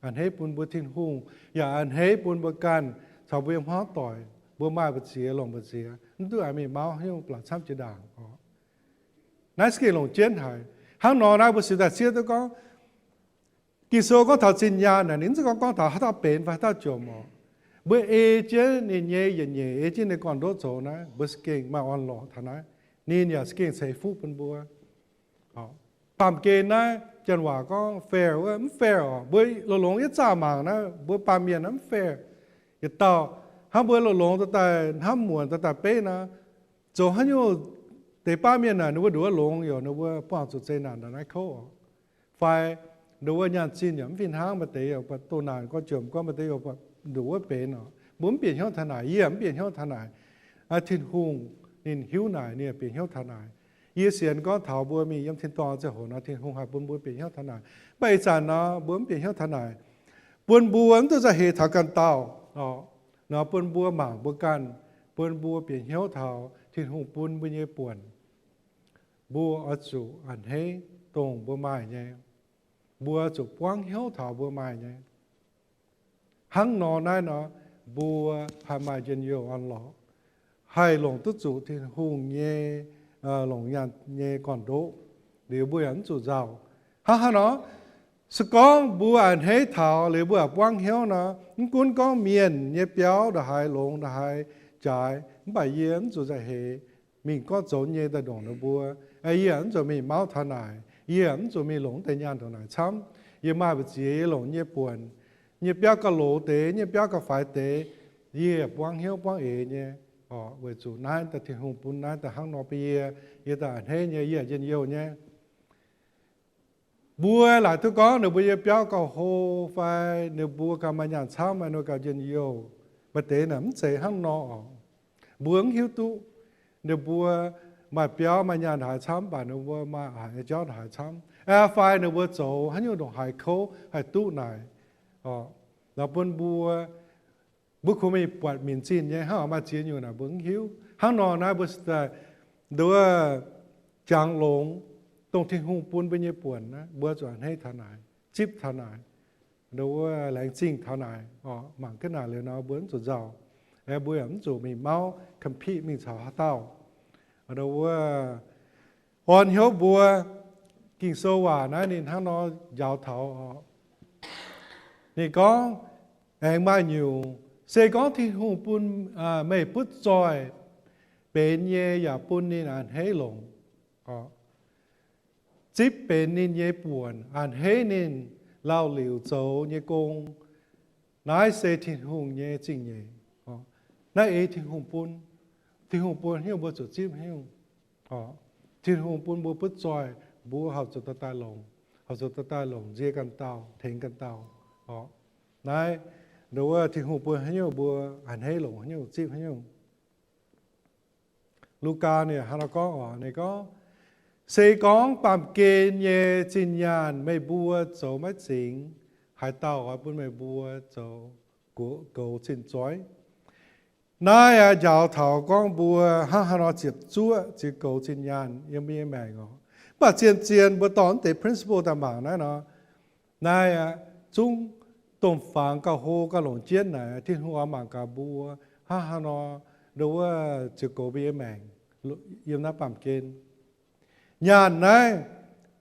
a'hneiv bun mbuo Tin-Hungh, yaac a'hneiv bun mbuo ganh caux mbuo nyei hmuangv doic, mbuo maaih mbu'ziex longc mbu'ziex, mv duqv aengx mingh mauv haaix nyungc blatc camv jiex ndaangc oc. Naaiv se gengh longc jienv haic. Hnangv nor naaiv mbuo singx daaih zieqv duqv gorngv, Ging-Sou gorngv taux zinh nyaanh naaic, ninh mv zeiz gorngv gorngv taux haaix dauh benx fai haaix dauh jomc oc. Mbuo ei jienv ninh nyei yietc nyeic, ei jienv ninh gorn-ndoqv zoux naaiv, mbuo se gengh maaih orn-lorqc taux naaiv. Ninh yaac se gengh ceix fuqv bun mbuo. Baamh gen naaiv janx waac gorngv fair wuov, mv fair oc. Mbuo longx-longx yietv zaah mangc naaiv, mbuo baamh mienh naaiv mv fair. Yietc dauh hnangv mbuo longx-longx daaih hnamv muonc daaih beiv naaiv, zoux haaix nyungc deix baav mienh naaic ninh mbuo nduqc wuov longx yaac ninh mbuo buangh zuqc zeqc naanc naaic naaiv kouv oc. Fai nduqc wuov nyaanh zinh yaac mv fih hnangv, maaih deix yaac buatc doh naanc gorngv jomc gorngv, maaih deix yaac buatc nduqc wuov benx oc. Mbuo mv bieqc hnyouv taux naaic, yie yaac mv bieqc hnyouv taux naaic. Aa, Tin-Hungh ninh hiuv naaic, ninh yaac bieqc hnyouv taux naaic. Yie sienx gorngv taux mbuo mingh yiem tin-dorngh ziangh hoc nor, Tin-Hungh haih bun mbuo bieqc hnyouv taux naaic. Mv baac ih zanc nor mbuo mv bieqc hnyouv taux naaic, bun mbuo mv duqv nzauh heix taux ganh dauh oc. Nor bun mbuo mangc mbuo ganh, bun mbuo bieqc hnyouv taux Tin-Hungh bun mbuo nyei buonc. Mbuo oix zuqc a'hneiv dongh mbuo maaih nyei. Mbuo zuqc buangv hnyouv taux mbuo maaih nyei. Hnangv nor naaiv nor, mbuo haih maaih njien-youh orn-lorqc, haih longc duqv zuqc Tin-Hungh nyei, longc nyaanh nyei gorn-ndoqv, liuz mbuo yaac mv zuqc nzauh. Hnangv haaix nor, se gorngv mbuo a'hneiv taux liuz mbuo yaac buangv hnyouv nor, mv gunv gorngv mienh nyei biauv ndongc haaix longx ndongc haaix jaaix, mv baac yie mv zuqc nzauh heix mingh gorngv zoux nyei daaih ndongc ninh mbuo. Yie mv zuqc mingh mauv taux naaic, yie mv zuqc mingh longc deix nyaanh ndongc naaic camv. Yie maaih mbu'ziex yie longc nyei buonc, nyei biauv gauh loz deix, nyei biauv gauh faix deix, yie buangv hnyouv buangv eix nyei. Weic zuqc naaiv daaih Tin-Hungh bun naaiv daaih hnangv nor bun yie, yie daaih a'hneiv nyei, yie njien-youh nyei. Mbuo laaic duqv gorngv ninh mbuo nyei biauv gauh hlo fai ninh mbuo gauh maaih nyaanh camv, maaih nor gauh njien-youh. Maaih deix naaic mv zeiz hnangv nor oc. Mbuo mv hiuv duqv ninh mbuo maaih biauv maaih nyaanh haaix camv, mv baac ninh mbuo maaih haaix nyei jauv haaix camv, fai ninh mbuo zoux haaix nyungc ndongc haaix kouv haih duqv naaic. Nor bun mbuo, mbuo kungx mingh buatc minc zinh nyei hnangv oc, maaih ziex nyungc naaic mbuo mv hiuv. Hnangv nor naaiv mbuo nduov jangx longx dongh Tin-Hungh bun mbuo nyei buonc naaiv, mbuo zuqc a'hneiv taux naaic, zipv taux naaic, nduov laengz zingh taux naaic oc. Mangc gaax naaic liuz nor mbuo mv zuqc nzauh, mbuo yaac mv zuqc mingh mauv compete mingh caux haaix dauh. Nduov orn hnyouv mbuo, Ging-Sou waac naaiv ninh hnangv nor njaaux taux oc. Ninh gorngv, aengx maaih nyungc, se gorngv Tin-Hungh bun meih butv zoih benx nyei yaac bun ninh a'hneiv longc, zipv benx ninh nyei buonc, a'hneiv ninh lauh liuc zoux nyei gong, naaiv se Tin-Hungh nyei zingh nyeic. Naaiv ei Tin-Hungh bun. Tin-Hungh bun haaix nyungc mbuo zuqc zipv haaix nyungc. Tin-Hungh bun mbuo butv zoih, mbuo horpc zuqc dorh daaih longc, horpc zuqc dorh daaih longc nzie ganh dauh, tengx ganh dauh. Naaiv, nduov Tin-Hungh bun haaix nyungc mbuo a'hneiv longc haaix nyungc, zipv haaix nyungc. Lugaa ninh hnangv nor gorngv oc, ninh gorngv, se gorngv baamh gen nyei zinh nyaanh meih mbuo zoux maiv zingx, haaix dauh oix bun meih mbuo zoux goux zinh zoih? Naaiv aqv njaaux taux gorngv mbuo hnangv haaix nor ziepc zuoqv ziex goux zinh nyaanh yiem mbuo nyei maengc oc. Mv baac zien-zien mbuo dorh deix principle daaih mangc naaiv nor, naaiv aqv, zungv domh fangx gauh hlo gauh longc jienv naaic, Tin-Hungh oix mangc gaax mbuo hnangv haaix nor nduov wuov ziouc goux mbuo nyei maengc yiem naaiv baamh gen. Nyaanh naaiv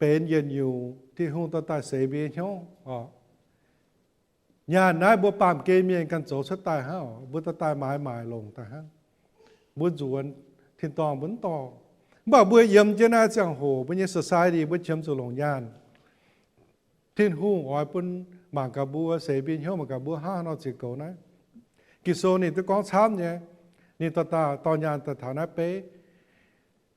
benx yietc nyungc Tin-Hungh dorh daaih seix mbuo nyei hnyouv oc. Nyaanh naaiv mbuo baamh gen mienh ganh zoux cuotv daaih hnangv oc, mbuo dorh daaih maaiz maaic longc daaih hnangv. Mbuo nzuonx tin-dorngh mbuo mv dorh. Mv baac mbuo yiem jienv naaiv ziangh hoc mbuo nyei society mbuo qiemx zuqc longc nyaanh. Tin-Hungh oix bun mangc gaax mbuo, seix mbuo nyei hnyouv mangc gaax mbuo hnangv haaix nor ziouc goux naaiv. Ging-Sou ninh duqv gorngv camv nyei. Ninh dorh nyaanh daaih taux naaiv beiv.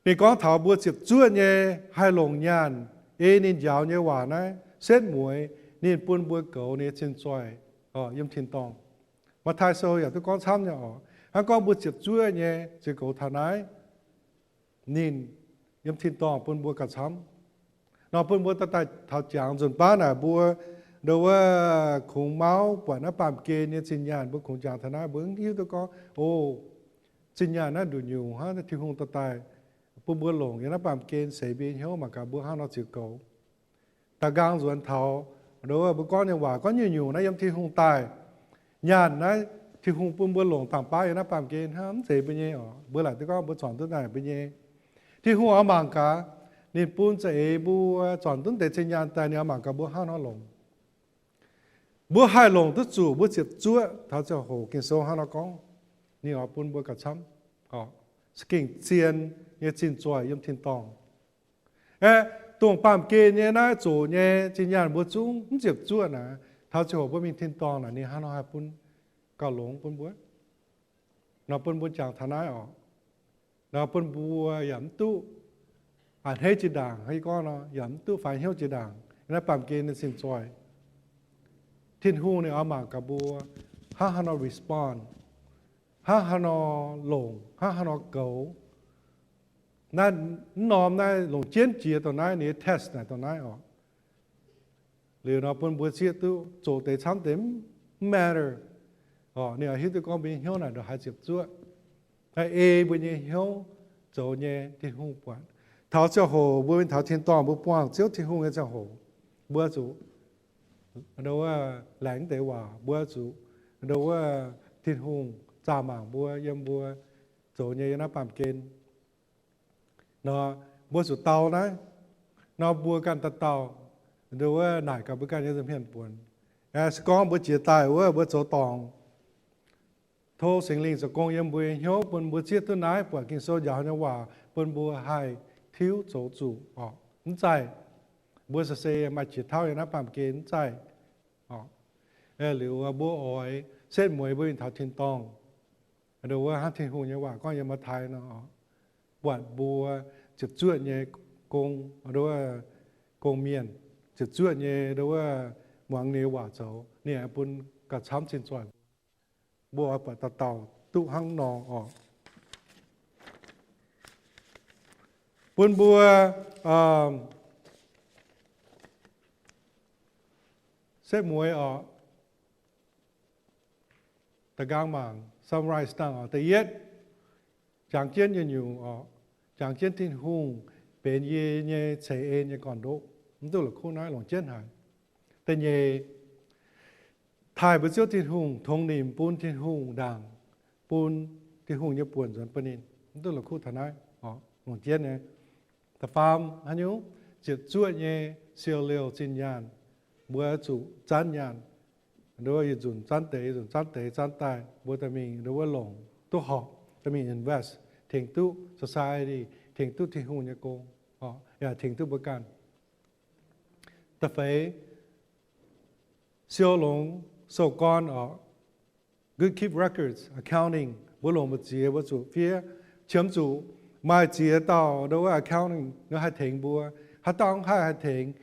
Ninh gorngv taux mbuo ziepc zuoqv nyei haih longc nyaanh ei ninh njaaux nyei waac naaiv setv mueiz ninh bun mbuo goux ninh nyei zinh zoih yiem tin-dorngh. Matv^taai Sou yaac duqv gorngv camv nyei oc. Hnangv gorngv mbuo ziepc zuoqv nyei ziouc goux taux naaiv, ninh yiem tin-dorngh bun mbuo gauh camv. Nor bun mbuo dorh daaih taux jangx nzunc baav naaic mbuo nduov wuov kungx mauv buatc naaiv baamh gen nyei zinh nyaanh, mbuo kungx jangx taux naaiv mbuo mv hiuv duqv gorngv, o, zinh nyaanh naaiv nduqc nyungc hnangv Tin-Hungh dorh daaih bun mbuo longc yiem naaiv baamh gen seix mbuo nyei hnyouv mangc gaax mbuo hnangv nor ziouc goux. Da'nqaang nzuonx taux nduov wuov mbuo gorngv nyei waac gorngv nyungc-nyungc naaiv yiem Tin-Hungh daaih. Nyaanh naaiv Tin-Hungh bun mbuo longc dangh baav yiem naaiv baamh gen hnangv, mv zeiz mbuo nyei oc. Mbuo laaic duqv gorngv mbuo zornc duqv naaic mbuo nyei. Tin-Hungh oix mangc gaax, ninh bun za'eix mbuo zornc duqv deix zinh nyaanh daaih, ninh oix mangc gaax mbuo hnangv nor longc. Mbuo haih longc duqv zuqc mbuo ziepc zuoqv taux ziangh hoc, Ging-Sou hnangv nor gorngv, ninh oix bun mbuo gauh camv, za'gengh zien nyei zinh zoih yiem tin-dorngh. Aeqv, dongh baamh gen nyei naaiv zoqc nyei zinh nyaanh mbuo zungv mv ziepc zuoqv naaic, taux ziangh hoc mbuo mingh tin-dorngh naaic ninh hnangv nor haih bun gauh longx bun mbuo. Nor bun mbuo jangx taux naaiv oc. Nor bun mbuo yaac mv duqv a'hneiv jiex ndaangc, yie gorngv nor, yaac mv duqv faix hnyouv jiex ndaangc naaiv baamh gen nyei sin-zoih. Tin-Hungh ninh oix mangc gaax mbuo hnangv haaix nor respond, hnangv haaix nor longc, hnangv haaix nor goux. Naaiv, mv norm naaiv longc jienv jiex dongh naaiv, ninh nyei test naaic dongh naaiv oc. Liuz nor bun mbuo zieqv duqv zoqc deix camv deix mv matter. Oc, ninh oix hiuv duqv gorngv mbuo nyei hnyouv naaic ndongc haaix ziepc zuoqv. Naaiv ei mbuo nyei hnyouv zoux nyei Tin-Hungh buatc. Taux ziangh hoc mbuo mingh taux tin-dorngh mbuo buangh Ziouv Tin-Hungh nyei ziangh hoc, mbuo zuqc ndo wuov laengz deix waac, mbuo zuqc ndo wuov Tin-Hungh zaah mangc mbuo yiem mbuo zoux nyei yiem naaiv baamh gen. Nor mbuo zuqc dau naaiv. Nor mbuo ganh daaih dauh ndo wuov naaic gaax mbuo ganh nyei nza'hmien buonc. Se gorngv mbuo jiex daaih wuov mbuo zoux dorngc, tov Singx Lingh zoux gong yiem mbuo nyei hnyouv bun mbuo zieqv duqv naaiv, buatc Ging-Sou njaaux nyei waac bun mbuo haih tiuv zoux zuqc oc. Mv zaih mbuo se se maaih qiex tauv yiem naaiv baamh gen, mv zaih oc. Liuz mbuo oix setv mueiz mbuo mingh taux tin-dorngh, ndo wuov hnangv Tin-Hungh nyei waac gorngv yiem Matv^tai nor, buatc mbuo ziepc zuoqv nyei gong, ndo wuov gong-mienh, ziepc zuoqv nyei ndo wuov muangx ninh nyei waac zoux, ninh aengx bun gauh camv sin-zoih. Mbuo oix buatc dauh dauh duqv hnangv nor oc. Bun mbuo setv mueiz oc, da'nqaang mangc summarize dangh oc. Da'yietv, jangx jienv nyei nyungc oc, jangx jienv Tin-Hungh benx yie nyei ceix en nyei gorn-ndoqv, mv duqv la'kuqv naaiv, longc jienv haic. Da'nyeic, taaih mbuo Ziouv Tin-Hungh, tongx nimc bun Tin-Hungh ndaangc, bun Tin-Hungh nyei buonc nzuonx bun ninh, mv duqv la'kuqv taux naaiv oc, longc jienv nyei. Da'faam, haaix nyungc? Ziepc zuoqv nyei siou liouh zinh nyaanh, mbuo zuqc zanv nyaanh. Ndo wuov yietc nzunc zanv deix, yietc nzunc zanv deix, zanv daaih mbuo daaih mingh ndo wuov longc duqv horpc, daaih mingh invest, tengx duqv society, tengx duqv Tin-Hungh nyei gong, yaac tengx duqv mbuo ganh. Da'feix, siou longx sou-gorn oc, good keep records, accounting, mbuo longc mbu'ziex mbuo zuqc fiev, qiemx zuqc maaih ziex dauh ndo wuov accounting nor haih tengx mbuo. Haaix dauh mv haih, haih tengx?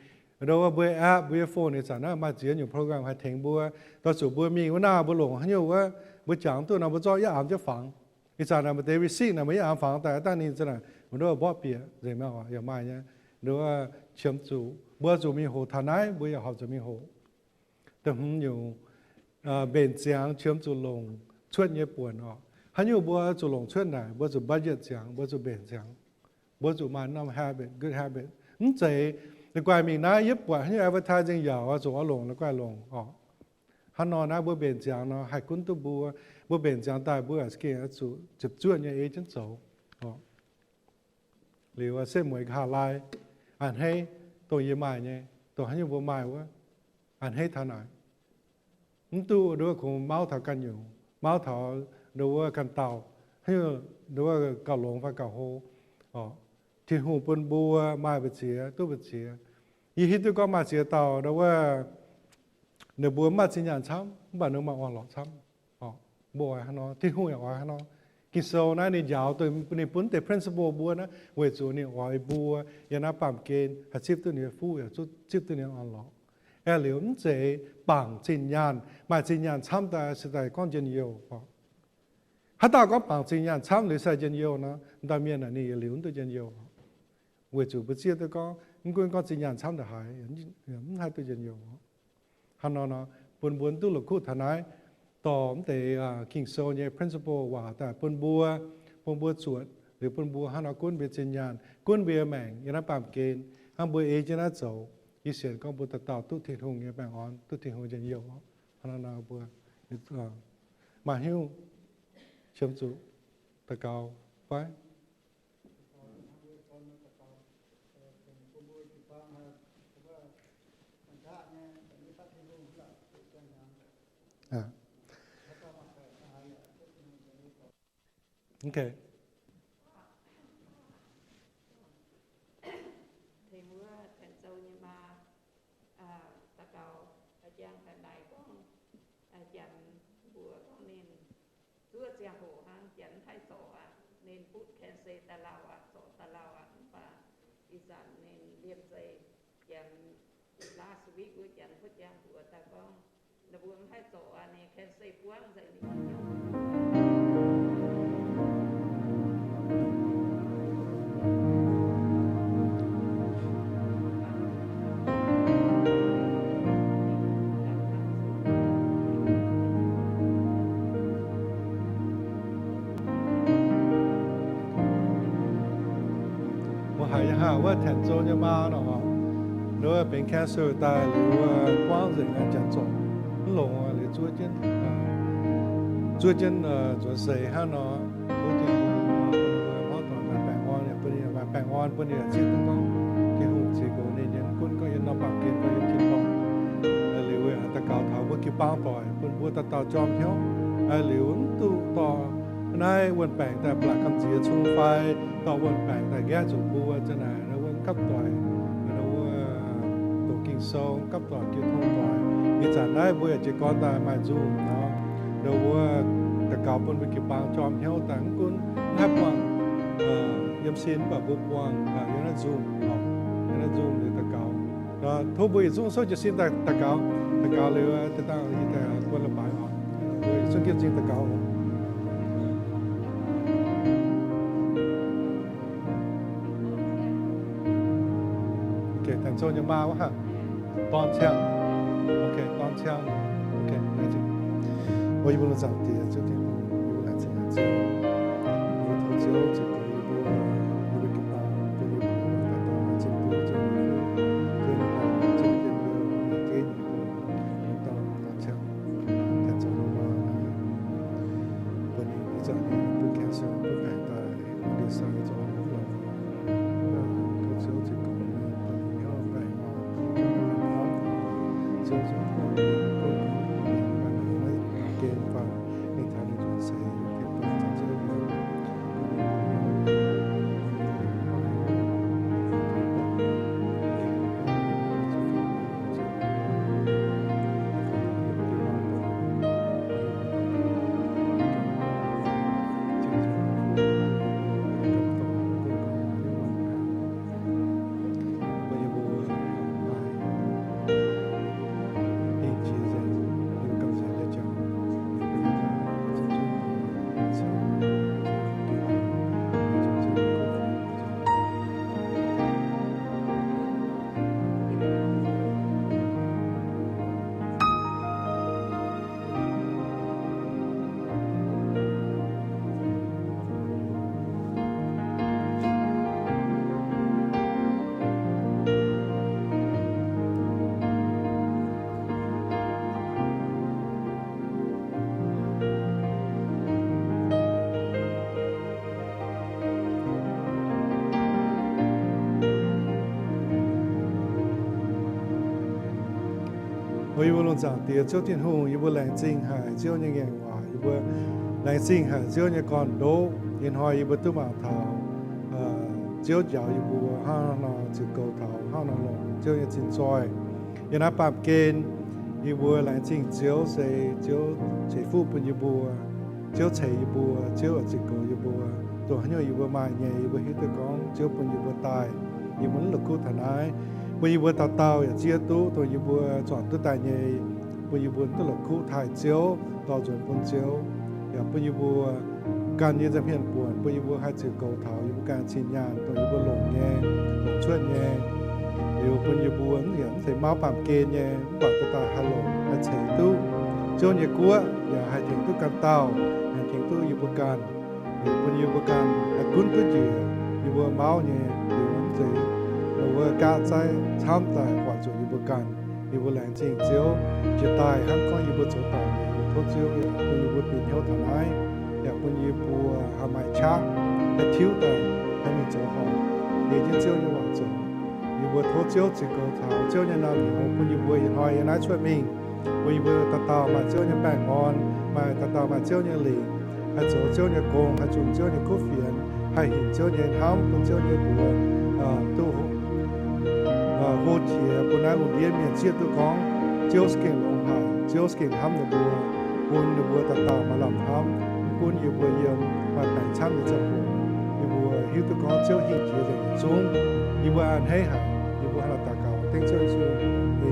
Ndo wuov mbuo app, mbuo nyei phone ih zanc naaiv maaih ziex nyungc program haih tengx mbuo. Doix zuqc mbuo mingh wuov naaiv mbuo longc haaix nyungc wuov, mbuo jangx duqv nor mbuo zorqv yietv aamx jienv fangx. Ih zanc naaic maaih deix receipt naaic mbuo yietv aamx fangx daaih, daaih ninh za'naaic mbuo ndo wuov mborqv bieqc nzengc mi'aqv oc, yaac maaih nyei. Ndo wuov qiemx zuqc mbuo zuqc mingh hoqc taux naaiv, mbuo yaac horpc zuqc mingh hoqc. Da'hmz nyungc, mbenc ziangx qiemx zuqc longc cuotv nyei buonc oc. Haaix nyungc mbuo zuqc longc cuotv naaic, mbuo zuqc budget ziangx, mbuo zuqc mbenc ziangx. Mbuo zuqc maaih norm habit, good habit. Mv zeiz la'guaih mingh naaiv yietv buatc haaix nyungc advertising yaac zuqc oix longc, la'guaih longc oc. Hnangv nor naaiv mbuo mbenc ziangx nor haih gunv duqv mbuo. Mbuo mbenc ziangx daaih mbuo gengh zuqc ziepc zuoqv nyei ei jienv zoux. Liuz setv mueiz nqa'haav laai, a'hneiv dongh yie maaih nyei, dongh haaix nyungc mbuo maaih wuov, a'hneiv taux naaic. Mv duqv ndo wuov kungx mauv taux ganh nyungc, mauv taux ndo wuov ganh dauh, haaix nyungc ndo wuov gauh longx fai gauh hlo. Tin-Hungh bun mbuo maaih mbu'ziex duqv mbu'ziex. Yie hiuv duqv gorngv maaih ziex dauh ndo wuov ninh mbuo mv maaih zinh nyaanh camv, mv baac ninh maaih orn-lorqc camv. Mbuo oix hnangv nor, Tin-Hungh yaac oix hnangv nor. Ging-Sou naaiv ninh njaaux, ninh bun deix principle mbuo naaiv weic zuqc ninh oix mbuo yiem naaiv baamh gen haih zipv duqv ninh nyei fuqv, yaac zipv duqv ninh nyei orn-lorqc. Aeqv, liuz mv zeiz bangc zinh nyaanh, maaih zinh nyaanh camv daaih se daaih gorngv njien-youh. Haaix dauh gorngv bangc zinh nyaanh camv liuz se njien-youh nor, dauh mienh naaic ninh yietc liuz mv duqv njien-youh. Weic zuqc mbuo zieqv duqv gorngv mv gunv gorngv zinh nyaanh camv ndongc haaix, mv haih duqv njien-youh. Hnangv nor nor, bun mbuo mv duqv la'kuqv taux naaiv, dorh mv deix Ging-Sou nyei principle waac daaih bun mbuo, bun mbuo zuotc liuz bun mbuo hnangv nor gunv mbuo zinh nyaanh, gunv mbuo maengc yiem naaiv baamh gen, hnangv mbuo ei jienv naaiv zoux. Yie sienx gorngv mbuo dauh dauh duqv Tin-Hungh nyei baengh orn, duqv Tin-Hungh njien-youh. Hnangv nor mbuo maaih hnyouv qiemx zuqc daux gaux fai ninh butv cancer daaih lauh aqv, zorc daaih lauh aqv. Mv baac ih zanc ninh liemh zeih janx, last week wuov janx, wuov janx mbuox daaih gorngv, ninh mbuo mv haih zorc aqv, ninh cancer buangv nzengc ninh. Mbuo haiz yiem haaix wuov Tengx Zou nyei maa nor, ninh wuov benx cancer daaih liuz, buangv nzengc, janx zorc mv longx liuz zuov jienv, zuov jienv nzuonx seix hnangv nor. Tov Tin-Hungh hnangv doic maaih baengh orn, bun ninh maaih baengh orn, bun ninh zieqv duqv gorngv Tin-Hungh ceix nqox ninh nyei, mv gunv gorngv yiem norm baamh gen, gorngv yiem tin-dorngh. Liuz daux gaux taux mbuo jiu-baang doic, bun mbuo dauh dauh jorm hnyouv. Liuz mv duqv dorh naaiv wuon-baengc daaih blatc gamh nziex cun fai dorh wuon-baengc daaih nqaeqv zuqc mbuo za'naaic, wuov gapv doic, wuov doqc Ging-Sou, gapv doic jiu tong doic. Ih zanc naaiv mbuo yaac jiez gorn daaih maaih nzungh nor, wuov daux gaux bun mbuo jiu-baang jorm hnyouv daaih, mv gunv mv haih buangh yiem sin, mv baac mbuo buangh yiem naaiv nzungh, yiem naaiv nzungh liuz daux gaux. Tov mbuo yietc zungv souv jiez sin daaih daux gaux. Daux gaux liuz, daaih guon la'baaix oc. Yietc zungv jiez sin daux gaux oc. Tengx Zou nyei maa wuov, dorn ciang. Dorn ciang. Mbuo yie mbuo lungh zaangc Diex Ziouv Tin-Hungh, yie mbuo laengz zingh haic Ziouv. Yie mbuo tov Ziouv ziux goux yie mbuo, yie mbuo jiu-baang, bun yie mbuo dauh dauh maaih zingh duqv Ziouv nyei fuqv, Ziouv nyei baengh orn, Ziouv nyei njien-youh, nyei gengh nyei mbuo, yie dauh dauh ciangv, Tengx Zou nyei maa naaiv, bun ninh ih zanc nyei butv cancer, butv baengc daaih, ndie-sai zoux nyei buonc, tov Ziouv ziux goux ninh, bun ninh hnyouv baengh orn, Ziouv nyei baengh orn, Ziouv zuqc buangh ninh, bun ninh maaih baengh orn, maiv baamh gen faaux, ninh taux ninh nzuonx seix, ninh bun caux Ziouv O yie mbuo lungh zaangc Diex Ziouv Tin-Hungh, yie mbuo laengz zingh haic Ziouv nyei ngaengc waac. Yie mbuo laengz zingh haic Ziouv nyei gorn-ndoqv. Ih hnoi yie mbuo duqv mangc taux Ziouv njaaux yie mbuo hnangv nor ziux goux taux hnangv nor longc Ziouv nyei zinh zoih. Yiem naaiv baamh gen yie mbuo laengz zingh Ziouv se Ziouv ceix fuqv bun yie mbuo, Ziouv ceix yie mbuo, Ziouv oix ziux goux yie mbuo. Dongh haaix nyungc yie mbuo maaih nyei, yie mbuo hiuv duqv gorngv Ziouv bun yie mbuo daaih, yie mbuo mv la'kuqv taux naaiv, bun yie mbuo dauh dauh yaac zieqv duqv dongh yie mbuo zuangx duqv daaih nyei, bun yie mbuo duqv la'kuqv taaih Ziouv, dorh nzuonx bun Ziouv, yaac bun yie mbuo ganh nyei nza'hmien buonc, bun yie mbuo haih ziux goux taux yie mbuo ganh cin nyaanh dongh yie mbuo longc nyei, longc cuotv nyei. Liuz bun yie mbuo mv zeiz mauv baamh gen nyei, mv baac dauh dauh haih longc, haih ceix duqv Ziouv nyei guoqv, yaac haih tengx duqv ganh dauh, haih tengx duqv yie mbuo ganh. Liuz bun yie mbuo ganh haih gunv duqv njiec yie mbuo mauv nyei, liuz mv zeiz mbuo gaav zaiv camv daaih buatc zuqc yie mbuo ganh. Yie mbuo laengz zingh Ziouv, jiex daaih hnangv gorngv yie mbuo zoux dorngc, tov Ziouv yaac bun yie mbuo bieqc hnyouv taux naaiv, yaac bun yie mbuo haih maaih qaqv, haih tiuv daaih, haih mingh zoux horpc, ei jienv Ziouv nyei waac zoux. Yie mbuo tov Ziouv ziux goux taux Ziouv nyei naamh nyouz bun yie mbuo ih hnoi yiem naaiv cuotv mingh, bun yie mbuo dauh dauh maaih Ziouv nyei baengh orn, maaih dauh dauh maaih Ziouv nyei lingc, haih zoux Ziouv nyei gong, haih zunc Ziouv nyei kuv fienx, haih hinc Ziouv nyei hnamv, bun Ziouv nyei mbuox duqv hlo qiex, bun naaiv lungh ndiev mienh zieqv duqv gorngv Ziouv za'gengh longx haic, Ziouv za'gengh hnamv ninh mbuo, bun ninh mbuo dauh dauh maaih lamh hnamv, mv gunv yie mbuo yiem maaih baengc camv nyei ziangh hoc. yie mbuo hiuv duqv gorngv Ziouv hingh jiex nzengc yietc zungv. Yie mbuo a'hneiv haic, yie mbuo hnangv naaiv daux gaux dengv Ziouv Yesu nyei